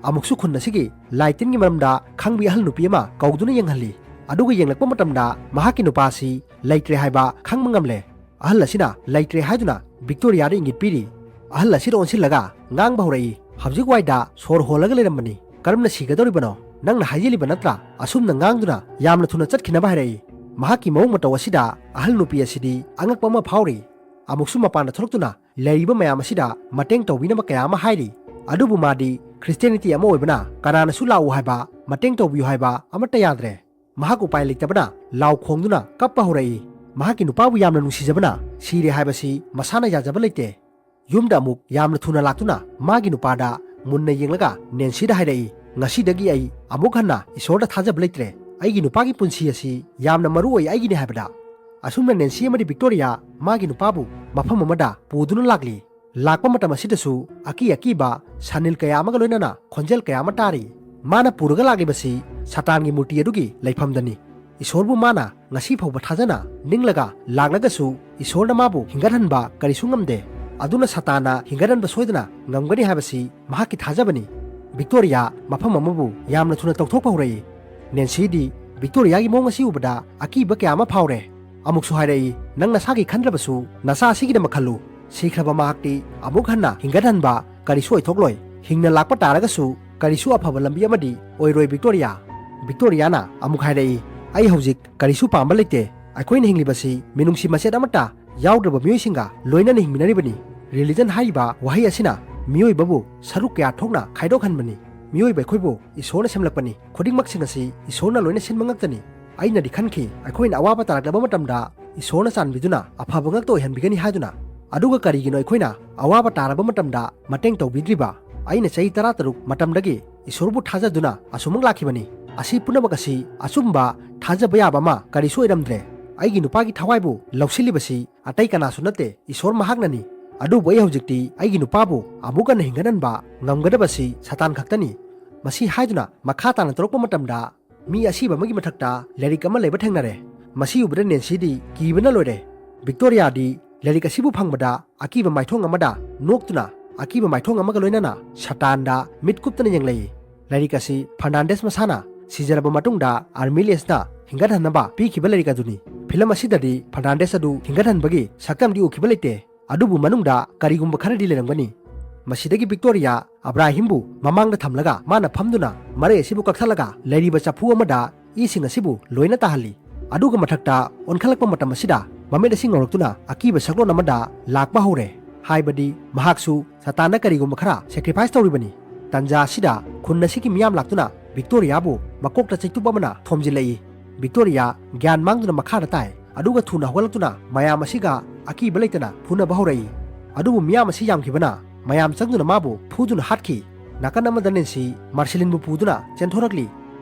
ꯑꯃꯨꯛꯁꯨ ꯈꯨꯟ ꯑꯁꯤꯒꯤ ꯂꯥꯏ ꯇꯤꯟꯒꯤ ꯃꯔꯝꯗ ꯈꯪꯕꯤ ꯑꯍꯜ ꯅꯨꯄꯤ ꯑꯃ ꯀꯧꯗꯨꯅ ꯌꯦꯡꯍꯜꯂꯤ꯫ ꯑꯗꯨꯒ ꯌꯦꯡꯂꯛꯄ ꯃꯇꯝꯗ ꯃꯍꯥꯛꯀꯤ ꯅꯨꯄꯥ ꯑꯁꯤ ꯂꯩꯇ꯭ꯔꯦ ꯍꯥꯏꯕ ꯈꯪꯕ ꯉꯝꯂꯦ꯫ ꯑꯍꯜ ꯑꯁꯤꯅ ꯂꯩꯇ꯭ꯔꯦ ꯍꯥꯏꯗꯨꯅ ꯚꯤꯛꯇꯣꯔꯤꯌꯥꯗ ꯏꯪꯒꯤꯠ ꯄꯤꯔꯤ꯫ ꯑꯍꯜ ꯑꯁꯤꯗ ꯑꯣꯟꯁꯤꯜꯂꯒ ꯉꯥꯡꯕ ꯍꯧꯔꯛꯏ, "ꯍꯧꯖꯤꯛ ꯋꯥꯏꯗ ꯁꯣꯔ ꯍꯣꯜꯂꯒ ꯂꯩꯔꯝꯕꯅꯤ꯫ ꯀꯔꯝꯅ ꯁꯤꯒꯗꯧꯔꯤꯕꯅꯣ? ꯅꯪꯅ ꯍꯥꯏꯖꯤꯜꯂꯤꯕ ꯅꯠꯇ꯭ꯔꯥ?" ꯑꯁꯨꯝꯅ ꯉꯥꯡꯗꯨꯅ ꯌꯥꯝꯅ ꯊꯨꯅ ꯆꯠꯈꯤꯅꯕ ꯍꯥꯏꯔꯛꯏ꯫ ꯃꯍꯥꯛꯀꯤ ꯃꯑꯣꯡ ꯃꯇꯧ ꯑꯁꯤꯗ ꯑꯍꯜ ꯅꯨꯄꯤ ꯑꯁꯤꯗꯤ ꯑꯉꯛꯄ ꯑꯃ ꯐꯥꯎꯔꯤ꯫ ꯑꯃꯨꯛꯁꯨ ꯃꯄꯥꯟꯗ ꯊꯣꯛꯂꯛꯇꯨꯅ ꯂꯩꯔꯤꯕ ꯃꯌꯥꯝ ꯑꯁꯤꯗ ꯃꯇꯦꯡ ꯇꯧꯕꯤꯅꯕ ꯀꯌꯥ ꯑꯃ ꯍꯥꯏꯔꯤ꯫ ꯑꯗꯨꯕꯨ ꯃꯥꯗꯤ Christianity ꯑꯃ ꯑꯣꯏꯕꯅ ꯀꯅꯥꯅꯁꯨ ꯂꯥꯛꯎ ꯍꯥꯏꯕ, ꯃꯇꯦꯡ ꯇꯧꯕꯤꯌꯨ ꯍꯥꯏꯕ ꯑꯃꯠꯇ ꯌꯥꯗ꯭ꯔꯦ꯫ ꯃꯍꯥꯛ ꯎꯄꯥꯏ ꯂꯩꯇꯕꯅ ꯂꯥꯎ ꯈꯣꯡꯗꯨꯅ ꯀꯞꯄ ꯍꯧꯔꯛꯏ꯫ ꯃꯍꯥꯛꯀꯤ ꯅꯨꯄꯥꯕꯨ ꯌꯥꯝꯅ ꯅꯨꯡꯁꯤꯖꯕꯅ ꯁꯤꯔꯦ ꯍꯥꯏꯕꯁꯤ ꯃꯁꯥꯅ ꯌꯥꯖꯕ ꯂꯩꯇꯦ꯫ ꯌꯨꯝꯗ ꯑꯃꯨꯛ ꯌꯥꯝꯅ ꯊꯨꯅ ꯂꯥꯛꯇꯨꯅ ꯃꯥꯒꯤ ꯅꯨꯄꯥꯗ ꯃꯨꯟꯅ ꯌꯦꯡꯂꯒ ꯅꯦꯟꯁꯤꯗ ꯍꯥꯏꯔꯛꯏ, "ꯉꯁꯤꯗꯒꯤ ꯑꯩ ꯑꯃꯨꯛ ꯍꯟꯅ ꯏꯁꯣꯔꯗ ꯊꯥꯖꯕ ꯂꯩꯇ꯭ꯔꯦ꯫ ꯑꯩꯒꯤ ꯅꯨꯄꯥꯒꯤ ꯄꯨꯟꯁꯤ ꯑꯁꯤ ꯌꯥꯝꯅ ꯃꯔꯨ ꯑꯣꯏ ꯑꯩꯒꯤꯅꯤ" ꯍꯥꯏꯕꯗ꯫ ꯑꯁꯨꯝꯅ ꯅꯦꯟꯁꯤ ꯑꯃꯗꯤ ꯕꯤꯛꯇꯣꯔꯤꯌꯥ ꯃꯥꯒꯤ ꯅꯨꯄꯥꯕꯨ ꯃꯐꯝ ꯑꯃꯗ ꯄꯨꯗꯨꯅ ꯂꯥꯛꯂꯤ꯫ ꯂꯥꯛꯄ ꯃꯇꯝ ꯑꯁꯤꯗꯁꯨ ꯑꯀꯤ ꯑꯀꯤꯕ ꯁꯅꯤꯜ ꯀꯌꯥ ꯑꯃꯒ ꯂꯣꯏꯅꯅ ꯈꯣꯟꯖꯦꯜ ꯀꯌꯥ ꯑꯃ ꯇꯥꯔꯤ꯫ ꯃꯥꯅ ꯄꯨꯔꯒ ꯂꯥꯛꯂꯤꯕꯁꯤ ꯁꯇꯥꯟꯒꯤ ꯃꯨꯔꯇꯤ ꯑꯗꯨꯒꯤ ꯂꯩꯐꯝꯗꯅꯤ꯫ ꯏꯁꯣꯔꯕꯨ ꯃꯥꯅ ꯉꯁꯤ ꯐꯥꯎꯕ ꯊꯥꯖꯅ ꯅꯤꯡꯂꯒ ꯂꯥꯛꯂꯒꯁꯨ ꯏꯁꯣꯔꯅ ꯃꯥꯕꯨ ꯍꯤꯡꯒꯠꯍꯟꯕ ꯀꯔꯤꯁꯨ ꯉꯝꯗꯦ꯫ ꯑꯗꯨꯅ ꯁꯇꯥꯟꯅ ꯍꯤꯡꯒꯠꯍꯟꯕ ꯁꯣꯏꯗꯅ ꯉꯝꯒꯅꯤ ꯍꯥꯏꯕꯁꯤ ꯃꯍꯥꯛꯀꯤ ꯊꯥꯖꯕꯅꯤ꯫ ꯕꯤꯛꯇꯣꯔꯤꯌꯥ ꯃꯐꯝ ꯑꯃꯕꯨ ꯌꯥꯝꯅ ꯊꯨꯅ ꯇꯧꯊꯣꯛꯄ ꯍꯧꯔꯛꯏ꯫ ꯅꯦꯟꯁꯤꯗꯤ ꯕꯤꯛꯇꯣꯔꯤꯌꯥꯒꯤ ꯃꯑꯣꯡ ꯑꯁꯤ ꯎꯕꯗ ꯑꯀꯤꯕ ꯀꯌꯥ ꯑꯃ ꯐꯥꯎꯔꯦ꯫ ꯑꯃꯨꯛꯁꯨ ꯍꯥꯏꯔꯛꯏ, "ꯅꯪ ꯅꯁꯥꯒꯤ ꯈꯟꯗ꯭ꯔꯕꯁꯨ ꯅꯆꯥ ꯑꯁꯤꯒꯤꯗꯃꯛ ꯈꯜꯂꯨ꯫ ꯁꯤꯈ꯭ꯔꯕ ꯃꯍꯥꯛꯇꯤ ꯑꯃꯨꯛ ꯍꯟꯅ ꯍꯤꯡꯒꯠꯍꯟꯕ ꯀꯔꯤꯁꯨ ꯑꯣꯏꯊꯣꯛꯂꯣꯏ꯫ ꯍꯤꯡꯅ ꯂꯥꯛꯄ ꯇꯥꯔꯒꯁꯨ ꯀꯔꯤꯁꯨ ꯑꯐꯕ ꯂꯝꯕꯤ ꯑꯃꯗꯤ ꯑꯣꯏꯔꯣꯏ ꯕꯤꯛꯇꯣꯔꯤꯌꯥ꯫" ꯕꯤꯛꯇꯣꯔꯤꯌꯥꯅ ꯑꯃꯨꯛ ꯍꯥꯏꯔꯛꯏ, "ꯑꯩ ꯍꯧꯖꯤꯛ ꯀꯔꯤꯁꯨ ꯄꯥꯝꯕ ꯂꯩꯇꯦ꯫ ꯑꯩꯈꯣꯏꯅ ꯍꯤꯡꯂꯤꯕꯁꯤ ꯃꯤꯅꯨꯡꯁꯤ ꯃꯆꯦꯠ ꯑꯃꯠꯇ ꯌꯥꯎꯗ꯭ꯔꯕ ꯃꯤꯑꯣꯏꯁꯤꯡꯒ ꯂꯣꯏꯅꯅ ꯍꯤꯡꯃꯤꯟꯅꯔꯤꯕꯅꯤ꯫ ꯔꯤꯂꯤꯖꯟ ꯍꯥꯏꯔꯤꯕ ꯋꯥꯍꯩ ꯑꯁꯤꯅ ꯃꯤꯑꯣꯏꯕꯕꯨ ꯁꯔꯨꯛ ꯀꯌꯥ ꯊꯣꯛꯅ ꯈꯥꯏꯗꯣꯛꯍꯟꯕꯅꯤ꯫ ꯃꯤꯑꯣꯏꯕ ꯑꯩꯈꯣꯏꯕꯨ ꯏꯁꯣꯔꯅ ꯁꯦꯝꯂꯛꯄꯅꯤ꯫ ꯈꯨꯗꯤꯡꯃꯛꯁꯤꯡ ꯑꯁꯤ ꯏꯁꯣꯔꯅ ꯂꯣꯏꯅ ꯁꯤꯟꯕ ꯉꯥꯛꯇꯅꯤ꯫ ꯑꯩꯅꯗꯤ ꯈꯟꯈꯤ, ꯑꯩꯈꯣꯏꯅ ꯑꯋꯥꯕ ꯇꯥꯔꯛꯂꯕ ꯃꯇꯝꯗ ꯏꯁꯣꯔꯅ ꯆꯥꯟꯕꯤꯗꯨꯅ ꯑꯐꯕ ꯉꯥꯛꯇ ꯑꯣꯏꯍꯟꯕꯤꯒꯅꯤ ꯍꯥꯏꯗꯨꯅ꯫ ꯑꯗꯨꯒ ꯀꯔꯤꯒꯤꯅꯣ ꯑꯩꯈꯣꯏꯅ ꯑꯋꯥꯕ ꯇꯥꯔꯕ ꯃꯇꯝꯗ ꯃꯇꯦꯡ ꯇꯧꯕꯤꯗ꯭ꯔꯤꯕ? ꯑꯩꯅ ꯆꯍꯤ ꯇꯔꯥꯇꯔꯨꯛ ꯃꯇꯝꯗꯒꯤ ꯏꯁꯣꯔꯕꯨ ꯊꯥꯖꯗꯨꯅ ꯑꯁꯨꯃꯛ ꯂꯥꯛꯈꯤꯕꯅꯤ꯫ ꯑꯁꯤ ꯄꯨꯝꯅꯃꯛ ꯑꯁꯤ ꯑꯆꯨꯝꯕ, ꯊꯥꯖꯕ ꯌꯥꯕ ꯑꯃ ꯀꯔꯤꯁꯨ ꯑꯣꯏꯔꯝꯗ꯭ꯔꯦ꯫ ꯑꯩꯒꯤ ꯅꯨꯄꯥꯒꯤ ꯊꯋꯥꯏꯕꯨ ꯂꯧꯁꯤꯜꯂꯤꯕꯁꯤ ꯑꯇꯩ ꯀꯅꯥꯁꯨ ꯅꯠꯇꯦ, ꯏꯁꯣꯔ ꯃꯍꯥꯛꯅꯅꯤ꯫ ꯑꯗꯨꯕꯨ ꯑꯩ ꯍꯧꯖꯤꯛꯇꯤ ꯑꯩꯒꯤ ꯅꯨꯄꯥꯕꯨ ꯑꯃꯨꯛ ꯍꯟꯅ ꯍꯤꯡꯒꯠꯍꯟꯕ ꯉꯝꯒꯗꯕꯁꯤ ꯁꯇꯥꯟ ꯈꯛꯇꯅꯤ꯫" ꯃꯁꯤ ꯍꯥꯏꯗꯨꯅ ꯃꯈꯥ ꯇꯥꯅ ꯇꯧꯔꯛꯄ ꯃꯇꯝꯗ ꯃꯤ ꯑꯁꯤꯕ ꯑꯃꯒꯤ ꯃꯊꯛꯇ ꯂꯥꯏꯔꯤꯛ ꯑꯃ ꯂꯩꯕ ꯊꯦꯡꯅꯔꯦ꯫ ꯃꯁꯤ ꯎꯕꯗ ꯅꯦꯟꯁꯤꯗꯤ ꯀꯤꯕꯅ ꯂꯣꯏꯔꯦ꯫ ꯕꯤꯛꯇꯣꯔꯤꯌꯥꯗꯤ ꯂꯥꯏꯔꯤꯛ ꯑꯁꯤꯕꯨ ꯐꯪꯕꯗ ꯑꯀꯤꯕ ꯃꯥꯏꯊꯣꯡ ꯑꯃꯗ ꯅꯣꯛꯇꯨꯅ, ꯑꯀꯤꯕ ꯃꯥꯏꯊꯣꯡ ꯑꯃꯒ ꯂꯣꯏꯅꯅ ꯁꯇꯥꯟꯗ ꯃꯤꯠ ꯀꯨꯞꯇꯅ ꯌꯦꯡꯂꯛꯏ꯫ ꯂꯥꯏꯔꯤꯛ ꯑꯁꯤ ꯐꯔꯅꯥꯟꯗꯦꯁ ꯃꯁꯥꯅ ꯁꯤꯖꯔꯕ ꯃꯇꯨꯡꯗ ꯑꯥꯔꯃꯤꯂꯤꯌꯁꯅ ꯍꯤꯡꯒꯠꯍꯟꯅꯕ ꯄꯤꯈꯤꯕ ꯂꯥꯏꯔꯤꯛ ꯑꯗꯨꯅꯤ꯫ ꯐꯤꯂꯝ ꯑꯁꯤꯗꯗꯤ ꯐꯔꯅꯥꯟꯗꯦꯁ ꯑꯗꯨ ꯍꯤꯡꯒꯠꯍꯟꯕꯒꯤ ꯁꯛꯇꯝꯗꯤ ꯎꯈꯤꯕ ꯂꯩꯇꯦ꯫ ꯑꯗꯨꯕꯨ ꯃꯅꯨꯡꯗ ꯀꯔꯤꯒꯨꯝꯕ ꯈꯔꯗꯤ ꯂꯩꯔꯝꯒꯅꯤ꯫ ꯃꯁꯤꯗꯒꯤ ꯕꯤꯛꯇꯣꯔꯤꯌꯥ ꯑꯕ꯭ꯔꯥꯍꯤꯝꯕꯨ ꯃꯃꯥꯡꯗ ꯊꯝꯂꯒ ꯃꯥꯅ ꯐꯝꯗꯨꯅ ꯃꯔꯩ ꯑꯁꯤꯕꯨ ꯀꯛꯊꯠꯂꯒ ꯂꯩꯔꯤꯕ ꯆꯐꯨ ꯑꯃꯗ ꯏꯁꯤꯡ ꯑꯁꯤꯕꯨ ꯂꯣꯏꯅ ꯇꯥꯍꯜꯂꯤ꯫ ꯑꯗꯨꯒ ꯃꯊꯛꯇ ꯑꯣꯟꯈꯠꯂꯛꯄ ꯃꯇꯝ ꯑꯁꯤꯗ ꯃꯃꯤꯠ ꯑꯁꯤ ꯉꯧꯔꯛꯇꯨꯅ ꯑꯀꯤꯕ ꯁꯛꯂꯣꯟ ꯑꯃꯗ ꯂꯥꯛꯄ ꯍꯧꯔꯦ꯫ ꯍꯥꯏꯕꯗꯤ ꯃꯍꯥꯛꯁꯨ ꯁꯇꯥꯟꯗ ꯀꯔꯤꯒꯨꯝꯕ ꯈꯔ sacrifice ꯇꯧꯔꯤꯕꯅꯤ꯫ ꯇꯟꯖꯥ ꯑꯁꯤꯗ ꯈꯨꯟ ꯑꯁꯤꯒꯤ ꯃꯤꯌꯥꯝ ꯂꯥꯛꯇꯨꯅ ꯚꯤꯛꯇꯣꯔꯤꯌꯥꯕꯨ ꯃꯀꯣꯛꯇ ꯆꯩꯇꯨꯞ ꯑꯃꯅ ꯊꯣꯝꯖꯤꯜꯂꯛꯏ꯫ ꯚꯤꯛꯇꯣꯔꯤꯌꯥ ꯒ꯭ꯌꯥꯟ ꯃꯥꯡꯗꯨꯅ ꯃꯈꯥꯗ ꯇꯥꯏ꯫ ꯑꯗꯨꯒ ꯊꯨꯅ ꯍꯧꯒꯠꯂꯛꯇꯨꯅ ꯃꯌꯥꯝ ꯑꯁꯤꯒ ꯑꯀꯤꯕ ꯂꯩꯇꯅ ꯐꯨꯅꯕ ꯍꯧꯔꯛꯏ꯫ ꯑꯗꯨꯕꯨ ꯃꯤꯌꯥꯝ ꯑꯁꯤ ꯌꯥꯝꯈꯤꯕꯅ ꯃꯌꯥꯝ ꯆꯪꯗꯨꯅ ꯃꯥꯕꯨ ꯐꯨꯗꯨꯅ ꯍꯥꯠꯈꯤ꯫ ꯅꯥꯀꯟ ꯑꯃꯗ ꯅꯦꯟꯁꯤ ꯃꯥꯔꯁꯤꯂꯤꯟꯕꯨ ꯄꯨꯗꯨꯅ ꯆꯦꯟꯊꯣꯔꯛꯂꯤ꯫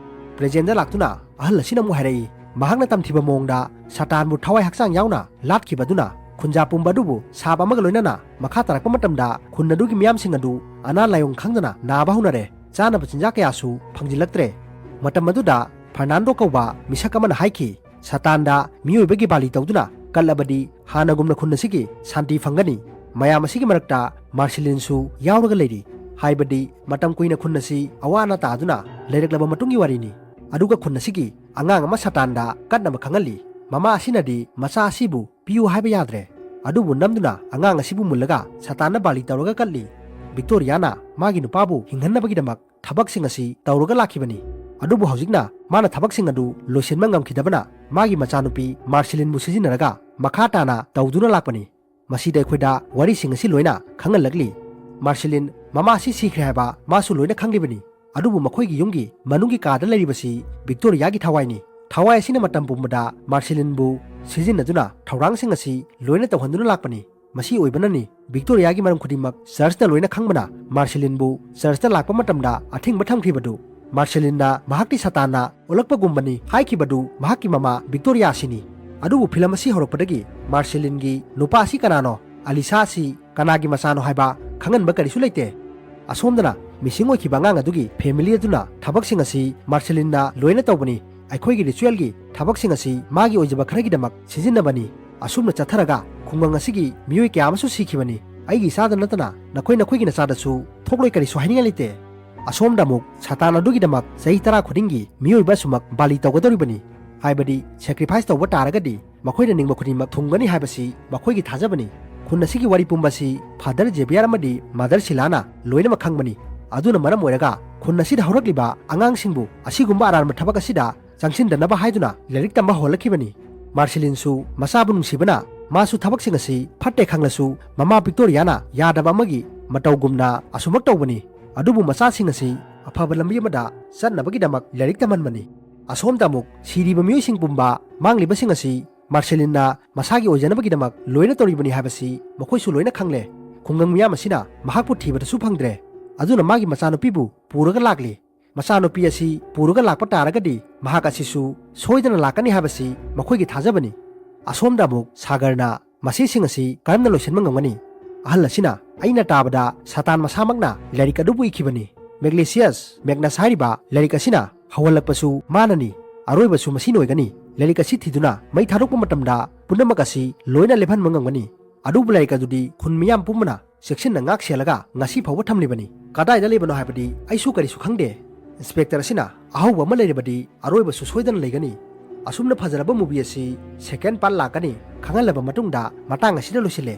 ꯄ꯭ꯔꯦꯖꯦꯟꯗ ꯂꯥꯛꯇꯨꯅ ꯑꯍꯜ ꯑꯁꯤꯅ ꯑꯃꯨꯛ ꯍꯥꯏꯔꯛꯏ, ꯃꯍꯥꯛꯅ ꯇꯝꯊꯤꯕ ꯃꯑꯣꯡꯗ ꯁꯇꯥꯟꯕꯨ ꯊꯋꯥꯏ ꯍꯛꯆꯥꯡ ꯌꯥꯎꯅ ꯂꯥꯠꯈꯤꯕ ꯑꯗꯨꯅ ꯈꯨꯟꯖꯥ ꯄꯨꯝꯕ ꯑꯗꯨꯕꯨ ꯁꯥꯞ ꯑꯃꯒ ꯂꯣꯏꯅꯅ ꯃꯈꯥ ꯇꯥꯔꯛꯄ ꯃꯇꯝꯗ ꯈꯨꯟ ꯑꯗꯨꯒꯤ ꯃꯤꯌꯥꯝꯁꯤꯡ ꯑꯗꯨ ꯑꯅꯥ ꯂꯥꯏꯑꯣꯡ ꯈꯪꯗꯅ ꯅꯥꯕ ꯍꯧꯅꯔꯦ꯫ ꯆꯥꯅꯕ ꯆꯤꯟꯖꯥꯛ ꯀꯌꯥꯁꯨ ꯐꯪꯖꯤꯜꯂꯛꯇ꯭ꯔꯦ꯫ ꯃꯇꯝ ꯑꯗꯨꯗ ꯐꯔꯅꯥꯟꯗꯣ ꯀꯧꯕ ꯃꯤꯁꯛ ꯑꯃꯅ ꯍꯥꯏꯈꯤ, ꯁꯇꯥꯟꯗ ꯃꯤꯑꯣꯏꯕꯒꯤ ꯕꯥꯂꯤ ꯇꯧꯗꯨꯅ ꯀꯠꯂꯕꯗꯤ ꯍꯥꯟꯅꯒꯨꯝꯅ ꯈꯨꯟ ꯑꯁꯤꯒꯤ ꯁꯥꯟꯇꯤ ꯐꯪꯒꯅꯤ꯫ ꯃꯌꯥꯝ ꯑꯁꯤꯒꯤ ꯃꯔꯛꯇ ꯃꯥꯔꯁꯤꯂꯤꯟꯁꯨ ꯌꯥꯎꯔꯒ ꯂꯩꯔꯤ꯫ ꯍꯥꯏꯕꯗꯤ ꯃꯇꯝ ꯀꯨꯏꯅ ꯈꯨꯟ ꯑꯁꯤ ꯑꯋꯥ ꯑꯅꯥ ꯇꯥꯗꯨꯅ ꯂꯩꯔꯛꯂꯕ ꯃꯇꯨꯡꯒꯤ ꯋꯥꯔꯤꯅꯤ꯫ ꯑꯗꯨꯒ ꯈꯨꯟ ꯑꯁꯤꯒꯤ ꯑꯉꯥꯡ ꯑꯃ ꯁꯇꯥꯟꯗ ꯀꯠꯅꯕ ꯈꯪꯍꯜꯂꯤ꯫ ꯃꯃꯥ ꯑꯁꯤꯅꯗꯤ ꯃꯆꯥ ꯑꯁꯤꯕꯨ ꯄꯤꯌꯨ ꯍꯥꯏꯕ ꯌꯥꯗ꯭ꯔꯦ꯫ ꯑꯗꯨꯕꯨ ꯅꯝꯗꯨꯅ ꯑꯉꯥꯡ ꯑꯁꯤꯕꯨ ꯃꯨꯜꯂꯒ ꯁꯇꯥꯟꯅ ꯕꯥꯂꯤ ꯇꯧꯔꯒ ꯀꯠꯂꯤ꯫ ꯚꯤꯛꯇꯣꯔꯤꯌꯥꯅ ꯃꯥꯒꯤ ꯅꯨꯄꯥꯕꯨ ꯍꯤꯡꯍꯟꯅꯕꯒꯤꯗꯃꯛ ꯊꯕꯛꯁꯤꯡ ꯑꯁꯤ ꯇꯧꯔꯒ ꯂꯥꯛꯈꯤꯕꯅꯤ꯫ ꯑꯗꯨꯕꯨ ꯍꯧꯖꯤꯛꯅ ꯃꯥꯅ ꯊꯕꯛꯁꯤꯡ ꯑꯗꯨ ꯂꯣꯏꯁꯤꯟꯕ ꯉꯝꯈꯤꯗꯕꯅ ꯃꯥꯒꯤ ꯃꯆꯥꯅꯨꯄꯤ ꯃꯥꯔꯁꯤꯂꯤꯟꯕꯨ ꯁꯤꯖꯤꯟꯅꯔꯒ ꯃꯈꯥ ꯇꯥꯅ ꯇꯧꯗꯨꯅ ꯂꯥꯛꯄꯅꯤ꯫ ꯃꯁꯤꯗ ꯑꯩꯈꯣꯏꯗ ꯋꯥꯔꯤꯁꯤꯡ ꯑꯁꯤ ꯂꯣꯏꯅ ꯈꯪꯍꯜꯂꯛꯂꯤ꯫ ꯃꯥꯔꯁꯤꯂꯤꯟ ꯃꯃꯥ ꯑꯁꯤ ꯁꯤꯈ꯭ꯔꯦ ꯍꯥꯏꯕ ꯃꯥꯁꯨ ꯂꯣꯏꯅ ꯈꯪꯂꯤꯕꯅꯤ꯫ ꯑꯗꯨꯕꯨ ꯃꯈꯣꯏꯒꯤ ꯌꯨꯝꯒꯤ ꯃꯅꯨꯡꯒꯤ ꯀꯥꯗ ꯂꯩꯔꯤꯕꯁꯤ ꯚꯤꯛꯇꯣꯔꯤꯌꯥꯒꯤ ꯊꯋꯥꯏꯅꯤ꯫ ꯊꯋꯥꯏ ꯑꯁꯤꯅ ꯃꯇꯝ ꯄꯨꯝꯕꯗ ꯃꯥꯔꯁꯤꯂꯤꯟꯕꯨ ꯁꯤꯖꯤꯟꯅꯗꯨꯅ ꯊꯧꯔꯥꯡꯁꯤꯡ ꯑꯁꯤ ꯂꯣꯏꯅ ꯇꯧꯍꯟꯗꯨꯅ ꯂꯥꯛꯄꯅꯤ꯫ ꯃꯁꯤ ꯑꯣꯏꯕꯅꯅꯤ ꯚꯤꯛꯇꯣꯔꯤꯌꯥꯒꯤ ꯃꯔꯝ ꯈꯨꯗꯤꯡꯃꯛ ꯆꯔꯆꯅ ꯂꯣꯏꯅ ꯈꯪꯕꯅ ꯃꯥꯔꯁꯤꯂꯤꯟꯕꯨ ꯆꯔꯆꯇ ꯂꯥꯛꯄ ꯃꯇꯝꯗ ꯑꯊꯤꯡꯕ ꯊꯝꯈꯤꯕꯗꯨ꯫ ꯃꯥꯔꯁꯤꯂꯤꯟꯅ ꯃꯍꯥꯛꯀꯤ ꯁꯇꯥꯟꯅ ꯑꯣꯜꯂꯛꯄꯒꯨꯝꯕꯅꯤ ꯍꯥꯏꯈꯤꯕꯗꯨ ꯃꯍꯥꯛꯀꯤ ꯃꯃꯥ ꯚꯤꯛꯇꯣꯔꯤꯌꯥ ꯑꯁꯤꯅꯤ꯫ ꯑꯗꯨꯕꯨ ꯐꯤꯂꯝ ꯑꯁꯤ ꯍꯧꯔꯛꯄꯗꯒꯤ ꯃꯥꯔꯁꯤꯂꯤꯟꯒꯤ ꯅꯨꯄꯥ ꯑꯁꯤ ꯀꯅꯥꯅꯣ, ꯑꯂꯤꯁꯥ ꯑꯁꯤ ꯀꯅꯥꯒꯤ ꯃꯆꯥꯅꯣ ꯍꯥꯏꯕ ꯈꯪꯍꯟꯕ ꯀꯔꯤꯁꯨ ꯂꯩꯇꯦ꯫ ꯑꯁꯣꯝꯗꯅ ꯃꯤꯁꯤꯡ ꯑꯣꯏꯈꯤꯕ ꯑꯉꯥꯡ ꯑꯗꯨꯒꯤ ꯐꯦꯃꯤꯂꯤ ꯑꯗꯨꯅ ꯊꯕꯛꯁꯤꯡ ꯑꯁꯤ ꯃꯥꯔꯁꯤꯂꯤꯟꯅ ꯂꯣꯏꯅ ꯇꯧꯕꯅꯤ꯫ ꯑꯩꯈꯣꯏꯒꯤ ꯔꯤꯆꯨꯋꯦꯜꯒꯤ ꯊꯕꯛꯁꯤꯡ ꯑꯁꯤ ꯃꯥꯒꯤ ꯑꯣꯏꯖꯕ ꯈꯔꯒꯤꯗꯃꯛ ꯁꯤꯖꯤꯟꯅꯕꯅꯤ꯫ ꯑꯁꯨꯝꯅ ꯆꯠꯊꯔꯒ ꯈꯨꯡꯒꯪ ꯑꯁꯤꯒꯤ ꯃꯤꯑꯣꯏ ꯀꯌꯥ ꯑꯃꯁꯨ ꯁꯤꯈꯤꯕꯅꯤ꯫ ꯑꯩꯒꯤ ꯏꯆꯥꯗ ꯅꯠꯇꯅ ꯅꯈꯣꯏ ꯅꯈꯣꯏꯒꯤ ꯅꯆꯥꯗꯁꯨ ꯊꯣꯛꯂꯣꯏ ꯀꯔꯤꯁꯨ ꯍꯥꯏꯅꯤꯡꯉꯥꯏ ꯂꯩꯇꯦ꯫ ꯑꯁꯣꯝꯗ ꯑꯃꯨꯛ ꯁꯇꯥꯟ ꯑꯗꯨꯒꯤꯗꯃꯛ ꯆꯍꯤ ꯇꯔꯥ ꯈꯨꯗꯤꯡꯒꯤ ꯃꯤꯑꯣꯏꯕ ꯑꯁꯨꯃꯛ ꯕꯥꯂꯤ ꯇꯧꯒꯗꯧꯔꯤꯕꯅꯤ꯫ ꯍꯥꯏꯕꯗꯤ ꯁꯦꯀ꯭ꯔꯤꯐꯥꯏꯁ ꯇꯧꯕ ꯇꯥꯔꯒꯗꯤ ꯃꯈꯣꯏꯅ ꯅꯤꯡꯕ ꯈꯨꯗꯤꯡꯃꯛ ꯊꯨꯡꯒꯅꯤ ꯍꯥꯏꯕꯁꯤ ꯃꯈꯣꯏꯒꯤ ꯊꯥꯖꯕꯅꯤ꯫ ꯈꯨꯟ ꯑꯁꯤꯒꯤ ꯋꯥꯔꯤ ꯄꯨꯝꯕꯁꯤ ꯐꯥꯗꯔ ꯖꯦꯕꯤꯌꯔ ꯑꯃꯗꯤ ꯃꯥꯗꯔ ꯁꯤꯂꯥꯅ ꯂꯣꯏꯅꯃꯛ ꯈꯪꯕꯅꯤ꯫ ꯑꯗꯨꯅ ꯃꯔꯝ ꯑꯣꯏꯔꯒ ꯈꯨꯟ ꯑꯁꯤꯗ ꯍꯧꯔꯛꯂꯤꯕ ꯑꯉꯥꯡꯁꯤꯡꯕꯨ ꯑꯁꯤꯒꯨꯝꯕ ꯑꯔꯥꯟꯕ ꯊꯕꯛ ꯑꯁꯤꯗ ꯆꯪꯁꯤꯟꯗꯅꯕ ꯍꯥꯏꯗꯨꯅ ꯂꯥꯏꯔꯤꯛ ꯇꯝꯕ ꯍꯧꯍꯜꯂꯛꯈꯤꯕꯅꯤ꯫ ꯃꯥꯔꯁꯤꯂꯤꯟꯁꯨ ꯃꯆꯥꯕꯨ ꯅꯨꯡꯁꯤꯕꯅ ꯃꯥꯁꯨ ꯊꯕꯛꯁꯤꯡ ꯑꯁꯤ ꯐꯠꯇꯦ ꯈꯪꯂꯁꯨ ꯃꯃꯥ ꯚꯤꯛꯇꯣꯔꯤꯌꯥꯅ ꯌꯥꯗꯕ ꯑꯃꯒꯤ ꯃꯇꯧꯒꯨꯝꯅ ꯑꯁꯨꯃꯛ ꯇꯧꯕꯅꯤ꯫ ꯑꯗꯨꯕꯨ ꯃꯆꯥꯁꯤꯡ ꯑꯁꯤ ꯑꯐꯕ ꯂꯝꯕꯤ ꯑꯃꯗ ꯆꯠꯅꯕꯒꯤꯗꯃꯛ ꯂꯥꯏꯔꯤꯛ ꯇꯝꯍꯟꯕꯅꯤ꯫ ꯑꯁꯣꯝꯗ ꯑꯃꯨꯛ ꯁꯤꯔꯤꯕ ꯃꯤꯑꯣꯏꯁꯤꯡ ꯄꯨꯝꯕ ꯃꯥꯡꯂꯤꯕꯁꯤꯡ ꯑꯁꯤ ꯃꯥꯔꯁꯦꯂꯤꯟꯅ ꯃꯁꯥꯒꯤ ꯑꯣꯏꯖꯅꯕꯒꯤꯗꯃꯛ ꯂꯣꯏꯅ ꯇꯧꯔꯤꯕꯅꯤ ꯍꯥꯏꯕꯁꯤ ꯃꯈꯣꯏꯁꯨ ꯂꯣꯏꯅ ꯈꯪꯂꯦ꯫ ꯈꯨꯡꯒꯪ ꯃꯤꯌꯥꯝ ꯑꯁꯤꯅ ꯃꯍꯥꯛꯄꯨ ꯊꯤꯕꯗꯁꯨ ꯐꯪꯗ꯭ꯔꯦ꯫ ꯑꯗꯨꯅ ꯃꯥꯒꯤ ꯃꯆꯥꯅꯨꯄꯤꯕꯨ ꯄꯨꯔꯒ ꯂꯥꯛꯂꯤ꯫ ꯃꯆꯥꯅꯨꯄꯤ ꯑꯁꯤ ꯄꯨꯔꯒ ꯂꯥꯛꯄ ꯇꯥꯔꯒꯗꯤ ꯃꯍꯥꯛ ꯑꯁꯤꯁꯨ ꯁꯣꯏꯗꯅ ꯂꯥꯛꯀꯅꯤ ꯍꯥꯏꯕꯁꯤ ꯃꯈꯣꯏꯒꯤ ꯊꯥꯖꯕꯅꯤ꯫ ꯑꯁꯣꯝꯗ ꯑꯃꯨꯛ ꯁꯥꯒꯔꯅ ꯃꯁꯤꯁꯤꯡ ꯑꯁꯤ ꯀꯔꯝꯅ ꯂꯣꯏꯁꯤꯟꯕ ꯉꯝꯒꯅꯤ? ꯑꯍꯜ ꯑꯁꯤꯅ, "ꯑꯩꯅ ꯇꯥꯕꯗ ꯁꯥꯇꯥꯟ ꯃꯁꯥꯃꯛꯅ ꯂꯥꯏꯔꯤꯛ ꯑꯗꯨꯕꯨ ꯏꯈꯤꯕꯅꯤ꯫ ꯃꯦꯒ꯭ꯂꯦꯁꯤꯌꯁ ꯃꯦꯒꯅꯁ ꯍꯥꯏꯔꯤꯕ ꯂꯥꯏꯔꯤꯛ ꯑꯁꯤꯅ ꯍꯧꯍꯜꯂꯛꯄꯁꯨ ꯃꯥꯅꯅꯤ꯫ ꯑꯔꯣꯏꯕꯁꯨ ꯃꯁꯤꯅ ꯑꯣꯏꯒꯅꯤ꯫ ꯂꯥꯏꯔꯤꯛ ꯑꯁꯤ ꯊꯤꯗꯨꯅ ꯃꯩ ꯊꯥꯗꯣꯛꯄ ꯃꯇꯝꯗ ꯄꯨꯝꯅꯃꯛ ꯑꯁꯤ ꯂꯣꯏꯅ ꯂꯦꯞꯍꯟꯕ ꯉꯝꯒꯅꯤ꯫ ꯑꯗꯨꯕꯨ ꯂꯥꯏꯔꯤꯛ ꯑꯗꯨꯗꯤ ꯈꯨꯟ ꯃꯤꯌꯥꯝ ꯄꯨꯝꯕꯅ ꯆꯦꯛꯁꯤꯟꯅ ꯉꯥꯛ ꯁꯦꯜꯂꯒ ꯉꯁꯤ ꯐꯥꯎꯕ ꯊꯝꯂꯤꯕꯅꯤ꯫ ꯀꯗꯥꯏꯗ ꯂꯩꯕꯅꯣ ꯍꯥꯏꯕꯗꯤ ꯑꯩꯁꯨ ꯀꯔꯤꯁꯨ ꯈꯪꯗꯦ꯫ ꯏꯟꯁꯄꯦꯛꯇꯔ ꯑꯁꯤꯅ, "ꯑꯍꯧꯕ ꯑꯃ ꯂꯩꯔꯕꯗꯤ ꯑꯔꯣꯏꯕꯁꯨ ꯁꯣꯏꯗꯅ ꯂꯩꯒꯅꯤ"꯫ ꯑꯁꯨꯝꯅ ꯐꯖꯔꯕ movie ꯑꯁꯤ second part ꯂꯥꯛꯀꯅꯤ ꯈꯪꯍꯜꯂꯕ ꯃꯇꯨꯡꯗ ꯃꯇꯥꯡ ꯑꯁꯤꯗ ꯂꯣꯏꯁꯤꯜꯂꯦ꯫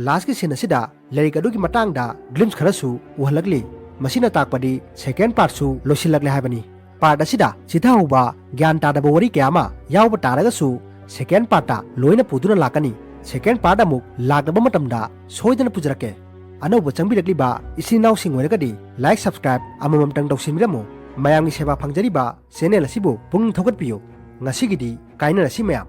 Lastꯀꯤ scene ꯑꯁꯤꯗ ꯂꯥꯏꯔꯤꯛ ꯑꯗꯨꯒꯤ ꯃꯇꯥꯡꯗ glimpse ꯈꯔꯁꯨ ꯎꯍꯜꯂꯛꯂꯤ꯫ ꯃꯁꯤꯅ ꯇꯥꯛꯄꯗꯤ second partꯁꯨ ꯂꯣꯏꯁꯤꯜꯂꯛꯂꯦ ꯍꯥꯏꯕꯅꯤ꯫ Part ꯑꯁꯤꯗ ꯆꯤꯊꯍꯧꯕ ꯒ꯭ꯌꯥꯟ ꯇꯥꯗꯕ ꯋꯥꯔꯤ ꯀꯌꯥ ꯑꯃ ꯌꯥꯎꯕ ꯇꯥꯔꯒꯁꯨ second partꯇ ꯂꯣꯏꯅ ꯄꯨꯗꯨꯅ ꯂꯥꯛꯀꯅꯤ꯫ Second part ꯑꯃꯨꯛ ꯂꯥꯛꯂꯕ ꯃꯇꯝꯗ ꯁꯣꯏꯗꯅ ꯄꯨꯖꯔꯛꯀꯦ꯫ ꯑꯅꯧꯕ ꯆꯪꯕꯤꯔꯛꯂꯤꯕ ꯏꯆꯤꯟ ꯏꯅꯥꯎꯁꯤꯡ ꯑꯣꯏꯔꯒꯗꯤ like, subscribe ꯑꯃꯃꯝꯇꯪ ꯇꯧꯁꯤꯟꯕꯤꯔꯝꯃꯨ꯫ ꯃꯌꯥꯝꯒꯤ ꯁꯦꯕꯥ ꯐꯪꯖꯔꯤꯕ channel ꯑꯁꯤꯕꯨ ꯄꯨꯛꯅꯤꯡ ꯊꯧꯒꯠꯄꯤꯌꯨ꯫ ꯉꯁꯤꯒꯤꯗꯤ ꯀꯥꯏꯅꯔꯁꯤ ꯃꯌꯥꯝ꯫